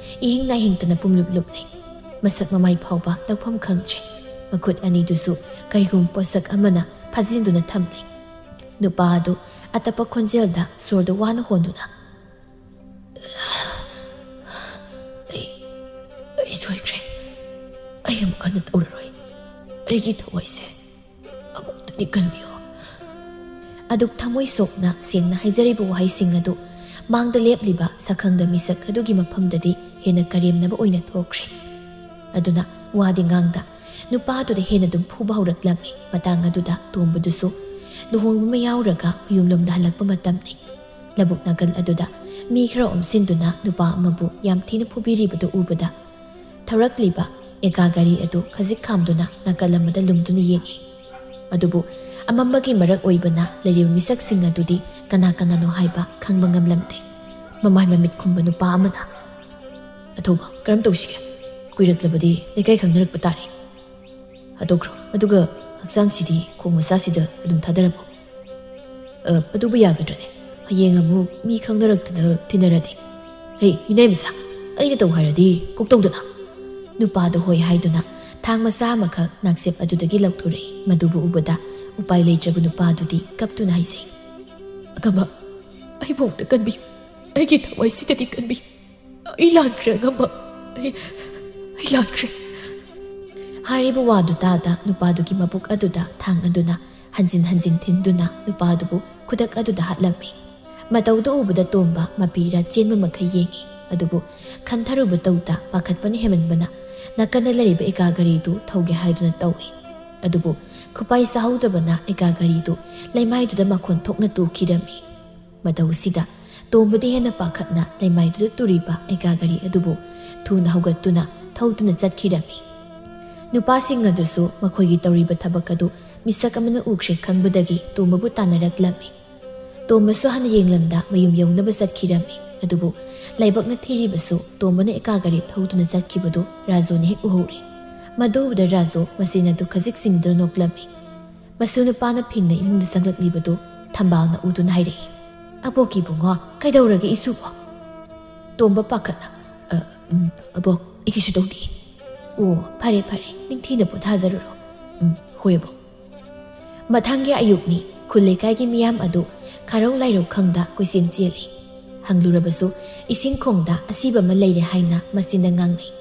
ꯏꯍꯤꯡ ꯅꯥꯍꯤꯡꯇꯅ ꯄꯨꯝꯂꯨꯞ ꯂꯨꯞꯂꯤ꯫ ꯃꯁꯛ ꯃꯃꯥꯏ ꯐꯥꯎꯕ ꯇꯧꯐꯝ ꯈꯪꯗ꯭ꯔꯦ꯫ ꯃꯈꯨꯠ ꯑꯅꯤꯗꯨꯁꯨ ꯀꯔꯤꯒꯨꯝꯕ ꯄꯣꯠꯁꯛ ꯑꯃꯅ ꯐꯥꯖꯤꯟꯗꯨꯅ ꯊꯝꯂꯤ꯫ ꯅꯨꯄꯥ ꯑꯗꯨ ꯑꯇꯞꯄ ꯈꯣꯟꯖꯦꯜꯗ ꯁꯣꯔꯗꯨ ꯋꯥꯅ ꯍꯣꯟꯗꯨꯅ, "ꯑꯩ, ꯑꯩ ꯁꯣꯏꯈ꯭ꯔꯦ꯫ ꯑꯩ ꯑꯃꯨꯛ ꯍꯟꯅ ꯇꯧꯔꯔꯣꯏ꯫ ꯑꯩꯒꯤ ꯊꯋꯥꯏꯁꯦ ꯑꯃꯨꯛꯇꯗꯤ ꯀꯟꯕꯤꯌꯨ꯫" ꯑꯗꯨꯛ ꯊꯃꯣꯏ ꯁꯣꯛꯅ ꯁꯦꯡꯅ ꯍꯥꯏꯖꯔꯤꯕ ꯋꯥꯍꯩꯁꯤꯡ ꯑꯗꯨ ꯃꯥꯡꯗ ꯂꯦꯞꯂꯤꯕ ꯁꯛꯈꯪꯗ ꯃꯤꯁꯛ ꯑꯗꯨꯒꯤ ꯃꯐꯝꯗꯗꯤ ꯍꯦꯟꯅ ꯀꯔꯦꯝꯅꯕ ꯑꯣꯏꯅ ꯊꯣꯛꯈ꯭ꯔꯦ꯫ ꯑꯗꯨꯅ ꯋꯥꯗꯤ ꯉꯥꯡꯗ ꯅꯨꯄꯥꯗꯨꯗ ꯍꯦꯟꯅ ꯑꯗꯨꯝ ꯐꯨꯕ ꯍꯧꯔꯛꯂꯝꯃꯤ꯫ ꯃꯇꯥꯡ ꯑꯗꯨꯗ ꯇꯣꯝꯕꯗꯨꯁꯨ ꯂꯨꯍꯣꯡꯕ ꯑꯃ ꯌꯥꯎꯔꯒ ꯃꯌꯨꯝꯂꯣꯝꯗ ꯍꯜꯂꯛꯄ ꯃꯇꯝꯅꯤ꯫ ꯂꯧꯕꯨꯛ ꯅꯥꯀꯜ ꯑꯗꯨꯗ ꯃꯤ ꯈꯔ ꯑꯣꯝꯁꯤꯟꯗꯨꯅ ꯅꯨꯄꯥ ꯑꯃꯕꯨ ꯌꯥꯝ ꯊꯤꯅ ꯐꯨꯕꯤꯔꯤꯕꯗꯨ ꯎꯕꯗ, ꯊꯧꯔꯛꯂꯤꯕ ꯑꯦꯀꯥ ꯒꯥꯔꯤ ꯑꯗꯨ ꯈꯖꯤꯛ ꯈꯥꯝꯗꯨꯅ ꯅꯥꯀꯜ ꯑꯃꯗ ꯂꯨꯝꯗꯨꯅ ꯌꯦꯡꯉꯤ꯫ ꯑꯗꯨꯕꯨ ꯑꯃꯝꯕꯒꯤ ꯃꯔꯛ ꯑꯣꯏꯕꯅ ꯂꯩꯔꯤꯕ ꯃꯤꯁꯛꯁꯤꯡ ꯑꯗꯨꯗꯤ ꯀꯅꯥ ꯀꯅꯥꯅꯣ ꯍꯥꯏꯕ ꯈꯪꯕ ꯉꯝꯂꯝꯗꯦ꯫ ꯃꯃꯥꯏ ꯃꯃꯤꯠ ꯈꯨꯝꯕ ꯅꯨꯄꯥ ꯑꯃꯅ, "ꯑꯊꯧꯕ, ꯀꯔꯝ ꯇꯧꯁꯤꯒꯦ? ꯀꯨꯏꯔꯛꯂꯕꯗꯤ ꯂꯩꯀꯥꯏ ꯈꯪꯅꯔꯛꯄ ꯇꯥꯔꯦ꯫ ꯍꯥꯠꯇꯣꯛꯈ꯭ꯔꯣ, ꯑꯗꯨꯒ ꯍꯛꯆꯥꯡꯁꯤꯗꯤ ꯈꯣꯡ ꯃꯆꯥꯁꯤꯗ ꯑꯗꯨꯝ ꯊꯥꯗꯔꯝꯃꯣ꯫ ꯑ, ꯑꯗꯨꯕꯨ ꯌꯥꯒꯗ꯭ꯔꯅꯦ? ꯍꯌꯦꯡ ꯑꯃꯨꯛ ꯃꯤ ꯈꯪꯅꯔꯛꯇꯅ ꯊꯤꯟꯅꯔꯗꯤ꯫ ꯍꯦ, ꯃꯤꯅꯥꯏ ꯃꯆꯥ, ꯑꯩꯅ ꯇꯧ ꯍꯥꯏꯔꯗꯤ ꯀꯣꯛ ꯇꯧꯗꯅ꯫" ꯅꯨꯄꯥꯗꯣ ꯍꯣꯏ ꯍꯥꯏꯗꯨꯅ ꯊꯥꯡ ꯃꯆꯥ ꯑꯃꯈꯛ ꯅꯥꯛꯆꯦꯞ ꯑꯗꯨꯗꯒꯤ ꯂꯧꯊꯣꯔꯛꯏ꯫ ꯃꯗꯨꯕꯨ ꯎꯕꯗ ꯎꯄꯥꯏ ꯂꯩꯇ꯭ꯔꯕ ꯅꯨꯄꯥꯗꯨꯗꯤ ꯀꯞꯇꯨꯅ ꯍꯥꯏꯖꯩ, "ꯑꯈꯪꯕ, ꯑꯩꯕꯨ ꯑꯝꯇ ꯀꯟꯕꯤꯌꯨ꯫ ꯑꯩꯒꯤ ꯊꯋꯥꯏꯁꯤꯗꯗꯤ ꯀꯟꯕꯤꯌꯨ꯫ ꯑꯩ ꯂꯥꯟꯈ꯭ꯔꯦ ꯑꯈꯪꯕ꯫ ꯑꯩ, ꯑꯩ ꯂꯥꯟꯈ꯭ꯔꯦ꯫" ꯍꯥꯏꯔꯤꯕ ꯋꯥꯗꯨ ꯇꯥꯗ ꯅꯨꯄꯥꯗꯨꯒꯤ ꯃꯕꯨꯛ ꯑꯗꯨꯗ ꯊꯥꯡ ꯑꯗꯨꯅ ꯍꯟꯖꯤꯟ ꯍꯟꯖꯤꯟ ꯊꯤꯟꯗꯨꯅ ꯅꯨꯄꯥꯗꯨꯕꯨ ꯈꯨꯗꯛ ꯑꯗꯨꯗ ꯍꯥꯠꯂꯝꯃꯤ꯫ ꯃꯇꯧꯗꯨ ꯎꯕꯗ ꯇꯣꯝꯕ ꯃꯄꯤꯔ ꯆꯦꯟꯕ ꯃꯈꯩ ꯌꯦꯡꯉꯤ꯫ ꯑꯗꯨꯕꯨ ꯈꯟꯊꯔꯨꯕ ꯇꯧꯗ ꯄꯥꯈꯠꯄꯅ ꯍꯦꯟꯃꯟꯕꯅ ꯅꯥꯀꯟꯗ ꯂꯩꯔꯤꯕ ꯑꯦꯀꯥ ꯒꯥꯔꯤꯗꯨ ꯊꯧꯒꯦ ꯍꯥꯏꯗꯨꯅ ꯇꯧꯏ꯫ ꯑꯗꯨꯕꯨ ꯈꯨꯄꯥꯏ ꯆꯥꯍꯧꯗꯕꯅ ꯑꯦꯀꯥ ꯒꯥꯔꯤꯗꯨ ꯂꯩꯃꯥꯏꯗꯨꯗ ꯃꯈꯣꯟ ꯊꯣꯛꯅ ꯇꯨꯈꯤꯔꯝꯃꯤ꯫ ꯃꯇꯧꯁꯤꯗ ꯇꯣꯝꯕꯗꯤ ꯍꯦꯟꯅ ꯄꯥꯈꯠꯅ ꯂꯩꯃꯥꯏꯗꯨꯗ ꯇꯨꯔꯤꯕ ꯑꯦꯀꯥ ꯒꯥꯔꯤ ꯑꯗꯨꯕꯨ ꯊꯨꯅ ꯍꯧꯒꯠꯇꯨꯅ ꯊꯧꯗꯨꯅ ꯆꯠꯈꯤꯔꯝꯃꯤ꯫ ꯅꯨꯄꯥꯁꯤꯡ ꯑꯗꯨꯁꯨ ꯃꯈꯣꯏꯒꯤ ꯇꯧꯔꯤꯕ ꯊꯕꯛ ꯑꯗꯨ ꯃꯤꯁꯛ ꯑꯃꯅ ꯎꯈ꯭ꯔꯦ ꯈꯪꯕꯗꯒꯤ ꯇꯣꯝꯕꯕꯨ ꯇꯥꯟꯅꯔꯛꯂꯝꯃꯤ꯫ ꯇꯣꯝꯕꯁꯨ ꯍꯥꯟꯅ ꯌꯦꯡꯂꯝꯗ ꯃꯌꯨꯝ ꯌꯧꯅꯕ ꯆꯠꯈꯤꯔꯝꯃꯤ꯫ ꯑꯗꯨꯕꯨ ꯂꯥꯏꯕꯛꯅ ꯊꯤꯔꯤꯕꯁꯨ ꯇꯣꯝꯕꯅ ꯑꯦꯀꯥ ꯒꯥꯔꯤ ꯊꯧꯗꯨꯅ ꯆꯠꯈꯤꯕꯗꯨ ꯔꯥꯖꯨꯅ ꯍꯦꯛ ꯎꯍꯧꯔꯦ꯫ ꯃꯗꯨ ꯎꯕꯗ ꯔꯥꯖꯨ ꯃꯆꯤꯟ ꯑꯗꯨ ꯈꯖꯤꯛ ꯆꯤꯡꯗꯨꯅ ꯅꯣꯛꯂꯝꯃꯤ꯫ ꯃꯁꯨ ꯅꯨꯄꯥꯅ ꯐꯤꯡꯅ ꯏꯃꯨꯡꯗ ꯆꯪꯂꯛꯂꯤꯕꯗꯨ ꯊꯝꯕꯥꯜꯅ ꯎꯗꯨꯅ ꯍꯥꯏꯔꯛꯏ, "ꯑꯕꯣꯛꯀꯤ ꯏꯕꯨꯡꯉꯣ, ꯀꯩꯗꯧꯔꯒꯦ ꯏꯁꯨꯕꯣ?" ꯇꯣꯝꯕ ꯄꯥꯈꯠꯅ, "ꯑ, ꯎꯝ, ꯑꯕꯣꯛ, ꯑꯩ ꯀꯩꯁꯨ ꯇꯧꯗꯦ꯫" "ꯑꯣ, ꯐꯔꯦ ꯐꯔꯦ, ꯅꯤꯡꯊꯤꯅ ꯄꯣꯊꯥꯖꯔꯨꯔꯣ꯫" "ꯎꯝ, ꯍꯣꯏ ꯑꯕꯣꯛ꯫" ꯃꯊꯪꯒꯤ ꯑꯌꯨꯛꯅꯤ꯫ ꯈꯨꯜ ꯂꯩꯀꯥꯏꯒꯤ ꯃꯤꯌꯥꯝ ꯑꯗꯨ ꯈꯥꯔꯧ ꯂꯥꯏꯔꯧ ꯈꯪꯗ ꯀꯣꯏꯆꯦꯟ ꯆꯦꯜꯂꯤ꯫ ꯍꯪꯂꯨꯔꯕꯁꯨ ꯏꯁꯤꯡ ꯈꯣꯡꯗ ꯑꯁꯤꯕ ꯑꯃ ꯂꯩꯔꯦ ꯍꯥꯏꯅ ꯃꯆꯤꯟꯗ ꯉꯥꯡꯅꯩ꯫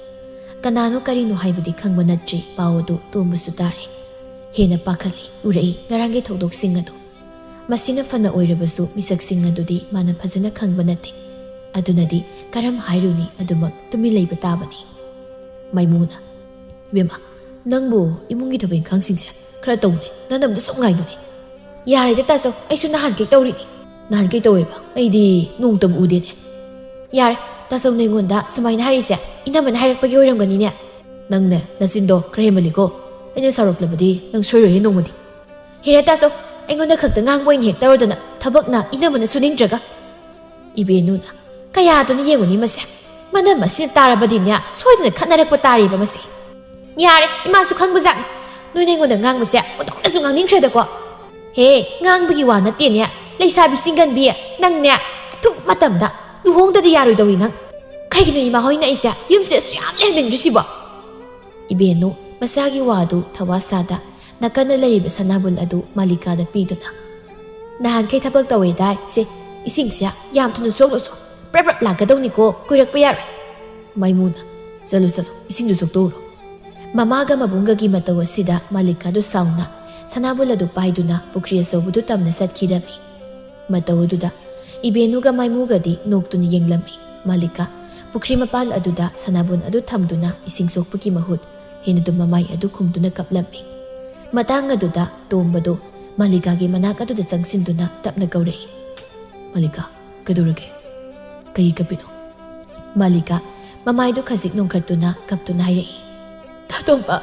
ꯀꯅꯥꯅꯣ ꯀꯔꯤꯅꯣ ꯍꯥꯏꯕꯗꯤ ꯈꯪꯕ ꯅꯠꯇ꯭ꯔꯤ, ꯄꯥꯎ ꯑꯗꯨ ꯇꯣꯝꯕꯁꯨ ꯇꯥꯔꯦ꯫ ꯍꯦꯟꯅ ꯄꯥꯈꯠꯂꯤ, ꯎꯔꯛꯏ ꯉꯔꯥꯡꯒꯤ ꯊꯧꯗꯣꯛꯁꯤꯡ ꯑꯗꯨ꯫ ꯃꯁꯤꯅ ꯐꯅ ꯑꯣꯏꯔꯕꯁꯨ ꯃꯤꯁꯛꯁꯤꯡ ꯑꯗꯨꯗꯤ ꯃꯥꯅ ꯐꯖꯅ ꯈꯪꯕ ꯅꯠꯇꯦ꯫ ꯑꯗꯨꯅꯗꯤ ꯀꯔꯝ ꯍꯥꯏꯔꯨꯅꯤ, ꯑꯗꯨꯃꯛ ꯇꯨꯃꯤꯟ ꯂꯩꯕ ꯇꯥꯕꯅꯤ꯫ ꯃꯥꯏꯃꯨꯅ, "ꯏꯕꯦꯝꯃ, ꯅꯪꯕꯨ ꯏꯃꯨꯡꯒꯤ ꯊꯕꯛ ꯏꯪꯈꯥꯡꯁꯤꯡꯁꯦ ꯈꯔ ꯇꯧꯅꯦ, ꯅꯅꯝꯗ ꯁꯨꯝ ꯉꯥꯏꯅꯨꯅꯦ꯫" "ꯌꯥꯔꯦꯗ ꯇꯥꯆꯧ, ꯑꯩꯁꯨ ꯅꯍꯥꯟꯈꯩ ꯇꯧꯔꯤꯅꯤ꯫" "ꯅꯍꯥꯟꯈꯩ ꯇꯧꯋꯦꯕ? ꯑꯩꯗꯤ ꯅꯣꯡꯇꯕꯨ ꯎꯗꯦꯅꯦ꯫" "ꯌꯥꯔꯦ, ꯇꯥꯆꯧꯅ ꯑꯩꯉꯣꯟꯗ ꯁꯨꯃꯥꯏꯅ ꯍꯥꯏꯔꯤꯁꯦ ꯏꯅꯝꯃꯅ ꯍꯥꯏꯔꯛꯄꯒꯤ ꯑꯣꯏꯔꯝꯒꯅꯤꯅꯦ꯫" "ꯅꯪꯅꯦ ꯅꯆꯤꯟꯗꯣ ꯈꯔ ꯍꯦꯟꯃꯜꯂꯤꯀꯣ꯫ ꯑꯩꯅ ꯁꯥꯎꯔꯛꯂꯕꯗꯤ ꯅꯪ ꯁꯣꯏꯔꯣꯏꯍꯦ ꯅꯣꯡꯃꯗꯤ꯫" "ꯍꯦꯔꯥ ꯇꯥꯆꯧ, ꯑꯩꯉꯣꯟꯗ ꯈꯛꯇ ꯉꯥꯡꯕ ꯑꯣꯏꯅ ꯍꯦꯛ ꯇꯧꯔꯗꯅ, ꯊꯕꯛꯅ ꯏꯅꯝꯃꯅ ꯁꯨꯅꯤꯡꯗ꯭ꯔꯒ꯫" ꯏꯕꯦꯟꯅꯨꯅ, "ꯀꯌꯥꯗꯨꯅ ꯌꯦꯡꯉꯨꯅꯤ ꯃꯁꯦ꯫ ꯃꯅꯝ ꯑꯁꯤꯅ ꯇꯥꯔꯕꯗꯤꯅꯦ, ꯁꯣꯏꯗꯅ ꯈꯠꯅꯔꯛꯄ ꯇꯥꯔꯤꯕ ꯃꯁꯦ꯫" "ꯌꯥꯔꯦ, ꯏꯃꯥꯁꯨ ꯈꯪꯕꯖꯥꯠꯅꯤ꯫ ꯅꯣꯏꯅ ꯑꯩꯉꯣꯟꯗ ꯉꯥꯡꯕꯁꯦ ꯑꯣꯟꯊꯣꯛꯅꯁꯨ ꯉꯥꯡꯅꯤꯡꯈ꯭ꯔꯦꯗꯀꯣ꯫" "ꯍꯦ, ꯉꯥꯡꯕꯒꯤ ꯋꯥ ꯅꯠꯇꯦꯅꯦ, ꯂꯩꯁꯥꯕꯤ ꯆꯤꯡꯒꯟꯕꯤ, ꯅꯪꯅꯦ ꯑꯊꯨꯕ ꯃꯇꯝꯗ ꯂꯨꯍꯣꯡꯗꯗꯤ ꯌꯥꯔꯣꯏꯗꯧꯔꯤ ꯅꯪ꯫ ꯀꯩꯒꯤꯅꯣ ꯏꯃꯥ ꯍꯣꯏꯅ ꯑꯩꯁꯦ ꯌꯨꯝꯁꯦ ꯑꯁꯨꯛ ꯌꯥꯝ ꯂꯩꯍꯟꯅꯤꯡꯗ꯭ꯔꯤꯁꯤꯕꯣ?" ꯏꯕꯦꯟꯅꯨ ꯃꯆꯥꯒꯤ ꯋꯥꯗꯨ ꯊꯋꯥ ꯁꯥꯗ ꯅꯥꯀꯟꯗ ꯂꯩꯔꯤꯕ ꯁꯅꯥꯕꯨꯜ ꯑꯗꯨ ꯃꯥꯂꯤꯀꯥꯗ ꯄꯤꯗꯨꯅ, "ꯅꯍꯥꯟꯈꯩ ꯊꯕꯛ ꯇꯧꯋꯦꯗꯥꯏ? ꯁꯦ, ꯏꯁꯤꯡꯁꯦ ꯌꯥꯝ ꯊꯨꯅ ꯁꯣꯛꯂꯨꯁꯨ, ꯄ꯭ꯔꯞ ꯄ꯭ꯔꯞ ꯂꯥꯛꯀꯗꯧꯅꯤꯀꯣ, ꯀꯨꯏꯔꯛꯄ ꯌꯥꯔꯣꯏ꯫" ꯃꯥꯏꯃꯨꯅ, "ꯆꯠꯂꯨ ꯆꯠꯂꯨ, ꯏꯁꯤꯡꯗꯨ ꯁꯣꯛꯇꯣꯛꯎꯔꯣ꯫" ꯃꯃꯥꯒ ꯃꯕꯨꯡꯒꯒꯤ ꯃꯇꯧ ꯑꯁꯤꯗ ꯃꯥꯂꯤꯀꯥꯗꯨ ꯁꯥꯎꯅ ꯁꯅꯥꯕꯨꯜ ꯑꯗꯨ ꯄꯥꯏꯗꯨꯅ ꯄꯨꯈ꯭ꯔꯤ ꯑꯆꯧꯕꯗꯨ ꯇꯝꯅ ꯆꯠꯈꯤꯔꯝꯃꯤ꯫ ꯃꯇꯧ ꯑꯗꯨꯗ ꯏꯕꯦꯟꯅꯨꯒ ꯃꯥꯏꯃꯨꯒꯗꯤ ꯅꯣꯛꯇꯨꯅ ꯌꯦꯡꯂꯝꯃꯤ꯫ ꯃꯥꯂꯤꯀꯥ ꯄꯨꯈ꯭ꯔꯤ ꯃꯄꯥꯜ ꯑꯗꯨꯗ ꯁꯅꯥꯕꯨꯟ ꯑꯗꯨ ꯊꯝꯗꯨꯅ ꯏꯁꯤꯡ ꯁꯣꯛꯄꯒꯤ ꯃꯍꯨꯠ ꯍꯦꯟꯅꯗꯨ ꯃꯃꯥꯏ ꯑꯗꯨ ꯈꯨꯝꯗꯨꯅ ꯀꯞꯂꯝꯃꯤ꯫ ꯃꯇꯥꯡ ꯑꯗꯨꯗ ꯇꯣꯝꯕꯗꯨ ꯃꯥꯂꯤꯀꯥꯒꯤ ꯃꯅꯥꯛ ꯑꯗꯨꯗ ꯆꯪꯁꯤꯟꯗꯨꯅ ꯇꯞꯅ ꯀꯧꯔꯛꯏ, "ꯃꯥꯂꯤꯀꯥ, ꯀꯩꯗꯧꯔꯒꯦ? ꯀꯩ ꯀꯞꯄꯤꯅꯣ?" ꯃꯥꯂꯤꯀꯥ ꯃꯃꯥꯏꯗꯨ ꯈꯖꯤꯛ ꯅꯣꯡꯈꯠꯇꯨꯅ ꯀꯞꯇꯨꯅ ꯍꯥꯏꯔꯛꯏ, "ꯇꯥꯇꯣꯝꯕ,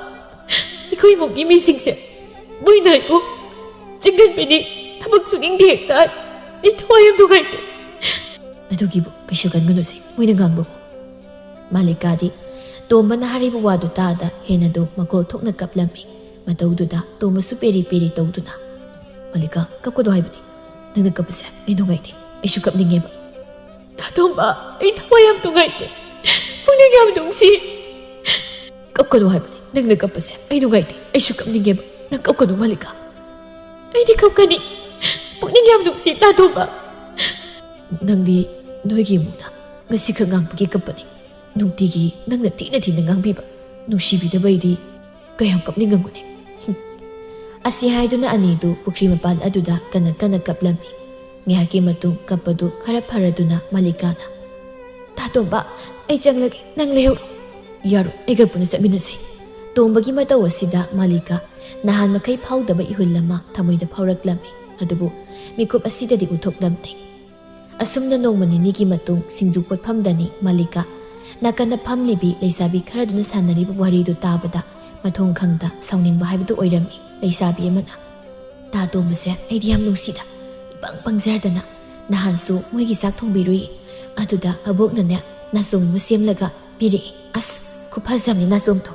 ꯑꯩꯈꯣꯏ ꯏꯃꯨꯡꯒꯤ ꯃꯤꯁꯤꯡꯁꯦ ꯃꯣꯏꯅ ꯑꯩꯕꯨ ꯆꯤꯡꯍꯟꯕꯤꯅꯤ, ꯊꯕꯛ ꯁꯨꯅꯤꯡꯗꯦ ꯍꯦꯛꯇ ꯍꯥꯏ꯫ ꯑꯩ ꯊꯋꯥꯏ ꯌꯥꯝ ꯅꯨꯡꯉꯥꯏꯇꯦ꯫" "ꯑꯗꯨꯒꯤꯕꯨ ꯀꯩꯁꯨ ꯈꯟꯒꯅꯨꯁꯦ, ꯃꯣꯏꯅ ꯉꯥꯡꯕꯕꯨ꯫" ꯃꯥꯂꯤꯀꯥꯗꯤ ꯇꯣꯝꯕꯅ ꯍꯥꯏꯔꯤꯕ ꯋꯥꯗꯨ ꯇꯥꯗ ꯍꯦꯟꯅꯗꯨ ꯃꯈꯣꯜ ꯊꯣꯛꯅ ꯀꯞꯂꯝꯃꯤ꯫ ꯃꯇꯧꯗꯨꯗ ꯇꯣꯝꯕꯁꯨ ꯄꯦꯔꯤ ꯄꯦꯔꯤ ꯇꯧꯗꯨꯅ, "ꯃꯥꯂꯤꯀꯥ, ꯀꯞꯀꯅꯨ ꯍꯥꯏꯕꯅꯤ꯫ ꯅꯪꯅ ꯀꯞꯄꯁꯦ ꯑꯩ ꯅꯨꯡꯉꯥꯏꯇꯦ꯫ ꯑꯩꯁꯨ ꯀꯞꯅꯤꯡꯉꯦꯕ꯫" "ꯇꯥꯇꯣꯝꯕ, ꯑꯩ ꯊꯋꯥꯏ ꯌꯥꯝ ꯅꯨꯡꯉꯥꯏꯇꯦ꯫ ꯄꯨꯛꯅꯤꯡ ꯌꯥꯝ ꯅꯨꯡꯁꯤ꯫" "ꯀꯞꯀꯅꯨ ꯍꯥꯏꯕꯅꯤ꯫ ꯅꯪꯅ ꯀꯞꯄꯁꯦ ꯑꯩ ꯅꯨꯡꯉꯥꯏꯇꯦ꯫ ꯑꯩꯁꯨ ꯀꯞꯅꯤꯡꯉꯦꯕ꯫ ꯅꯪ ꯀꯞꯀꯅꯨ, ꯃꯥꯂꯤꯀꯥ꯫" "ꯑꯩꯗꯤ ꯀꯞꯀꯅꯤ꯫ ꯄꯨꯛꯅꯤꯡ ꯌꯥꯝ ꯅꯨꯡꯁꯤ, ꯇꯥꯇꯣꯝꯕ꯫" "ꯅꯪꯗꯤ ꯅꯣꯏꯒꯤ ꯏꯃꯨꯡꯗ ꯉꯁꯤꯈꯛ ꯉꯥꯡꯕꯒꯤ ꯀꯞꯄꯅꯤ꯫ ꯅꯨꯡꯇꯤꯒꯤ ꯅꯪꯅ ꯊꯤꯅ ꯊꯤꯅ ꯉꯥꯡꯕꯤꯕ, ꯅꯨꯡꯁꯤꯕꯤꯗꯕꯩꯗꯤ ꯀꯌꯥꯝ ꯀꯞꯅꯤꯡꯉꯝꯒꯅꯤ꯫" ꯍꯨꯝ꯫ ꯑꯁꯤ ꯍꯥꯏꯗꯨꯅ ꯑꯅꯤꯗꯨ ꯄꯨꯈ꯭ꯔꯤ ꯃꯄꯥꯜ ꯑꯗꯨꯗ ꯀꯟꯅ ꯀꯟꯅ ꯀꯞꯂꯝꯃꯤ꯫ ꯉꯥꯏꯍꯥꯛꯀꯤ ꯃꯇꯨꯡ ꯀꯞꯄꯗꯨ ꯈꯔ ꯐꯔꯗꯨꯅ ꯃꯥꯂꯤꯀꯥꯅ, "ꯇꯥꯇꯣꯝꯕ, ꯑꯩ ꯆꯪꯂꯒꯦ, ꯅꯪ ꯂꯩꯍꯧꯔꯣ꯫" "ꯌꯥꯔꯣꯏ, ꯑꯩꯒ ꯄꯨꯟꯅ ꯆꯠꯃꯤꯟꯅꯁꯦ꯫" ꯇꯣꯝꯕꯒꯤ ꯃꯇꯧ ꯑꯁꯤꯗ ꯃꯥꯂꯤꯀꯥ ꯅꯍꯥꯟ ꯃꯈꯩ ꯐꯥꯎꯗꯕ ꯏꯍꯨꯜ ꯑꯃ ꯊꯃꯣꯏꯗ ꯐꯥꯎꯔꯛꯂꯝꯃꯤ꯫ ꯑꯗꯨꯕꯨ ꯃꯤꯀꯨꯞ ꯑꯁꯤꯗꯗꯤ ꯎꯊꯣꯛꯂꯝꯗꯦ꯫ ꯑꯁꯨꯝꯅ ꯅꯣꯡꯃ ꯅꯤꯅꯤꯒꯤ ꯃꯇꯨꯡ ꯁꯤꯡꯖꯨ ꯄꯣꯠꯐꯝꯗꯅꯤ ꯃꯥꯂꯤꯀꯥ ꯅꯥꯀꯟꯗ ꯐꯝꯂꯤꯕꯤ ꯂꯩꯁꯥꯕꯤ ꯈꯔꯗꯨꯅ ꯁꯥꯟꯅꯔꯤꯕ ꯋꯥꯔꯤꯗꯨ ꯇꯥꯕꯗ ꯃꯊꯣꯡ ꯈꯪꯗ ꯁꯥꯎꯅꯤꯡꯕ ꯍꯥꯏꯕꯗꯨ ꯑꯣꯏꯔꯝꯃꯤ꯫ ꯂꯩꯁꯥꯕꯤ ꯑꯃꯅ, "ꯇꯥ ꯇꯣꯝꯕꯁꯦ ꯑꯩꯗꯤ ꯌꯥꯝ ꯅꯨꯡꯁꯤꯗ, ꯏꯄꯪ ꯄꯪꯖꯔꯗꯅ꯫ ꯅꯍꯥꯟꯁꯨ ꯃꯣꯏꯒꯤ ꯆꯥꯛ ꯊꯣꯡꯕꯤꯔꯨꯏ, ꯑꯗꯨꯗ ꯑꯕꯣꯛꯅꯅꯦ ꯅꯥꯆꯣꯝ ꯑꯃ ꯁꯦꯝꯂꯒ ꯄꯤꯔꯛꯑꯦ꯫ ꯑꯁ, ꯈꯨꯐꯖ ꯑꯃꯅꯤ ꯅꯥꯆꯣꯝꯗꯣ꯫"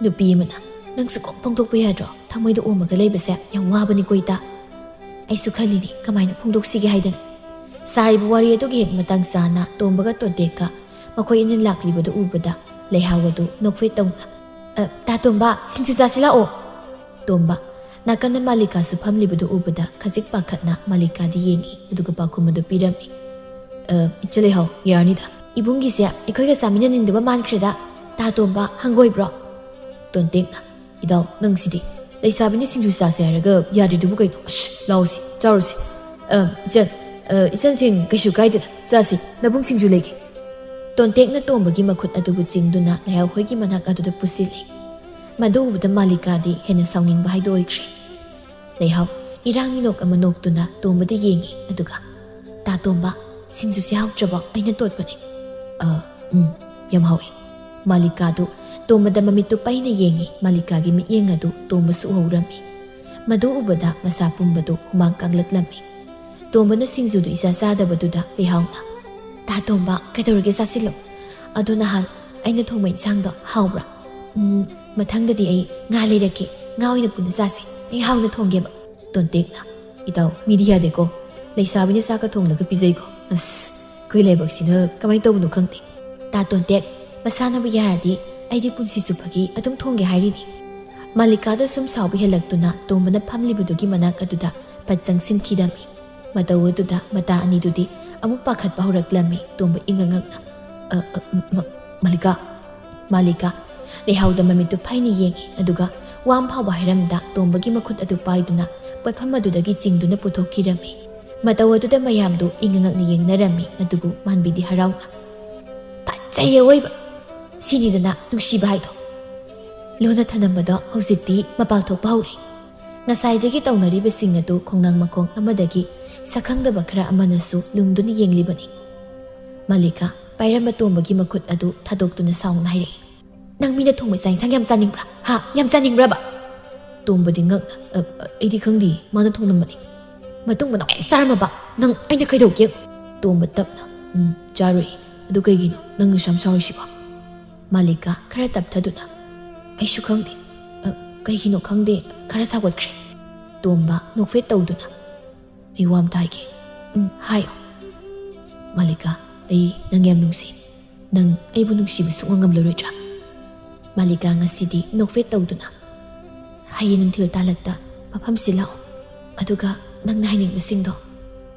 ꯅꯨꯄꯤ ꯑꯃꯅ, "ꯅꯪꯁꯨ ꯀꯣꯛ ꯐꯣꯡꯗꯣꯛꯄ ꯌꯥꯗ꯭ꯔꯣ? ꯊꯃꯣꯏꯗ ꯑꯣꯝꯃꯒ ꯂꯩꯕꯁꯦ ꯌꯥꯝ ꯋꯥꯕꯅꯤꯀꯣ ꯏꯇꯥ꯫" ꯑꯩꯁꯨ ꯈꯜꯂꯤꯅꯤ ꯀꯃꯥꯏꯅ ꯐꯣꯡꯗꯣꯛꯁꯤꯒꯦ ꯍꯥꯏꯗꯅ꯫ ꯁꯥꯔꯤꯕ ꯋꯥꯔꯤ ꯑꯗꯨꯒꯤ ꯍꯦꯛ ꯃꯇꯥꯡ ꯆꯥꯅ ꯇꯣꯝꯕꯒ ꯇꯣꯟꯇꯦꯛꯀ ꯃꯈꯣꯏ ꯑꯅꯤ ꯂꯥꯛꯂꯤꯕꯗꯨ ꯎꯕꯗ ꯂꯩꯍꯥꯎ ꯑꯗꯨ ꯅꯣꯛꯐꯦꯠ ꯇꯧꯅ, "ꯑ, ꯇꯥ ꯇꯣꯝꯕ, ꯁꯤꯡꯖꯨ ꯆꯥꯁꯤ ꯂꯥꯛꯑꯣ꯫" ꯇꯣꯝꯕ, ꯅꯥꯀꯟꯗ ꯃꯥꯂꯤꯀꯥꯁꯨ ꯐꯝꯂꯤꯕꯗꯨ ꯎꯕꯗ ꯈꯖꯤꯛ ꯄꯥꯈꯠꯅ ꯃꯥꯂꯤꯀꯥꯗ ꯌꯦꯡꯏ, ꯑꯗꯨꯒ ꯄꯥꯎꯈꯨꯝ ꯑꯗꯨ ꯄꯤꯔꯝꯃꯤ꯫ "ꯑ, ꯏꯆꯦ ꯂꯩꯍꯥꯎ, ꯌꯥꯔꯅꯤꯗ꯫ ꯏꯕꯨꯡꯒꯤꯁꯦ ꯑꯩꯈꯣꯏꯒ ꯆꯥꯃꯤꯟꯅꯅꯤꯡꯗꯕ ꯃꯥꯟꯈ꯭ꯔꯦꯗ꯫ ꯇꯥ ꯇꯣꯝꯕ, ꯍꯪꯒꯣꯏꯕ꯭ꯔꯣ?" ꯇꯣꯟꯇꯦꯛꯅ, "ꯏꯇꯥꯎ, ꯅꯪꯁꯤꯗꯤ꯫ ꯂꯩꯁꯥꯕꯤꯅ ꯁꯤꯡꯖꯨ ꯆꯥꯁꯦ ꯍꯥꯏꯔꯒ ꯌꯥꯗ꯭ꯔꯤꯗꯨꯕꯨ ꯀꯩꯅꯣ? ꯑꯁ, ꯂꯥꯎꯁꯤ, ꯆꯥꯔꯨꯁꯤ꯫ ꯑ, ꯏꯆꯟ, ꯑ, ꯏꯆꯟꯁꯤꯡ, ꯀꯩꯁꯨ ꯀꯥꯏꯗꯦꯗ, ꯆꯥꯁꯤ꯫ ꯅꯕꯨꯡ ꯁꯤꯡꯖꯨ ꯂꯩꯒꯦ꯫" ꯇꯣꯟꯇꯦꯛꯅ ꯇꯣꯝꯕꯒꯤ ꯃꯈꯨꯠ ꯑꯗꯨꯕꯨ ꯆꯤꯡꯗꯨꯅ ꯂꯩꯍꯥꯎ ꯍꯣꯏꯒꯤ ꯃꯅꯥꯛ ꯑꯗꯨꯗ ꯄꯨꯁꯤꯜꯂꯤ꯫ ꯃꯗꯨ ꯎꯕꯗ ꯃꯥꯂꯤꯀꯥꯗꯤ ꯍꯦꯟꯅ ꯁꯥꯎꯅꯤꯡꯕ ꯍꯥꯏꯗꯨ ꯑꯣꯏꯈ꯭ꯔꯦ꯫ ꯂꯩꯍꯥꯎ, ꯏꯔꯥꯡꯒꯤ ꯅꯣꯛ ꯑꯃ ꯅꯣꯛꯇꯨꯅ ꯇꯣꯝꯕꯗ ꯌꯦꯡꯉꯤ, ꯑꯗꯨꯒ, "ꯇꯥ ꯇꯣꯝꯕ, ꯁꯤꯡꯖꯨꯁꯤ ꯍꯥꯎꯇ꯭ꯔꯕꯣ? ꯑꯩꯅ ꯇꯣꯠꯄꯅꯦ꯫" "ꯑ, ꯎꯝ, ꯌꯥꯝ ꯍꯥꯎꯏ꯫" ꯃꯥꯂꯤꯀꯥꯗꯨ ꯇꯣꯝꯕꯗ ꯃꯃꯤꯠꯇꯨ ꯄꯩꯅ ꯌꯦꯡꯉꯤ, ꯃꯥꯂꯤꯀꯥꯒꯤ ꯃꯤꯠꯌꯦꯡ ꯑꯗꯨ ꯇꯣꯝꯕꯁꯨ ꯎꯍꯧꯔꯝꯃꯤ꯫ ꯃꯗꯨ ꯎꯕꯗ ꯃꯁꯥ ꯄꯨꯝꯕꯗꯨ ꯍꯨꯃꯥꯡ ꯀꯥꯡꯂꯛꯂꯝꯃꯤ꯫ ꯇꯣꯝꯕꯅ ꯁꯤꯡꯖꯨꯗꯨ ꯏꯆꯥ ꯆꯥꯗꯕꯗꯨꯗ ꯂꯩꯍꯥꯎꯅ, "ꯇꯥ ꯇꯣꯝꯕ, ꯀꯩꯗꯧꯔꯒꯦ? ꯆꯥꯁꯤꯜꯂꯨ꯫ ꯑꯗꯣ ꯅꯍꯥꯟ ꯑꯩꯅ ꯊꯣꯡꯕ ꯏꯟꯁꯥꯡꯗꯣ ꯍꯥꯎꯕ꯭ꯔꯥ? ꯎꯝ, ꯃꯊꯪꯗꯗꯤ ꯑꯩ ꯉꯥ ꯂꯩꯔꯛꯀꯦ꯫ ꯉꯥ ꯑꯣꯏꯅ ꯄꯨꯟꯅ ꯆꯥꯁꯦ꯫ ꯑꯩ ꯍꯥꯎꯅ ꯊꯣꯡꯒꯦꯕ꯫" ꯇꯣꯟꯇꯦꯛꯅ, "ꯏꯇꯥꯎ, ꯃꯤꯗꯤ ꯌꯥꯗꯦꯀꯣ꯫ ꯂꯩꯁꯥꯕꯤꯅ ꯆꯥꯛꯀ ꯊꯣꯡꯂꯒ ꯄꯤꯖꯩꯀꯣ꯫ ꯑꯁ, ꯑꯩꯈꯣꯏ ꯂꯥꯏꯕꯛꯁꯤꯅ ꯀꯃꯥꯏꯅ ꯇꯧꯕꯅꯣ ꯈꯪꯗꯦ꯫ ꯇꯥ ꯇꯣꯟꯇꯦꯛ, ꯃꯁꯥꯅꯕꯨ ꯌꯥꯔꯗꯤ ꯑꯩꯗꯤ ꯄꯨꯟꯁꯤ ꯆꯨꯞꯄꯒꯤ ꯑꯗꯨꯝ ꯊꯣꯡꯒꯦ ꯍꯥꯏꯔꯤꯅꯤ꯫" ꯃꯥꯂꯤꯀꯥꯗ ꯁꯨꯝ ꯁꯥꯎꯕ ꯍꯦꯜꯂꯛꯇꯨꯅ ꯇꯣꯝꯕꯅ ꯐꯝꯂꯤꯕꯗꯨꯒꯤ ꯃꯅꯥꯛ ꯑꯗꯨꯗ ꯐꯠ ꯆꯪꯁꯤꯟꯈꯤꯔꯝꯃꯤ꯫ ꯃꯇꯧ ꯑꯗꯨꯗ ꯃꯇꯥ ꯑꯅꯤꯗꯨꯗꯤ ꯑꯃꯨꯛ ꯄꯥꯈꯠꯄ ꯍꯧꯔꯛꯂꯝꯃꯤ꯫ ꯇꯣꯝꯕ ꯏꯉꯛ ꯉꯛꯅ, "ꯑ, ꯑ, ꯃ-, ꯃꯥꯂꯤꯀꯥ?" ꯃꯥꯂꯤꯀꯥ ꯂꯩꯍꯥꯎꯗ ꯃꯃꯤꯠꯇꯨ ꯐꯩꯅ ꯌꯦꯡꯉꯤ, ꯑꯗꯨꯒ ꯋꯥ ꯑꯃ ꯐꯥꯎꯕ ꯍꯥꯏꯔꯝꯗ ꯇꯣꯝꯕꯒꯤ ꯃꯈꯨꯠ ꯑꯗꯨ ꯄꯥꯏꯗꯨꯅ ꯄꯣꯠꯐꯝ ꯑꯗꯨꯗꯒꯤ ꯆꯤꯡꯗꯨꯅ ꯄꯨꯊꯣꯛꯈꯤꯔꯝꯃꯤ꯫ ꯃꯇꯧ ꯑꯗꯨꯗ ꯃꯌꯥꯝꯗꯨ ꯏꯉꯛ ꯉꯛꯅ ꯌꯦꯡꯅꯔꯝꯃꯤ, ꯑꯗꯨꯕꯨ ꯃꯥꯟꯕꯤꯗꯤ ꯍꯔꯥꯎꯅ, "ꯐꯖꯩꯌꯦ ꯑꯣꯏꯕ! ꯁꯤꯅꯤꯗꯅ ꯅꯨꯡꯁꯤꯕ ꯍꯥꯏꯗꯣ꯫" ꯂꯨꯅ ꯊꯅꯝꯕꯗꯣ ꯍꯧꯖꯤꯛꯇꯤ ꯃꯄꯥꯜ ꯊꯣꯛꯄ ꯍꯧꯔꯦ꯫ ꯉꯁꯥꯏꯗꯒꯤ ꯇꯧꯅꯔꯤꯕꯁꯤꯡ ꯑꯗꯨ ꯈꯣꯡꯅꯥꯡ ꯃꯈꯣꯡ ꯑꯃꯗꯒꯤ ꯁꯛꯈꯪꯗꯕ ꯈꯔ ꯑꯃꯅꯁꯨ ꯂꯨꯝꯗꯨꯅ ꯌꯦꯡꯂꯤꯕꯅꯤ꯫ ꯃꯥꯂꯤꯀꯥ ꯄꯥꯏꯔꯝꯕ ꯇꯣꯝꯕꯒꯤ ꯃꯈꯨꯠ ꯑꯗꯨ ꯊꯥꯗꯣꯛꯇꯨꯅ ꯁꯥꯎꯅ ꯍꯥꯏꯔꯛꯏ, "ꯅꯪ ꯃꯤꯅ ꯊꯣꯡꯕ ꯆꯥꯛ ꯏꯟꯁꯥꯡ ꯌꯥꯝ ꯆꯥꯅꯤꯡꯕ꯭ꯔꯥ? ꯍꯥ? ꯌꯥꯝ ꯆꯥꯅꯤꯡꯕ꯭ꯔꯕ?" ꯇꯣꯝꯕꯗꯤ ꯉꯛꯅ, "ꯑ, ꯑ, ꯑꯩꯗꯤ ꯈꯪꯗꯦ, ꯃꯥꯅ ꯊꯣꯡꯂꯝꯕꯅꯤ꯫ ꯃꯇꯨꯡ ꯃꯅꯥꯎ ꯌꯥꯝ ꯆꯥꯔꯝꯃꯕ? ꯅꯪ ꯑꯩꯅ ꯀꯩꯗꯧꯒꯦ?" ꯇꯣꯝꯕ ꯇꯞꯅ, "ꯎꯝ, ꯆꯥꯔꯣꯏ꯫ ꯑꯗꯨ ꯀꯩꯒꯤꯅꯣ ꯅꯪ ꯅꯁꯥ ꯌꯥꯝ ꯁꯥꯎꯔꯤꯁꯤꯕꯣ?" ꯃꯥꯂꯤꯀꯥ ꯈꯔ ꯇꯞꯊꯗꯨꯅ, "ꯑꯩꯁꯨ ꯈꯪꯗꯦ꯫ ꯑ, ꯀꯩꯒꯤꯅꯣ ꯈꯪꯗꯦ, ꯈꯔ ꯁꯥꯎꯒꯠꯈ꯭ꯔꯦ꯫" ꯇꯣꯝꯕ ꯅꯣꯛꯐꯦꯠ ꯇꯧꯗꯨꯅ, "ꯑꯩ ꯋꯥ ꯑꯝꯇ ꯍꯥꯏꯒꯦ꯫" "ꯎꯝ, ꯍꯥꯏꯌꯣ꯫" "ꯃꯥꯂꯤꯀꯥ, ꯑꯩ ꯅꯪ ꯌꯥꯝ ꯅꯨꯡꯁꯤ꯫ ꯅꯪ ꯑꯩꯕꯨ ꯅꯨꯡꯁꯤꯕ ꯁꯨꯛꯉꯝ ꯉꯝꯂꯔꯣꯏꯗ꯭ꯔꯥ?" ꯃꯥꯂꯤꯀꯥ ꯉꯁꯤꯗꯤ ꯅꯣꯛꯐꯦꯠ ꯇꯧꯗꯨꯅ, "ꯍꯌꯦꯡ ꯅꯨꯡꯊꯤꯜ ꯇꯥꯂꯛꯇ ꯃꯐꯝꯁꯤ ꯂꯥꯛꯑꯣ꯫ ꯑꯗꯨꯒ ꯅꯪꯅ ꯍꯥꯏꯅꯤꯡꯕꯁꯤꯡꯗꯣ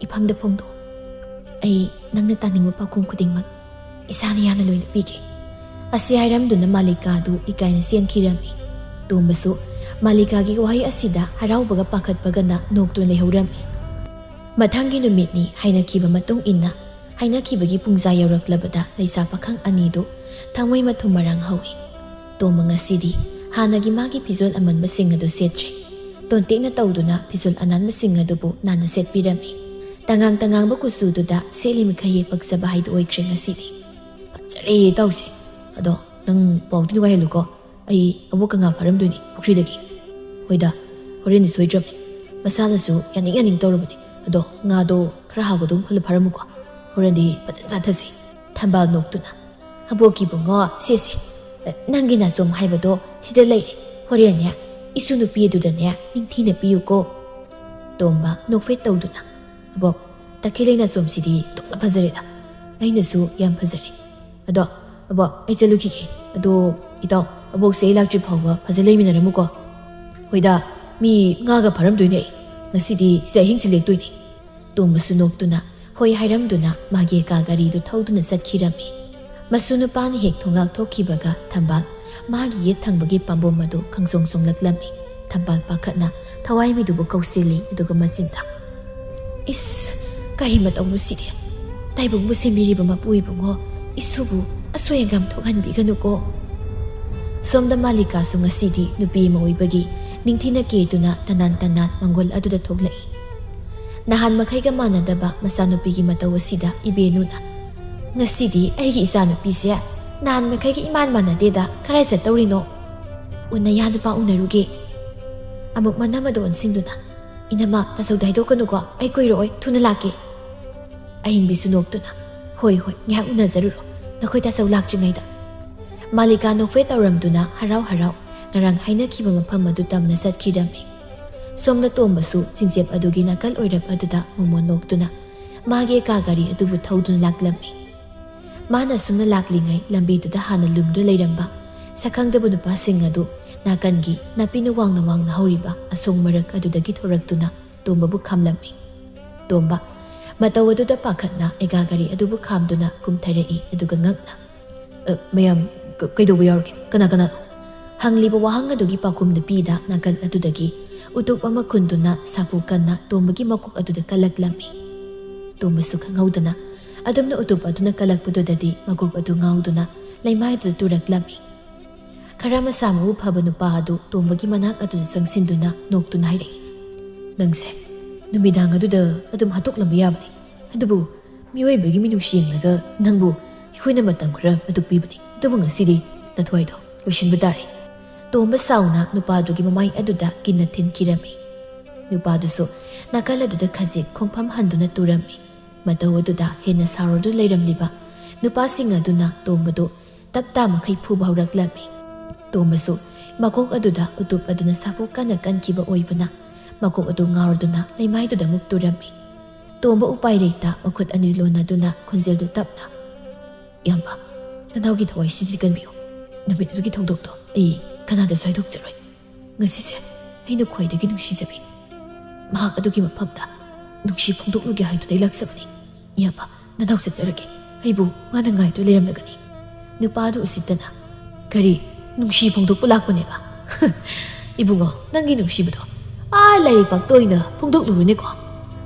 ꯏꯐꯝꯗ ꯐꯣꯡꯗꯣꯛꯑꯣ꯫ ꯑꯩ ꯅꯪꯅ ꯇꯥꯅꯤꯡꯕ ꯄꯥꯎꯈꯨꯝ ꯈꯨꯗꯤꯡꯃꯛ ꯏꯁꯥꯅ ꯌꯥꯅ ꯂꯣꯏꯅ ꯄꯤꯒꯦ꯫" ꯑꯁꯤ ꯍꯥꯏꯔꯝꯗꯨꯅ ꯃꯥꯂꯤꯀꯥꯗꯨ ꯏꯀꯥꯏꯅ ꯆꯦꯟꯈꯤꯔꯝꯃꯤ꯫ ꯇꯣꯝꯕꯁꯨ ꯃꯥꯂꯤꯀꯥꯒꯤ ꯋꯥꯍꯩ ꯑꯁꯤꯗ ꯍꯔꯥꯎꯕꯒ ꯄꯥꯈꯠꯄꯒꯅ ꯅꯣꯛꯇꯨꯅ ꯂꯩꯍꯧꯔꯝꯃꯤ꯫ ꯃꯊꯪꯒꯤ ꯅꯨꯃꯤꯠꯅꯤ ꯍꯥꯏꯅꯈꯤꯕ ꯃꯇꯨꯡ ꯏꯟꯅ ꯍꯥꯏꯅꯈꯤꯕꯒꯤ ꯄꯨꯡꯖꯥ ꯌꯧꯔꯛꯂꯕꯗ ꯂꯩꯁꯥ ꯄꯥꯈꯪ ꯑꯅꯤꯗꯨ ꯊꯃꯣꯏ ꯃꯊꯨꯝ ꯃꯔꯥꯡ ꯍꯧꯏ꯫ ꯇꯣꯝꯕ ꯉꯁꯤꯗꯤ ꯍꯥꯟꯅꯒꯤ ꯃꯥꯒꯤ ꯐꯤꯖꯣꯜ ꯑꯃꯟꯕꯁꯤꯡ ꯑꯗꯨ ꯁꯦꯠꯇ꯭ꯔꯦ꯫ ꯇꯣꯟꯇꯦꯛꯅ ꯇꯧꯗꯨꯅ ꯐꯤꯖꯣꯜ ꯑꯅꯥꯟꯕꯁꯤꯡ ꯑꯗꯨꯕꯨ ꯅꯥꯟꯅ ꯁꯦꯠꯄꯤꯔꯝꯃꯤ꯫ ꯇꯉꯥꯡ ꯇꯉꯥꯡꯕ ꯀꯨꯆꯨꯗꯨꯗ ꯁꯦꯠꯂꯤ ꯃꯈꯩ ꯍꯦꯛ ꯄꯛꯆꯕ ꯍꯥꯏꯗꯨ ꯑꯣꯏꯈ꯭ꯔꯦ ꯉꯁꯤꯗꯤ꯫ "ꯐꯖꯔꯦ ꯏꯇꯥꯎꯁꯦ꯫ ꯑꯗꯣ ꯅꯪ ꯄꯥꯎꯗꯤ ꯅꯨꯡꯉꯥꯏꯍꯜꯂꯨꯀꯣ꯫ ꯑꯩ ꯑꯕꯣꯛꯀ ꯉꯥ ꯐꯥꯔꯝꯗꯣꯏꯅꯤ ꯄꯨꯈ꯭ꯔꯤꯗꯒꯤ꯫" "ꯍꯣꯏꯗ, ꯍꯣꯔꯦꯟꯗꯤ ꯁꯣꯏꯗ꯭ꯔꯕꯅꯤ꯫ ꯃꯁꯥꯅꯁꯨ ꯌꯥꯅꯤꯡ ꯌꯥꯅꯤꯡ ꯇꯧꯔꯕꯅꯤ꯫ ꯑꯗꯣ ꯉꯥꯗꯣ ꯈꯔ ꯍꯥꯎꯒꯗꯧ ꯈꯜꯂ ꯐꯥꯔꯝꯃꯨꯀꯣ꯫ ꯍꯣꯔꯦꯟꯗꯤ ꯐꯖꯅ ꯆꯥꯊꯁꯤ꯫" ꯊꯝꯕꯥꯜ ꯅꯣꯛꯇꯨꯅ, "ꯑꯕꯣꯛꯀꯤ ꯏꯕꯨꯡꯉꯣ, ꯁꯦ ꯁꯦ, ꯅꯪꯒꯤ ꯅꯥꯆꯣꯝ ꯍꯥꯏꯕꯗꯣ ꯁꯤꯗ ꯂꯩꯔꯦ꯫ ꯍꯣꯔꯦꯟꯅꯦ ꯏꯁꯨ ꯅꯨꯄꯤ ꯑꯗꯨꯗꯅꯦ ꯅꯤꯡꯊꯤꯅ ꯄꯤꯌꯨꯀꯣ꯫" ꯇꯣꯝꯕ ꯅꯣꯛꯐꯦꯠ ꯇꯧꯗꯨꯅ, "ꯑꯕꯣꯛ, ꯇꯈꯦꯜꯂꯩ ꯅꯥꯆꯣꯝꯁꯤꯗꯤ ꯑꯣꯟꯊꯣꯛꯅ ꯐꯖꯔꯦꯗ꯫ ꯑꯩꯅꯁꯨ ꯌꯥꯝ ꯐꯖꯔꯦ꯫ ꯑꯗꯣ ꯑꯕꯣꯛ, ꯑꯩ ꯆꯠꯂꯨꯈꯤꯒꯦ꯫ ꯑꯗꯣ ꯏꯇꯥꯎ, ꯑꯕꯣꯛꯁꯦ ꯑꯩ ꯂꯥꯛꯇ꯭ꯔꯤ ꯐꯥꯎꯕ ꯐꯖ ꯂꯩꯃꯤꯟꯅꯔꯝꯃꯨꯀꯣ꯫" "ꯍꯣꯏꯗ, ꯃꯤ ꯉꯥꯒ ꯐꯥꯔꯝꯗꯣꯏꯅꯦ ꯑꯩ꯫ ꯉꯁꯤꯗꯤ ꯁꯤꯗ ꯑꯍꯤꯡꯁꯤ ꯂꯦꯛꯇꯣꯏꯅꯦ꯫" ꯇꯣꯝꯕꯁꯨ ꯅꯣꯛꯇꯨꯅ ꯍꯣꯏ ꯍꯥꯏꯔꯝꯗꯨꯅ ꯃꯥꯒꯤ ꯀꯥ ꯒꯥꯔꯤꯗꯨ ꯊꯧꯗꯨꯅ ꯆꯠꯈꯤꯔꯝꯃꯤ꯫ ꯃꯁꯨ ꯅꯨꯄꯥꯅ ꯍꯦꯛ ꯊꯣꯡꯒꯥꯜ ꯊꯣꯛꯈꯤꯕꯒ ꯊꯝꯕꯥꯜ ꯃꯥꯒꯤ ꯌꯦꯠ ꯊꯪꯕꯒꯤ ꯄꯥꯝꯕꯣꯝ ꯑꯗꯨ ꯈꯪꯁꯣꯡ ꯁꯣꯡꯂꯛꯂꯝꯃꯤ꯫ ꯊꯝꯕꯥꯜ ꯄꯥꯈꯠꯅ ꯊꯋꯥꯏꯃꯤꯗꯨꯕꯨ ꯀꯧꯁꯤꯜꯂꯤ, ꯑꯗꯨꯒ ꯃꯆꯤꯟꯗ, "ꯏꯁ, ꯀꯔꯤ ꯃꯇꯧꯅꯣ ꯁꯤꯗꯤ? ꯇꯥꯏꯕꯪꯕꯨ ꯁꯦꯝꯕꯤꯔꯤꯕ ꯃꯄꯨ ꯏꯕꯨꯡꯉꯣ, ꯏꯁꯨꯕꯨ ꯑꯁꯣꯏ ꯑꯉꯥꯝ ꯊꯣꯛꯍꯟꯕꯤꯒꯅꯨꯀꯣ꯫" ꯁꯣꯝꯗ ꯃꯥꯂꯤꯀꯥꯁꯨ ꯉꯁꯤꯗꯤ ꯅꯨꯄꯤ ꯑꯃ ꯑꯣꯏꯕꯒꯤ ꯅꯤꯡꯊꯤꯅ ꯀꯦꯗꯨꯅ ꯇꯅꯥꯟ ꯇꯅꯥꯟ ꯃꯪꯒꯣꯜ ꯑꯗꯨꯗ ꯊꯣꯛꯂꯛꯏ꯫ ꯅꯍꯥꯟ ꯃꯈꯩꯒ ꯃꯥꯟꯅꯗꯕ ꯃꯆꯥꯅꯨꯄꯤꯒꯤ ꯃꯇꯧ ꯑꯁꯤꯗ ꯏꯕꯦꯟꯅꯨꯅ, "ꯉꯁꯤꯗꯤ ꯑꯩꯒꯤ ꯏꯆꯥꯅꯨꯄꯤꯁꯦ ꯅꯍꯥꯟ ꯃꯈꯩꯒ ꯏꯃꯥꯟ ꯃꯥꯟꯅꯗꯦꯗ, ꯀꯔꯥꯏ ꯆꯠꯇꯧꯔꯤꯅꯣ? ꯎꯟꯅ ꯌꯥ ꯅꯨꯄꯥ ꯎꯅꯔꯨꯒꯦ꯫" ꯑꯃꯨꯛ ꯃꯅꯝ ꯑꯗꯨ ꯑꯣꯟꯁꯤꯟꯗꯨꯅ, "ꯏꯅꯝꯃ, ꯇꯥꯆꯧꯗ ꯍꯥꯏꯗꯣꯛꯀꯅꯨꯀꯣ, ꯑꯩ ꯀꯨꯏꯔꯛꯑꯣꯏ, ꯊꯨꯅ ꯂꯥꯛꯀꯦ꯫" ꯑꯍꯤꯡꯕꯤꯁꯨ ꯅꯣꯛꯇꯨꯅ, "ꯍꯣꯏ, ꯍꯣꯏ, ꯉꯥꯏꯍꯥꯛ ꯎꯅꯖꯔꯨꯔꯣ, ꯅꯈꯣꯏ ꯇꯥꯆꯧ ꯂꯥꯛꯇ꯭ꯔꯤꯉꯩꯗ꯫" ꯃꯥꯂꯤꯀꯥ ꯅꯣꯛꯐꯦꯠ ꯇꯧꯔꯝꯗꯨꯅ ꯍꯔꯥꯎ ꯍꯔꯥꯎ ꯉꯔꯥꯡ ꯍꯥꯏꯅꯈꯤꯕ ꯃꯐꯝ ꯑꯗꯨ ꯇꯝꯅ ꯆꯠꯈꯤꯔꯝꯃꯤ꯫ ꯁꯣꯝꯗ ꯇꯣꯝꯕꯁꯨ ꯆꯤꯡꯆꯦꯞ ꯑꯗꯨꯒꯤ ꯅꯥꯀꯜ ꯑꯣꯏꯔꯞ ꯑꯗꯨꯗ ꯃꯣꯃꯣꯟ ꯅꯣꯛꯇꯨꯅ ꯃꯥꯒꯤ ꯀꯥ ꯒꯥꯔꯤ ꯑꯗꯨꯕꯨ ꯊꯧꯗꯨꯅ ꯂꯥꯛꯂꯝꯃꯤ꯫ ꯃꯥꯅ ꯑꯁꯨꯝꯅ ꯂꯥꯛꯂꯤꯉꯩ ꯂꯝꯕꯤꯗꯨꯗ ꯍꯥꯟꯅ ꯂꯨꯝꯗꯨ ꯂꯩꯔꯝꯕ ꯁꯛꯈꯪꯗꯕ ꯅꯨꯄꯥꯁꯤꯡ ꯑꯗꯨ ꯅꯥꯀꯟꯒꯤ ꯅꯥꯄꯤꯅ ꯋꯥꯡꯅ ꯋꯥꯡꯅ ꯍꯧꯔꯤꯕ ꯑꯁꯣꯡ ꯃꯔꯛ ꯑꯗꯨꯗꯒꯤ ꯊꯣꯔꯛꯇꯨꯅ ꯇꯣꯝꯕꯕꯨ ꯈꯥꯝꯂꯝꯃꯤ꯫ ꯇꯣꯝꯕ ꯃꯇꯧ ꯑꯗꯨꯗ ꯄꯥꯈꯠꯅ ꯑꯦꯒꯥ ꯒꯥꯔꯤ ꯑꯗꯨꯕꯨ ꯈꯥꯝꯗꯨꯅ ꯀꯨꯝꯊꯔꯛꯏ, ꯑꯗꯨꯒ ꯉꯛꯅ, "ꯑ, ꯃꯌꯥꯝ, ꯀ-, ꯀꯩꯗꯧꯕ ꯌꯥꯎꯔꯒꯦ? ꯀꯅꯥ ꯀꯅꯥꯅꯣ?" ꯍꯪꯂꯤꯕ ꯋꯥꯍꯪ ꯑꯗꯨꯒꯤ ꯄꯥꯎꯈꯨꯝꯗꯨ ꯄꯤꯗ ꯅꯥꯀꯜ ꯑꯗꯨꯗꯒꯤ ꯎꯇꯨꯞ ꯑꯃ ꯈꯨꯟꯗꯨꯅ ꯁꯥꯐꯨ ꯀꯟꯅ ꯇꯣꯝꯕꯒꯤ ꯃꯀꯣꯛ ꯑꯗꯨꯗ ꯀꯜꯂꯛꯂꯝꯃꯤ꯫ ꯇꯣꯝꯕꯁꯨ ꯈꯪꯍꯧꯗꯅ ꯑꯗꯨꯝꯅ ꯎꯇꯨꯞ ꯑꯗꯨꯅ ꯀꯜꯂꯛꯄꯗꯨꯗꯗꯤ ꯃꯀꯣꯛ ꯑꯗꯨ ꯉꯥꯎꯗꯨꯅ ꯂꯩꯃꯥꯏꯗꯨꯗ ꯇꯨꯔꯛꯂꯝꯃꯤ꯫ ꯈꯔ ꯃꯁꯥ ꯃꯎ ꯐꯕ ꯅꯨꯄꯥ ꯑꯗꯨ ꯇꯣꯝꯕꯒꯤ ꯃꯅꯥꯛ ꯑꯗꯨꯗ ꯆꯪꯁꯤꯟꯗꯨꯅ ꯅꯣꯛꯇꯨꯅ ꯍꯥꯏꯔꯛꯏ, "ꯅꯪꯁꯦ ꯅꯨꯃꯤꯗꯥꯡ ꯑꯗꯨꯗ ꯑꯗꯨꯝ ꯍꯥꯠꯇꯣꯛꯂꯝꯕ ꯌꯥꯕꯅꯤ, ꯑꯗꯨꯕꯨ ꯃꯤꯑꯣꯏꯕꯒꯤ ꯃꯤꯅꯨꯡꯁꯤ ꯌꯦꯡꯂꯒ ꯅꯪꯕꯨ ꯑꯩꯈꯣꯏꯅ ꯃꯇꯝ ꯈꯔ ꯍꯥꯠꯇꯣꯛꯄꯤꯕꯅꯤ, ꯑꯗꯨꯕꯨ ꯉꯁꯤꯗꯤ ꯅꯊ꯭ꯋꯥꯏꯗꯣ ꯂꯣꯏꯁꯤꯟꯕ ꯇꯥꯔꯦ"꯫ ꯇꯣꯝꯕ ꯁꯥꯎꯅ ꯅꯨꯄꯥꯗꯨꯒꯤ ꯃꯃꯥꯏ ꯑꯗꯨꯗ ꯀꯤꯟꯅ ꯊꯤꯟꯈꯤꯔꯝꯃꯤ꯫ ꯅꯨꯄꯥꯗꯨꯁꯨ ꯅꯥꯀꯜ ꯑꯗꯨꯗ ꯈꯖꯤꯛ ꯈꯣꯡꯐꯝ ꯍꯟꯗꯨꯅ ꯇꯨꯔꯝꯃꯤ꯫ ꯃꯇꯧ ꯑꯗꯨꯗ ꯍꯦꯟꯅ ꯁꯥꯎꯔꯗꯨꯅ ꯂꯩꯔꯝꯂꯤꯕ ꯅꯨꯄꯥꯁꯤꯡ ꯑꯗꯨꯅ ꯇꯣꯝꯕꯗꯨ ꯇꯞꯇꯥ ꯃꯈꯩ ꯐꯨꯕ ꯍꯧꯔꯛꯂꯝꯃꯤ꯫ ꯇꯣꯝꯕꯁꯨ ꯃꯀꯣꯛ ꯑꯗꯨꯗ ꯎꯇꯨꯞ ꯑꯗꯨꯅ ꯁꯥꯐꯨ ꯀꯟꯅ ꯀꯟꯈꯤꯕ ꯑꯣꯏꯕꯅ ꯃꯀꯣꯛ ꯑꯗꯨ ꯉꯥꯎꯔꯗꯨꯅ ꯂꯩꯃꯥꯏꯗꯨꯗ ꯑꯃꯨꯛ ꯇꯨꯔꯝꯃꯤ꯫ ꯇꯣꯝꯕ ꯎꯄꯥꯏ ꯂꯩꯇ ꯃꯈꯨꯠ ꯑꯅꯤ ꯂꯣꯟꯅꯗꯨꯅ ꯈꯣꯟꯖꯦꯜꯗꯨ ꯇꯞꯅ, "ꯏꯌꯥꯝꯕ, ꯅꯅꯥꯎꯒꯤ ꯊꯋꯥꯏꯁꯤꯗꯤ ꯀꯟꯕꯤꯌꯨ꯫ ꯅꯨꯃꯤꯠ ꯑꯗꯨꯒꯤ ꯊꯧꯗꯣꯛꯇꯣ ꯑꯩ ꯀꯅꯥꯗꯁꯨ ꯍꯥꯏꯗꯣꯛꯆꯔꯣꯏ꯫ ꯉꯁꯤꯁꯦ ꯑꯩꯅ ꯈ꯭ꯋꯥꯏꯗꯒꯤ ꯅꯨꯡꯁꯤꯖꯕꯤ ꯃꯍꯥꯛ ꯑꯗꯨꯒꯤ ꯃꯐꯝꯗ ꯅꯨꯡꯁꯤ ꯐꯣꯡꯗꯣꯛꯂꯨꯒꯦ ꯍꯥꯏꯗꯨꯅ ꯑꯩ ꯂꯥꯛꯆꯕꯅꯤ꯫ ꯏꯌꯥꯝꯕ, ꯅꯅꯥꯎ ꯆꯠꯆꯔꯒꯦ꯫ ꯑꯩꯕꯨ ꯃꯥꯅ ꯉꯥꯏꯗꯨꯅ ꯂꯩꯔꯝꯂꯒꯅꯤ"꯫ ꯅꯨꯄꯥꯗꯨ ꯎꯁꯤꯠꯇꯅ, "ꯀꯔꯤ, ꯅꯨꯡꯁꯤ ꯐꯣꯡꯗꯣꯛꯄ ꯂꯥꯛꯄꯅꯦꯕ? ꯏꯕꯨꯡꯉꯣ, ꯅꯪꯒꯤ ꯅꯨꯡꯁꯤꯕꯗꯣ ꯑꯥ ꯂꯥꯏꯔꯩꯄꯥꯛꯇ ꯑꯣꯏꯅ ꯐꯣꯡꯗꯣꯛꯂꯨꯔꯣꯅꯦꯀꯣ꯫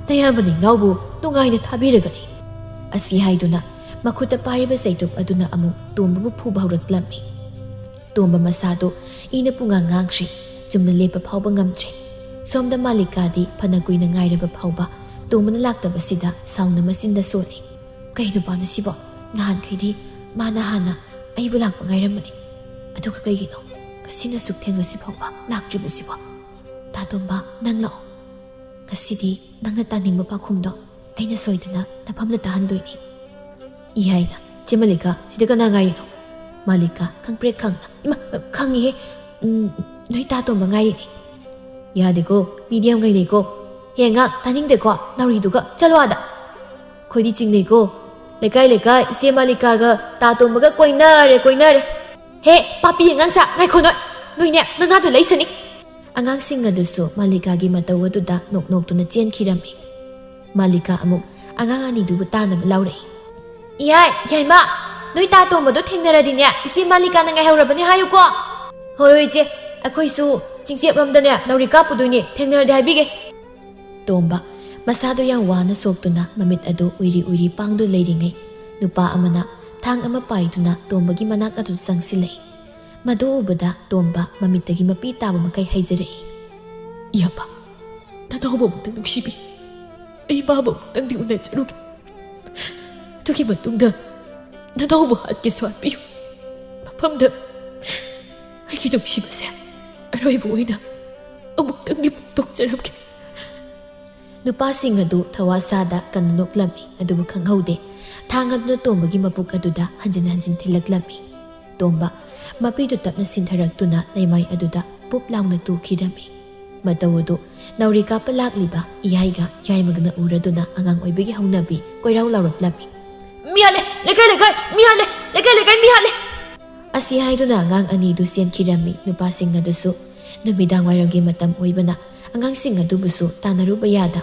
ꯅꯌꯥꯝꯕ ꯅꯅꯥꯎꯕꯨ ꯅꯨꯡꯉꯥꯏꯅ ꯊꯥꯕꯤꯔꯒꯅꯤ"꯫ ꯑꯁꯤ ꯍꯥꯏꯗꯨꯅ ꯃꯈꯨꯠꯇ ꯄꯥꯏꯔꯤꯕ ꯆꯩꯇꯨꯞ ꯑꯗꯨꯅ ꯑꯃꯨꯛ ꯇꯣꯝꯕꯕꯨ ꯐꯨꯕ ꯍꯧꯔꯛꯂꯝꯃꯤ꯫ ꯇꯣꯝꯕ ꯃꯁꯥꯗꯨ ꯏꯅ ꯄꯨꯡꯉꯥꯡ ꯉꯥꯡꯈ꯭ꯔꯦ꯫ ꯆꯨꯝꯅ ꯂꯦꯞꯄ ꯐꯥꯎꯕ ꯉꯝꯗ꯭ꯔꯦ꯫ ꯁꯣꯝꯗ ꯃꯥꯂꯤꯀꯥꯗꯤ ꯐꯅ ꯀꯨꯏꯅ ꯉꯥꯏꯔꯕ ꯐꯥꯎꯕ ꯇꯣꯝꯕꯅ ꯂꯥꯛꯇꯕꯁꯤꯗ ꯁꯥꯎꯅ ꯃꯆꯤꯟꯗ ꯁꯣꯜꯂꯤ꯫ "ꯀꯩ ꯅꯨꯄꯥꯅꯣ ꯁꯤꯕꯣ? ꯅꯍꯥꯟꯈꯩꯗꯤ ꯃꯥꯅ ꯍꯥꯟꯅ ꯑꯩꯕꯨ ꯂꯥꯛꯄ ꯉꯥꯏꯔꯝꯕꯅꯤ꯫ ꯑꯗꯨꯒ ꯀꯩꯒꯤꯅꯣ ꯉꯁꯤꯅ ꯑꯁꯨꯛ ꯊꯦꯡꯂꯁꯤ ꯐꯥꯎꯕ ꯂꯥꯛꯇ꯭ꯔꯤꯕꯁꯤꯕꯣ? ꯇꯥ ꯇꯣꯝꯕ, ꯅꯪ ꯂꯥꯛꯑꯣ꯫ ꯉꯁꯤꯗꯤ ꯅꯪꯅ ꯇꯥꯅꯤꯡꯕ ꯄꯥꯎꯈꯨꯝꯗꯣ ꯑꯩꯅ ꯁꯣꯏꯗꯅ ꯅꯐꯝꯗ ꯇꯥꯍꯟꯗꯣꯏꯅꯤ"꯫ ꯏꯍꯥꯏꯅ, "ꯆꯦ ꯃꯥꯂꯤꯀꯥ, ꯁꯤꯗ ꯀꯅꯥ ꯉꯥꯏꯔꯤꯅꯣ?" ꯃꯥꯂꯤꯀꯥ ꯈꯪꯄ꯭ꯔꯦꯛ ꯈꯪꯅ, "ꯏꯃꯥ, ꯈꯪꯉꯤꯍꯦ꯫ ꯎꯝ, ꯅꯣꯏ ꯇꯥ ꯇꯣꯝꯕ ꯉꯥꯏꯔꯤꯅꯦ"꯫ "ꯌꯥꯗꯦꯀꯣ, ꯃꯤꯗꯤ ꯌꯥꯝ ꯉꯥꯏꯅꯩꯀꯣ꯫ ꯍꯦ ꯑꯉꯥꯡ, ꯇꯥꯅꯤꯡꯗꯦꯀꯣ, ꯅꯥꯎꯔꯤꯗꯨꯒ ꯆꯠꯂꯣ ꯑꯥꯗ꯫ ꯑꯩꯈꯣꯏꯗꯤ ꯆꯤꯡꯅꯩꯀꯣ꯫ ꯂꯩꯀꯥꯏ ꯂꯩꯀꯥꯏ ꯏꯆꯦ ꯃꯥꯂꯤꯀꯥꯒ ꯇꯥ ꯇꯣꯝꯕꯒ ꯀꯣꯏꯅꯔꯦ, ꯀꯣꯏꯅꯔꯦ꯫ ꯍꯦ, ꯄꯥꯄꯤ ꯑꯉꯥꯡꯁꯥ, ꯉꯥꯏꯈꯣ ꯅꯣꯏ꯫ ꯅꯣꯏꯅꯦ, ꯅꯅꯥꯗꯣ ꯂꯩꯁꯅꯤ"꯫ ꯑꯉꯥꯡꯁꯤꯡ ꯑꯗꯨꯁꯨ ꯃꯥꯂꯤꯀꯥꯒꯤ ꯃꯇꯧ ꯑꯗꯨꯗ ꯅꯣꯛ ꯅꯣꯛꯇꯨꯅ ꯆꯦꯟꯈꯤꯔꯝꯃꯤ꯫ ꯃꯥꯂꯤꯀꯥ ꯑꯃꯨꯛ ꯑꯉꯥꯡ ꯑꯅꯤꯗꯨꯕꯨ ꯇꯥꯅꯕ ꯂꯥꯎꯔꯛꯏ꯫ "ꯏꯌꯥꯏ, ꯌꯥꯏꯃ, ꯅꯣꯏ ꯇꯥ ꯇꯣꯝꯕꯗꯣ ꯊꯦꯡꯅꯔꯗꯤꯅꯦ, ꯏꯆꯦ ꯃꯥꯂꯤꯀꯥꯅ ꯉꯥꯏꯍꯧꯔꯕꯅꯦ ꯍꯥꯏꯌꯨꯀꯣ"꯫ "ꯍꯣꯏ, ꯍꯣꯏ, ꯏꯆꯦ, ꯑꯩꯈꯣꯏꯁꯨ ꯆꯤꯡꯆꯦꯞꯔꯣꯝꯗꯅꯦ ꯅꯥꯎꯔꯤ ꯀꯥꯞꯄꯨꯗꯣꯏꯅꯦ, ꯊꯦꯡꯅꯔꯗꯤ ꯍꯥꯏꯕꯤꯒꯦ"꯫ ꯇꯣꯝꯕ ꯃꯁꯥꯗꯨ ꯌꯥꯝ ꯋꯥꯅ ꯁꯣꯛꯇꯨꯅ ꯃꯃꯤꯠ ꯑꯗꯨ ꯎꯏꯔꯤ ꯎꯏꯔꯤ ꯄꯥꯡꯗꯨꯅ ꯂꯩꯔꯤꯉꯩ, ꯅꯨꯄꯥ ꯑꯃꯅ ꯊꯥꯡ ꯑꯃ ꯄꯥꯏꯗꯨꯅ ꯇꯣꯝꯕꯒꯤ ꯃꯅꯥꯛ ꯑꯗꯨ ꯆꯪꯁꯤꯜꯂꯛꯏ꯫ ꯃꯗꯨ ꯎꯕꯗ ꯇꯣꯝꯕ ꯃꯃꯤꯠꯇꯒꯤ ꯃꯄꯤ ꯇꯥꯕ ꯃꯈꯩ ꯍꯩꯖꯔꯛꯏ꯫ "ꯏꯌꯥꯝꯕ, ꯅꯅꯥꯎꯕ ꯑꯃꯨꯛꯇꯪ ꯅꯨꯡꯁꯤꯕꯤ꯫ ꯑꯩ ꯃꯥꯕꯨ ꯑꯃꯨꯛꯇꯪꯗꯤ ꯎꯅꯖꯔꯨꯒꯦ꯫ ꯑꯗꯨꯒꯤ ꯃꯇꯨꯡꯗ ꯅꯅꯥꯎꯕ ꯍꯥꯠꯀꯦꯁꯨ ꯍꯥꯠꯄꯤꯌꯨ꯫ ꯃꯐꯝꯗ ꯑꯩꯒꯤ ꯅꯨꯡꯁꯤꯕꯁꯦ ꯑꯔꯣꯏꯕ ꯑꯣꯏꯅ ꯑꯃꯨꯛꯇꯪꯗꯤ ꯐꯣꯡꯗꯣꯛꯆꯔꯝꯒꯦ꯫" ꯅꯨꯄꯥꯁꯤꯡ ꯑꯗꯨ ꯊꯋꯥ ꯁꯥꯗ ꯀꯟꯅ ꯅꯣꯛꯂꯝꯃꯤ, ꯑꯗꯨꯕꯨ ꯈꯪꯍꯧꯗꯦ꯫ ꯊꯥꯡ ꯑꯗꯨꯅ ꯇꯣꯝꯕꯒꯤ ꯃꯄꯨꯛ ꯑꯗꯨꯗ ꯍꯟꯖꯤꯟ ꯍꯟꯖꯤꯟ ꯊꯤꯜꯂꯛꯂꯝꯃꯤ꯫ ꯇꯣꯝꯕ, ꯃꯄꯤꯗꯨ ꯇꯞꯅ ꯁꯤꯟꯊꯔꯛꯇꯨꯅ ꯂꯩꯃꯥꯏ ꯑꯗꯨꯗ ꯄꯨꯞ ꯂꯥꯎꯅ ꯇꯨꯈꯤꯔꯝꯃꯤ꯫ ꯃꯇꯧ ꯑꯗꯨ ꯅꯥꯎꯔꯤ ꯀꯥꯞꯄ ꯂꯥꯛꯂꯤꯕ ꯏꯌꯥꯏꯒ ꯌꯥꯏꯃꯒꯅ ꯎꯔꯗꯨꯅ ꯑꯉꯥꯡ ꯑꯣꯏꯕꯒꯤ ꯍꯧꯅꯕꯤ ꯀꯣꯏꯔꯥꯎ ꯂꯥꯎꯔꯛꯂꯝꯃꯤ꯫ "ꯃꯤ ꯍꯥꯠꯂꯦ! ꯂꯩꯀꯥꯏ, ꯂꯩꯀꯥꯏ! ꯃꯤ ꯍꯥꯠꯂꯦ! ꯂꯩꯀꯥꯏ, ꯂꯩꯀꯥꯏ! ꯃꯤ ꯍꯥꯠꯂꯦ!" ꯑꯁꯤ ꯍꯥꯏꯗꯨꯅ ꯑꯉꯥꯡ ꯑꯅꯤꯗꯨ ꯆꯦꯟꯈꯤꯔꯝꯃꯤ꯫ ꯅꯨꯄꯥꯁꯤꯡ ꯑꯗꯨꯁꯨ ꯅꯨꯃꯤꯗꯥꯡ ꯋꯥꯏꯔꯝꯒꯤ ꯃꯇꯝ ꯑꯣꯏꯕꯅ ꯑꯉꯥꯡꯁꯤꯡ ꯑꯗꯨꯕꯨꯁꯨ ꯇꯥꯟꯅꯔꯨꯕ ꯌꯥꯗ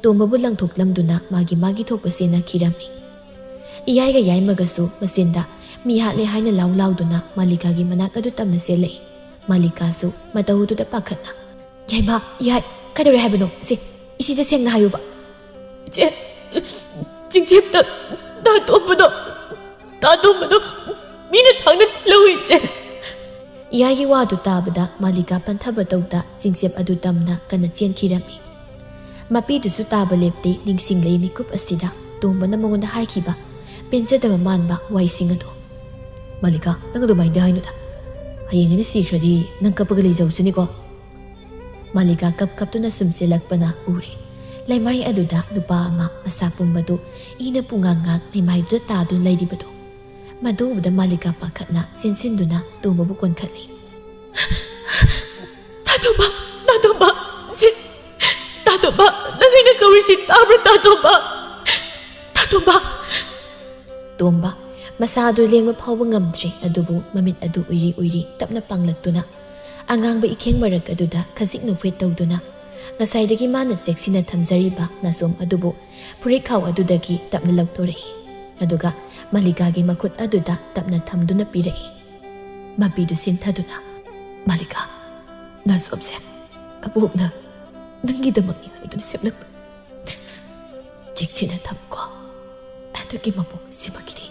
ꯇꯣꯝꯕꯕꯨ ꯂꯪꯊꯣꯛꯂꯝꯗꯨꯅ ꯃꯥꯒꯤ ꯃꯥꯒꯤ ꯊꯣꯛꯄ ꯆꯦꯟꯅꯈꯤꯔꯝꯃꯤ꯫ ꯏꯌꯥꯏꯒ ꯌꯥꯏꯃꯒꯁꯨ ꯃꯆꯤꯟꯗ "ꯃꯤ ꯍꯥꯠꯂꯦ" ꯍꯥꯏꯅ ꯂꯥꯎ ꯂꯥꯎꯗꯨꯅ ꯃꯥꯂꯤꯀꯥꯒꯤ ꯃꯅꯥꯛ ꯑꯗꯨ ꯇꯝꯅ ꯆꯦꯜꯂꯛꯏ꯫ ꯃꯥꯂꯤꯀꯥꯁꯨ ꯃꯇꯧꯗꯨꯗ ꯄꯥꯈꯠꯅ, "ꯌꯥꯏꯃ, ꯏꯌꯥꯏ, ꯀꯩꯗꯧꯔꯦ ꯍꯥꯏꯕꯅꯣ? ꯁꯦ, ꯏꯁꯤꯗ ꯁꯦꯡꯅ ꯍꯥꯏꯌꯨꯕ꯫" "ꯏꯆꯦ, ꯆꯤꯡꯆꯦꯞꯇ ꯇꯥ ꯇꯣꯝꯕꯗꯣ, ꯇꯥ ꯇꯣꯝꯕꯗꯣ ꯃꯤꯅ ꯊꯥꯡꯅ ꯊꯤꯜꯍꯧꯏ, ꯏꯆꯦ꯫" ꯏꯌꯥꯏꯒꯤ ꯋꯥꯗꯨ ꯇꯥꯕꯗ ꯃꯥꯂꯤꯀꯥ ꯄꯟꯊꯕ ꯇꯧꯗ ꯆꯤꯡꯆꯦꯞ ꯑꯗꯨ ꯇꯝꯅ ꯀꯟꯅ ꯆꯦꯟꯈꯤꯔꯝꯃꯤ꯫ ꯃꯄꯤꯗꯨꯁꯨ ꯇꯥꯕ ꯂꯦꯞꯇꯦ, ꯅꯤꯡꯁꯤꯡꯂꯛꯏ ꯃꯤꯀꯨꯞ ꯑꯁꯤꯗ ꯇꯣꯝꯕꯅ ꯃꯉꯣꯟꯗ ꯍꯥꯏꯈꯤꯕ ꯄꯦꯟꯖꯗꯕ ꯃꯥꯟꯕ ꯋꯥꯍꯩꯁꯤꯡ ꯑꯗꯨ꯫ "ꯃꯥꯂꯤꯀꯥ, ꯅꯪ ꯑꯗꯨꯃꯥꯏꯅꯗꯤ ꯍꯥꯏꯅꯨꯗ꯫ ꯍꯌꯦꯡ ꯑꯩꯅ ꯁꯤꯈ꯭ꯔꯗꯤ ꯅꯪ ꯀꯞꯄꯒ ꯂꯩꯖꯍꯧꯁꯅꯤꯀꯣ꯫" ꯃꯥꯂꯤꯀꯥ ꯀꯞ ꯀꯞꯇꯨꯅ ꯁꯨꯝ ꯆꯦꯜꯂꯛꯄꯅ ꯎꯔꯦ꯫ ꯂꯩꯃꯥꯏ ꯑꯗꯨꯗ ꯅꯨꯄꯥ ꯑꯃ ꯃꯁꯥ ꯄꯨꯝꯕꯗꯨ ꯏꯅ ꯄꯨꯡꯉꯥꯡ ꯉꯥꯡ ꯂꯩꯃꯥꯏꯗꯨꯗ ꯇꯥꯗꯨꯅ ꯂꯩꯔꯤꯕꯗꯨ꯫ ꯃꯗꯨ ꯎꯕꯗ ꯃꯥꯂꯤꯀꯥ ꯄꯥꯈꯠꯅ ꯆꯦꯟꯁꯤꯟꯗꯨꯅ ꯇꯣꯝꯕꯕꯨ ꯀꯣꯟꯈꯠꯂꯤ꯫ "ꯇꯥꯇꯣꯝꯕ, ꯇꯥꯇꯣꯝꯕ, ꯁꯦ, ꯇꯥꯇꯣꯝꯕ, ꯅꯪ ꯑꯩꯅ ꯀꯧꯔꯤꯁꯤ ꯇꯥꯕ꯭ꯔꯥ, ꯇꯥꯇꯣꯝꯕ? ꯇꯥꯇꯣꯝꯕ!" ꯇꯣꯝꯕ ꯃꯁꯥ ꯑꯗꯨ ꯂꯦꯡꯕ ꯐꯥꯎꯕ ꯉꯝꯗ꯭ꯔꯦ, ꯑꯗꯨꯕꯨ ꯃꯃꯤꯠ ꯑꯗꯨ ꯎꯏꯔꯤ ꯎꯏꯔꯤ ꯇꯞꯅ ꯄꯥꯡꯂꯛꯇꯨꯅ ꯑꯉꯥꯡꯕ ꯏꯈꯦꯡ ꯃꯔꯛ ꯑꯗꯨꯗ ꯈꯖꯤꯛ ꯅꯣꯛꯐꯦꯠ ꯇꯧꯗꯨꯅ ꯉꯁꯥꯏꯗꯒꯤ ꯃꯥꯅ ꯆꯦꯛꯁꯤꯟꯅ ꯊꯝꯖꯔꯤꯕ ꯅꯥꯆꯣꯝ ꯑꯗꯨꯕꯨ ꯐꯨꯔꯤꯠꯈꯥꯎ ꯑꯗꯨꯗꯒꯤ ꯇꯞꯅ ꯂꯧꯊꯣꯔꯛꯏ꯫ ꯑꯗꯨꯒ ꯃꯥꯂꯤꯀꯥꯒꯤ ꯃꯈꯨꯠ ꯑꯗꯨꯗ ꯇꯞꯅ ꯊꯝꯗꯨꯅ ꯄꯤꯔꯛꯏ꯫ ꯃꯄꯤꯗꯨ ꯁꯤꯟꯊꯗꯨꯅ, "ꯃꯥꯂꯤꯀꯥ, ꯅꯥꯆꯣꯝꯁꯦ ꯑꯕꯣꯛꯅ ꯅꯪꯒꯤꯗꯃꯛꯅꯤ ꯍꯥꯏꯗꯨꯅ ꯁꯦꯝꯂꯛꯄ ꯆꯦꯛꯁꯤꯟꯅ ꯊꯝꯃꯨꯀꯣ꯫ ꯍꯟꯗꯛꯀꯤ ꯃꯄꯣꯛ ꯑꯁꯤꯃꯛꯀꯤꯗꯤ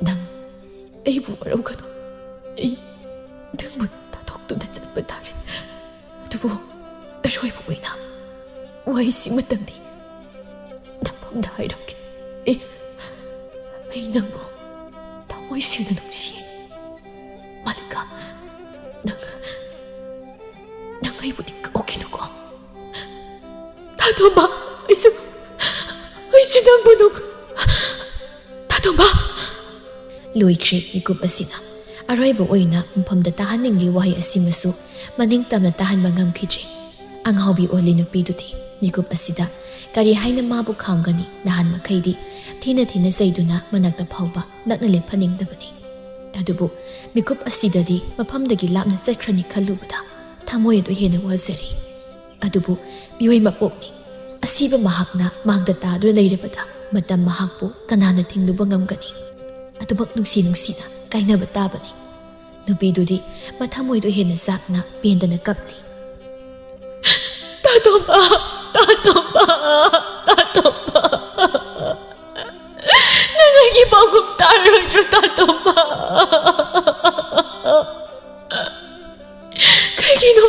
ꯅꯪ ꯑꯩꯕꯨ ꯋꯥꯔꯧꯒꯅꯨ꯫ ꯑꯩ ꯅꯪꯕꯨ ꯊꯥꯗꯣꯛꯇꯨꯅ ꯆꯠꯄ ꯇꯥꯔꯦ꯫ ꯑꯗꯨꯕꯨ ꯑꯔꯣꯏꯕ ꯑꯣꯏꯅ ꯋꯥꯍꯩꯁꯤꯃꯇꯪꯗꯤ ꯅꯐꯝꯗ ꯍꯥꯏꯔꯝꯒꯦ꯫ ꯑꯦ, ꯑꯩ ꯅꯪꯕꯨ ꯊꯃꯣꯏ ꯁꯦꯡꯅ ꯅꯨꯡꯁꯤꯌꯦ꯫ ꯃꯥꯂꯤꯀꯥ, ꯅꯪ, ꯅꯪ ꯑꯩꯕꯨꯗꯤ ꯀꯥꯎꯈꯤꯅꯨꯀꯣ꯫ ꯇꯥꯇꯣꯝꯕ, ꯑꯩꯁꯨ, ꯑꯩꯁꯨ ꯅꯪꯕꯨ ꯅꯨꯡ-, ꯇꯥꯇꯣꯝꯕ꯫ ꯂꯣꯏꯈ꯭ꯔꯦ ꯃꯤꯀꯨꯞ ꯑꯁꯤꯅ꯫ ꯑꯔꯣꯏꯕ ꯑꯣꯏꯅ ꯃꯐꯝꯗ ꯇꯥꯍꯟꯅꯤꯡꯂꯤ ꯋꯥꯍꯩ ꯑꯁꯤꯃꯁꯨ ꯃꯅꯤꯡ ꯇꯝꯅ ꯇꯥꯍꯟꯕ ꯉꯝꯈꯤꯗ꯭ꯔꯦ꯫ ꯑꯉꯥꯎꯕꯤ ꯑꯣꯜꯂꯤ ꯅꯨꯄꯤꯗꯨꯗꯤ ꯃꯤꯀꯨꯞ ꯑꯁꯤꯗ ꯀꯔꯤ ꯍꯥꯏꯅ ꯃꯥꯕꯨ ꯈꯥꯝꯒꯅꯤ? ꯅꯍꯥꯟ ꯃꯈꯩꯗꯤ ꯊꯤꯅ ꯊꯤꯅ ꯆꯩꯗꯨꯅ ꯃꯅꯥꯛꯇ ꯐꯥꯎꯕ ꯅꯛꯅ ꯂꯦꯞꯍꯟꯅꯤꯡꯗꯕꯅꯤ꯫ ꯑꯗꯨꯕꯨ ꯃꯤꯀꯨꯞ ꯑꯁꯤꯗꯗꯤ ꯃꯐꯝꯗꯒꯤ ꯂꯥꯞꯅ ꯆꯠꯈ꯭ꯔꯅꯤ ꯈꯜꯂꯨꯕꯗ ꯊꯃꯣꯏ ꯑꯗꯨ ꯍꯦꯟꯅ ꯋꯥꯖꯔꯤ꯫ ꯑꯗꯨꯕꯨ ꯃꯤꯑꯣꯏ ꯃꯄꯣꯛꯅꯤ꯫ ꯑꯁꯤꯕ ꯃꯍꯥꯛꯅ ꯃꯥꯡꯗ ꯇꯥꯗꯨꯅ ꯂꯩꯔꯕꯗ ꯃꯇꯝ ꯃꯍꯥꯛꯄꯨ ꯀꯅꯥꯅ ꯊꯤꯡꯂꯨꯕ ꯉꯝꯒꯅꯤ? ꯑꯗꯨꯃꯛ ꯅꯨꯡꯁꯤ ꯅꯨꯡꯁꯤꯅ ꯀꯥꯏꯅꯕ ꯇꯥꯕꯅꯤ꯫ ꯅꯨꯄꯤꯗꯨꯗꯤ ꯃꯊꯃꯣꯏꯗꯣ ꯍꯦꯟꯅ ꯆꯥꯛꯅ ꯄꯦꯟꯗꯅ ꯀꯞꯂꯤ꯫ "ꯇꯥꯇꯣꯝꯕ, ꯇꯥꯇꯣꯝꯕ, ꯇꯥꯇꯣꯝꯕ, ꯅꯪ ꯑꯩꯒꯤ ꯄꯥꯎꯈꯨꯝ ꯇꯥꯔꯔꯣꯏꯗ꯭ꯔꯣ, ꯇꯥꯇꯣꯝꯕ? ꯀꯩꯒꯤꯅꯣ,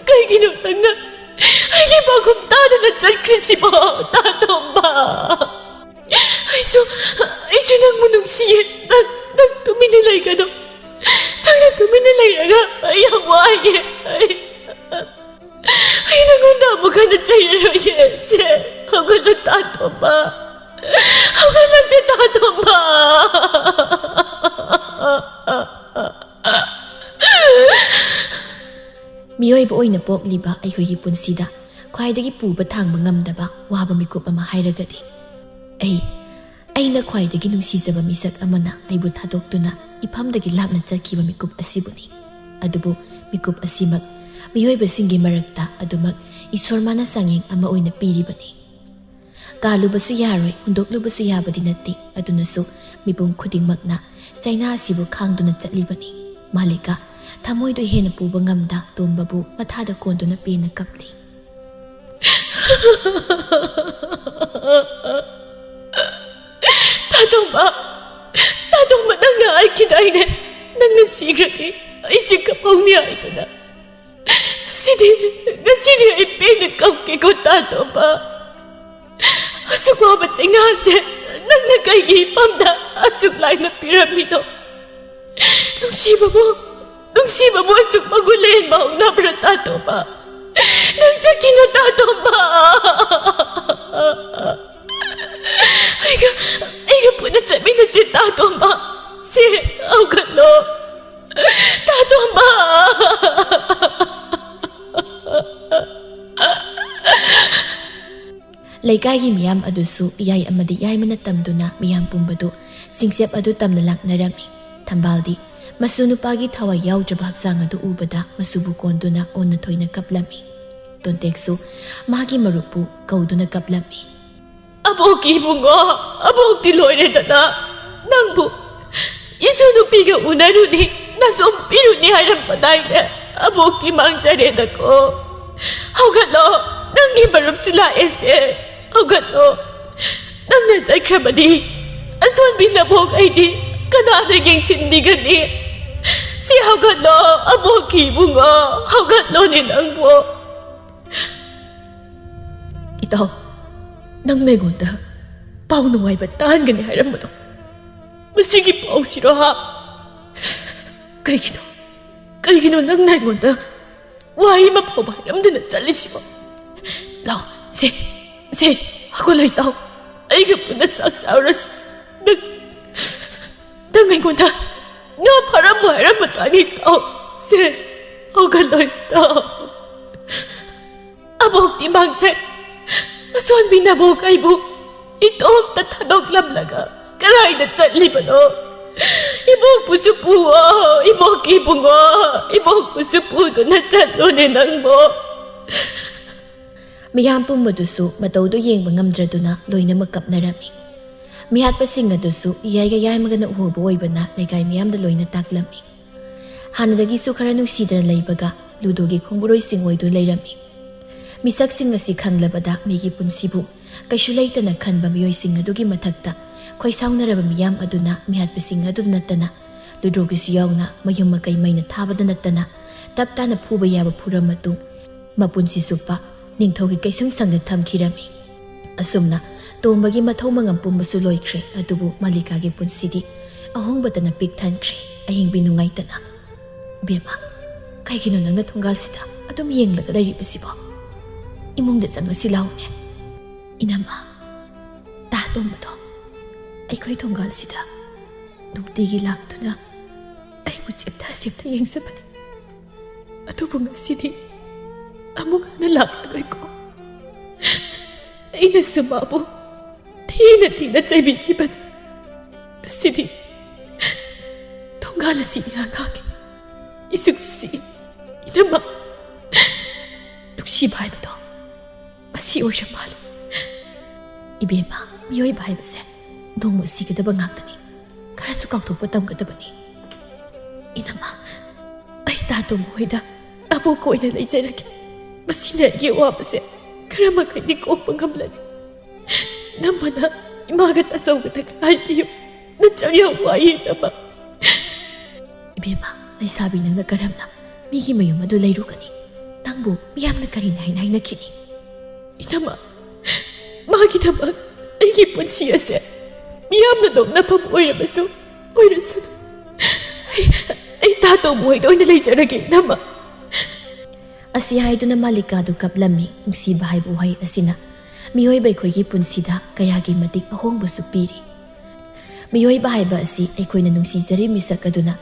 ꯀꯩꯒꯤꯅꯣ ꯅꯪꯅ ꯑꯩꯒꯤ ꯄꯥꯎꯈꯨꯝ ꯇꯥꯗꯅ ꯆꯠꯈ꯭ꯔꯤꯁꯤꯕꯣ, ꯇꯥꯇꯣꯝꯕ? ꯑꯩꯁꯨ, ꯑꯩꯁꯨ ꯅꯪꯕꯨ ꯅꯨꯡꯁꯤꯌꯦ꯫ ꯅꯪ, ꯅꯪ ꯇꯨꯃꯤꯟꯅ ꯂꯩꯒꯅꯨ꯫ ꯅꯪꯅ ꯇꯨꯃꯤꯟꯅ ꯂꯩꯔꯒ ꯑꯩ ꯌꯥꯝ ꯋꯥꯏꯌꯦ꯫ ꯑꯩ, ꯑꯩ ꯅꯪꯉꯣꯟꯗ ꯑꯃꯨꯛ ꯍꯟꯅ ꯆꯩꯔꯔꯣꯏꯌꯦ꯫ ꯁꯦ, ꯍꯧꯒꯠꯂꯣ, ꯇꯥꯇꯣꯝꯕ꯫ ꯍꯧꯒꯠꯂꯁꯦ, ꯇꯥꯇꯣꯝꯕ꯫ ꯃꯤꯑꯣꯏꯕ ꯑꯣꯏꯅ ꯄꯣꯛꯂꯤꯕ ꯑꯩꯈꯣꯏꯒꯤ ꯄꯨꯟꯁꯤꯗ ꯈ꯭ꯋꯥꯏꯗꯒꯤ ꯄꯨꯕ ꯊꯥꯡꯕ ꯉꯝꯗꯕ ꯋꯥꯕ ꯃꯤꯀꯨꯞ ꯑꯃ ꯍꯥꯏꯔꯒꯗꯤ, ꯑꯩ, ꯑꯩꯅ ꯈ꯭ꯋꯥꯏꯗꯒꯤ ꯅꯨꯡꯁꯤꯖꯕ ꯃꯤꯁꯛ ꯑꯃꯅ ꯑꯩꯕꯨ ꯊꯥꯗꯣꯛꯇꯨꯅ ꯏꯐꯝꯗꯒꯤ ꯂꯥꯞꯅ ꯆꯠꯈꯤꯕ ꯃꯤꯀꯨꯞ ꯑꯁꯤꯕꯨꯅꯤ꯫ ꯑꯗꯨꯕꯨ ꯃꯤꯀꯨꯞ ꯑꯁꯤꯃꯛ ꯃꯤꯑꯣꯏꯕꯁꯤꯡꯒꯤ ꯃꯔꯛꯇ ꯑꯗꯨꯃꯛ ꯏꯁꯣꯔ ꯃꯥꯅ ꯆꯥꯡꯌꯦꯡ ꯑꯃ ꯑꯣꯏꯅ ꯄꯤꯔꯤꯕꯅꯤ꯫ ꯀꯥꯜꯂꯨꯕꯁꯨ ꯌꯥꯔꯣꯏ, ꯍꯨꯟꯗꯣꯛꯂꯨꯕꯁꯨ ꯌꯥꯕꯗꯤ ꯅꯠꯇꯦ꯫ ꯑꯗꯨꯅꯁꯨ ꯃꯤꯄꯨꯝ ꯈꯨꯗꯤꯡꯃꯛꯅ ꯆꯩꯅꯥ ꯑꯁꯤꯕꯨ ꯈꯥꯡꯗꯨꯅ ꯆꯠꯂꯤꯕꯅꯤ꯫ ꯃꯥꯂꯤꯀꯥ, ꯊꯃꯣꯏꯗꯨ ꯍꯦꯟꯅ ꯄꯨꯕ ꯉꯝꯗ ꯇꯣꯝꯕꯕꯨ ꯃꯊꯥꯗ ꯀꯣꯟꯗꯨꯅ ꯄꯦꯟꯅ ꯀꯞꯂꯤ꯫ ꯇꯥ ꯇꯣꯝꯕ, ꯇꯥ ꯇꯣꯝꯕ, ꯅꯪꯅ ꯍꯥꯏꯈꯤꯗꯥꯏꯅꯦ, ꯅꯪꯅ ꯁꯤꯈ꯭ꯔꯗꯤ ꯑꯩꯁꯦ ꯀꯞꯍꯧꯅꯤ ꯍꯥꯏꯗꯅ꯫ ꯉꯁꯤꯗꯤ, ꯉꯁꯤꯗꯤ ꯑꯩ ꯄꯦꯟꯅ ꯀꯞꯀꯦꯀꯣ ꯇꯥ ꯇꯣꯝꯕ꯫ ꯑꯁꯨꯛ ꯋꯥꯕ ꯆꯩꯅꯥꯁꯦ ꯅꯪꯅ ꯀꯩꯒꯤ ꯏꯄꯥꯝꯗ ꯑꯁꯨꯛ ꯂꯥꯏꯅ ꯄꯤꯔꯝꯃꯤꯅꯣ? ꯅꯨꯡꯁꯤꯕꯕꯨ, ꯅꯨꯡꯁꯤꯕꯕꯨ ꯑꯁꯨꯛ ꯃꯒꯨꯟ ꯂꯩꯍꯟꯕ ꯍꯧꯅꯕ꯭ꯔꯥ ꯇꯥ ꯇꯣꯝꯕ? ꯅꯪ ꯆꯠꯈꯤꯅꯨ ꯇꯥ ꯇꯣꯝꯕ꯫ ꯑꯩꯒ, ꯑꯩꯒ ꯄꯨꯟꯅ ꯆꯠꯃꯤꯟꯅꯁꯤ ꯇꯥ ꯇꯣꯝꯕ꯫ ꯁꯦ, ꯍꯧꯒꯠꯂꯣ ꯇꯥ ꯇꯣꯝꯕ꯫ ꯂꯩꯀꯥꯏꯒꯤ ꯃꯤꯌꯥꯝ ꯑꯗꯨꯁꯨ ꯏꯌꯥꯏ ꯑꯃꯗꯤ ꯌꯥꯏꯃꯅ ꯇꯝꯗꯨꯅ ꯃꯤꯌꯥꯝ ꯄꯨꯝꯕꯗꯨ ꯁꯤꯡꯆꯦꯞ ꯑꯗꯨ ꯇꯝꯅ ꯂꯥꯛꯅꯔꯝꯃꯤ꯫ ꯊꯝꯕꯥꯜꯗꯤ ꯃꯁꯨ ꯅꯨꯄꯥꯒꯤ ꯊꯋꯥꯏ ꯌꯥꯎꯗ꯭ꯔꯕ ꯍꯛꯆꯥꯡ ꯑꯗꯨ ꯎꯕꯗ ꯃꯁꯨꯕꯨ ꯀꯣꯟꯗꯨꯅ ꯑꯣꯟꯅ ꯊꯣꯏꯅ ꯀꯞꯂꯝꯃꯤ꯫ ꯇꯣꯟꯇꯦꯛꯁꯨ ꯃꯥꯒꯤ ꯃꯔꯨꯞꯄꯨ ꯀꯧꯗꯨꯅ ꯀꯞꯂꯝꯃꯤ꯫ "ꯑꯕꯣꯛꯀꯤ ꯏꯕꯨꯡꯉꯣ, ꯑꯕꯣꯛꯇꯤ ꯂꯣꯏꯔꯦꯗꯅ꯫ ꯅꯪꯕꯨ ꯏꯁꯨ ꯅꯨꯄꯤꯒ ꯎꯅꯔꯨꯅꯤ, ꯅꯁꯣꯝ ꯄꯤꯔꯨꯅꯤ ꯍꯥꯏꯔꯝꯕꯗꯥꯏꯅꯦ? ꯑꯕꯣꯛꯇꯤ ꯃꯥꯡꯖꯔꯦꯗꯀꯣ꯫ ꯍꯧꯒꯠꯂꯣ, ꯅꯪꯒꯤ ꯃꯔꯨꯞꯁꯨ ꯂꯥꯛꯑꯦꯁꯦ꯫ ꯍꯧꯒꯠꯂꯣ, ꯅꯪꯅ ꯆꯠꯈ꯭ꯔꯕꯗꯤ ꯑꯁꯣꯟꯕꯤ ꯅꯕꯣꯛ ꯑꯩꯗꯤ ꯀꯅꯥꯅ ꯌꯦꯡꯁꯤꯟꯕꯤꯒꯅꯤ? ꯁꯤ ꯍꯧꯒꯠꯂꯣ, ꯑꯕꯣꯛꯀꯤ ꯏꯕꯨꯡꯉꯣ, ꯍꯧꯒꯠꯂꯣꯅꯦ ꯅꯪꯕꯨ꯫" "ꯏꯇꯥꯎ, ꯅꯪꯅ ꯑꯩꯉꯣꯟꯗ ꯄꯥꯎ ꯅꯨꯡꯉꯥꯏꯕ ꯇꯥꯍꯟꯒꯅꯤ ꯍꯥꯏꯔꯝꯕꯗꯣ, ꯃꯁꯤꯒꯤ ꯄꯥꯎꯁꯤꯔꯣ ꯍꯥ? ꯀꯩꯒꯤꯅꯣ, ꯀꯩꯒꯤꯅꯣ ꯅꯪꯅ ꯑꯩꯉꯣꯟꯗ ꯋꯥꯍꯩ ꯑꯃ ꯐꯥꯎꯕ ꯍꯥꯏꯔꯝꯗꯅ ꯆꯠꯂꯤꯁꯤꯕꯣ? ꯂꯥꯎ, ꯁꯦ, ꯁꯦ, ꯍꯧꯒꯠꯂꯣ ꯏꯇꯥꯎ, ꯑꯩꯒ ꯄꯨꯟꯅ ꯆꯥꯛ ꯆꯥꯔꯨꯔꯁꯤ꯫ ꯅꯪ, ꯅꯪ ꯑꯩꯉꯣꯟꯗ ꯉꯥ ꯐꯥꯔꯝꯃꯣ ꯍꯥꯏꯔꯝꯕ ꯇꯥꯅꯤ ꯏꯇꯥꯎ꯫ ꯁꯦ, ꯍꯧꯒꯠꯂꯣ ꯏꯇꯥꯎ꯫ ꯑꯕꯣꯛꯇꯤ ꯃꯥꯡꯖꯩ꯫ ꯑꯁꯣꯟꯕꯤ ꯅꯕꯣꯛ ꯑꯩꯕꯨ ꯏꯇꯣꯝꯇ ꯊꯥꯗꯣꯛꯂꯝꯂꯒ ꯀꯗꯥꯏꯗ ꯆꯠꯂꯤꯕꯅꯣ? ꯏꯕꯣꯛꯄꯨꯁꯨ ꯄꯨꯑꯣ, ꯏꯕꯣꯛꯀꯤ ꯏꯕꯨꯡꯉꯣ, ꯏꯕꯣꯛꯄꯨꯁꯨ ꯄꯨꯗꯨꯅ ꯆꯠꯂꯨꯅꯦ ꯅꯪꯕꯣ꯫" ꯃꯤꯌꯥꯝ ꯄꯨꯝꯕꯗꯨꯁꯨ ꯃꯇꯧꯗꯨ ꯌꯦꯡꯕ ꯉꯝꯗ꯭ꯔꯗꯨꯅ ꯂꯣꯏꯅꯃꯛ ꯀꯞꯅꯔꯝꯃꯤ꯫ ꯃꯤꯍꯥꯠꯄꯁꯤꯡ ꯑꯗꯨꯁꯨ ꯏꯌꯥꯏꯒ ꯌꯥꯏꯃꯒꯅ ꯎꯍꯧꯕ ꯑꯣꯏꯕꯅ ꯂꯩꯀꯥꯏ ꯃꯤꯌꯥꯝꯗ ꯂꯣꯏꯅ ꯇꯥꯛꯂꯝꯃꯤ꯫ ꯍꯥꯟꯅꯗꯒꯤꯁꯨ ꯈꯔ ꯅꯨꯡꯁꯤꯗꯅ ꯂꯩꯕꯒ ꯂꯨꯗꯣꯒꯤ ꯈꯣꯡꯕꯨꯔꯣꯏꯁꯤꯡ ꯑꯣꯏꯗꯨ ꯂꯩꯔꯝꯃꯤ꯫ ꯃꯤꯁꯛꯁꯤꯡ ꯑꯁꯤ ꯈꯪꯂꯕꯗ ꯃꯤꯒꯤ ꯄꯨꯟꯁꯤꯕꯨ ꯀꯩꯁꯨ ꯂꯩꯇꯅ ꯈꯟꯕ ꯃꯤꯑꯣꯏꯁꯤꯡ ꯑꯗꯨꯒꯤ ꯃꯊꯛꯇ ꯈꯣꯏꯁꯥꯎꯅꯔꯕ ꯃꯤꯌꯥꯝ ꯑꯗꯨꯅ ꯃꯤꯍꯥꯠꯄꯁꯤꯡ ꯑꯗꯨ ꯅꯠꯇꯅ ꯂꯨꯗ꯭ꯔꯣꯒꯤꯁꯨ ꯌꯥꯎꯅ ꯃꯌꯨꯝ ꯃꯀꯩ ꯃꯩꯅ ꯊꯥꯕꯗ ꯅꯠꯇꯅ ꯇꯞ ꯇꯥꯅ ꯐꯨꯕ ꯌꯥꯕ ꯐꯨꯔ ꯃꯇꯨꯡ ꯃꯄꯨꯟꯁꯤ ꯆꯨꯞꯄ ꯅꯤꯡꯊꯧꯒꯤ ꯀꯩꯁꯨꯝꯁꯪꯗ ꯊꯝꯈꯤꯔꯝꯃꯤ꯫ ꯑꯁꯨꯝꯅ ꯇꯣꯝꯕꯒꯤ ꯃꯊꯧ ꯃꯉꯝ ꯄꯨꯝꯕꯁꯨ ꯂꯣꯏꯈ꯭ꯔꯦ, ꯑꯗꯨꯕꯨ ꯃꯥꯂꯤꯀꯥꯒꯤ ꯄꯨꯟꯁꯤꯗꯤ ꯑꯍꯣꯡꯕꯇꯅ ꯄꯤꯛ ꯊꯟꯈ꯭ꯔꯦ꯫ ꯑꯍꯤꯡꯕꯤ ꯅꯨꯡꯉꯥꯏꯇꯅ, "ꯕꯦꯝꯃ, ꯀꯩꯒꯤꯅꯣ ꯅꯪꯅ ꯊꯣꯡꯒꯥꯜꯁꯤꯗ ꯑꯗꯨꯝ ꯌꯦꯡꯂꯒ ꯂꯩꯔꯤꯕꯁꯤꯕꯣ? ꯏꯃꯨꯡꯗ ꯆꯪꯉꯁꯤ ꯂꯥꯎꯅꯦ꯫" "ꯏꯅꯝꯃ, ꯇꯥ ꯇꯣꯝꯕꯗꯣ ꯑꯩꯈꯣꯏ ꯊꯣꯡꯒꯥꯜꯁꯤꯗ ꯅꯨꯡꯇꯤꯒꯤ ꯂꯥꯛꯇꯨꯅ ꯑꯩꯕꯨ ꯆꯦꯞꯊ ꯆꯦꯞꯊ ꯌꯦꯡꯖꯕꯅꯤ꯫ ꯑꯗꯨꯕꯨ ꯉꯁꯤꯗꯤ ꯑꯃꯨꯛ ꯍꯟꯅ ꯂꯥꯛꯂꯔꯣꯏꯀꯣ꯫ ꯑꯩꯅꯁꯨ ꯃꯥꯕꯨ ꯊꯤꯅ ꯊꯤꯅ ꯆꯩꯕꯤꯈꯤꯕꯅꯤ꯫ ꯉꯁꯤꯗꯤ ꯊꯣꯡꯒꯥꯜ ꯑꯁꯤ ꯏꯍꯥꯡ ꯍꯥꯡꯉꯤ꯫ ꯏꯁꯨꯛꯁꯤ ꯏꯅꯝꯃ, ꯅꯨꯡꯁꯤꯕ ꯍꯥꯏꯕꯗꯣ ꯃꯁꯤ ꯑꯣꯏꯔ ꯃꯥꯜꯂꯦ꯫" "ꯏꯕꯦꯝꯃ, ꯃꯤꯑꯣꯏꯕ ꯍꯥꯏꯕꯁꯦ ꯅꯣꯡꯃ ꯁꯤꯒꯗꯕ ꯉꯥꯛꯇꯅꯤ꯫ ꯈꯔꯁꯨ ꯀꯥꯎꯊꯣꯛꯄ ꯇꯝꯒꯗꯕꯅꯤ꯫ ꯏꯅꯝꯃ, ꯑꯩ ꯇꯥ ꯇꯣꯝꯕ ꯍꯣꯏꯗ ꯇꯥꯕꯣꯛ ꯑꯣꯏꯅ ꯂꯩꯖꯔꯒꯦ꯫ ꯃꯁꯤꯅ ꯑꯩꯒꯤ ꯑꯋꯥꯕꯁꯦ ꯈꯔ ꯃꯈꯩꯗꯤ ꯀꯣꯛꯄ ꯉꯝꯂꯅꯤ꯫ ꯏꯅꯝꯃꯅ ꯏꯃꯥꯒ ꯇꯥꯆꯧꯕꯗ ꯈꯔ ꯍꯥꯏꯕꯤꯌꯨ꯫ ꯅꯆꯥ ꯌꯥꯝ ꯋꯥꯏꯌꯦ ꯏꯅꯝꯃ꯫" "ꯏꯕꯦꯝꯃ, ꯂꯩꯁꯥꯕꯤ ꯅꯪꯅ ꯀꯔꯝꯅ ꯃꯤꯒꯤ ꯃꯌꯨꯝ ꯑꯗꯨ ꯂꯩꯔꯨꯒꯅꯤ? ꯅꯪꯕꯨ ꯃꯤꯌꯥꯝꯅ ꯀꯔꯤꯅꯤ ꯍꯥꯏꯅ ꯍꯥꯏꯅꯈꯤꯅꯤ?" "ꯏꯅꯝꯃ, ꯃꯥꯒꯤꯗꯃꯛ ꯑꯩꯒꯤ ꯄꯨꯟꯁꯤ ꯑꯁꯦ ꯃꯤꯌꯥꯝꯅ ꯅꯣꯛꯅꯐꯝ ꯑꯣꯏꯔꯕꯁꯨ ꯑꯣꯏꯔꯁꯅꯨ꯫ ꯑꯩ, ꯑꯩ ꯇꯥ ꯇꯣꯝꯕ ꯍꯣꯏꯗ ꯑꯣꯏꯅ ꯂꯩꯖꯔꯒꯦ ꯏꯅꯝꯃ꯫" ꯑꯁꯤ ꯍꯥꯏꯗꯨꯅ ꯃꯥꯂꯤꯀꯥꯗꯨ ꯀꯞꯂꯝꯃꯤ꯫ ꯅꯨꯡꯁꯤꯕ ꯍꯥꯏꯕ ꯋꯥꯍꯩ ꯑꯁꯤꯅ ꯃꯤꯑꯣꯏꯕ ꯑꯩꯈꯣꯏꯒꯤ ꯄꯨꯟꯁꯤꯗ ꯀꯌꯥꯒꯤ ꯃꯇꯤꯛ ꯑꯍꯣꯡꯕꯁꯨ ꯄꯤꯔꯤ꯫ ꯃꯤꯑꯣꯏꯕ ꯍꯥꯏꯕ ꯑꯁꯤ ꯑꯩꯈꯣꯏꯅ ꯅꯨꯡꯁꯤꯖꯔꯤ ꯃꯤꯁꯛ ꯑꯗꯨꯅ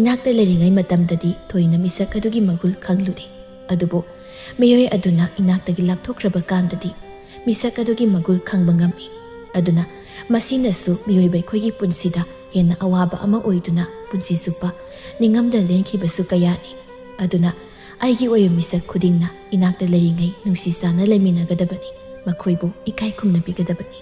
ꯏꯅꯥꯛꯇ ꯂꯩꯔꯤꯉꯩ ꯃꯇꯝꯗꯗꯤ ꯊꯣꯏꯅ ꯃꯤꯁꯛ ꯑꯗꯨꯒꯤ ꯃꯒꯨꯜ ꯈꯪꯂꯨꯗꯦ꯫ ꯑꯗꯨꯕꯨ ꯃꯤꯑꯣꯏ ꯑꯗꯨꯅ ꯏꯅꯥꯛꯇꯒꯤ ꯂꯥꯞꯊꯣꯛꯈ꯭ꯔꯕ ꯀꯥꯟꯗꯗꯤ ꯃꯤꯁꯛ ꯑꯗꯨꯒꯤ ꯃꯒꯨꯜ ꯈꯪꯕ ꯉꯝꯃꯤ꯫ ꯑꯗꯨꯅ ꯃꯁꯤꯅꯁꯨ ꯃꯤꯑꯣꯏꯕ ꯑꯩꯈꯣꯏꯒꯤ ꯄꯨꯟꯁꯤꯗ ꯍꯦꯟꯅ ꯑꯋꯥꯕ ꯑꯃ ꯑꯣꯏꯗꯨꯅ ꯄꯨꯟꯁꯤ ꯆꯨꯞꯄ ꯅꯤꯡꯉꯝꯗ ꯂꯦꯟꯈꯤꯕꯁꯨ ꯀꯌꯥꯅꯤ꯫ ꯑꯗꯨꯅ ꯑꯩꯒꯤ ꯑꯣꯏꯕ ꯃꯤꯁꯛ ꯈꯨꯗꯤꯡꯅ ꯏꯅꯥꯛꯇ ꯂꯩꯔꯤꯉꯩ ꯅꯨꯡꯁꯤ ꯆꯥꯟꯅ ꯂꯩꯃꯤꯟꯅꯒꯗꯕꯅꯤ, ꯃꯈꯣꯏꯕꯨ ꯏꯀꯥꯏ ꯈꯨꯝꯅꯕꯤꯒꯗꯕꯅꯤ꯫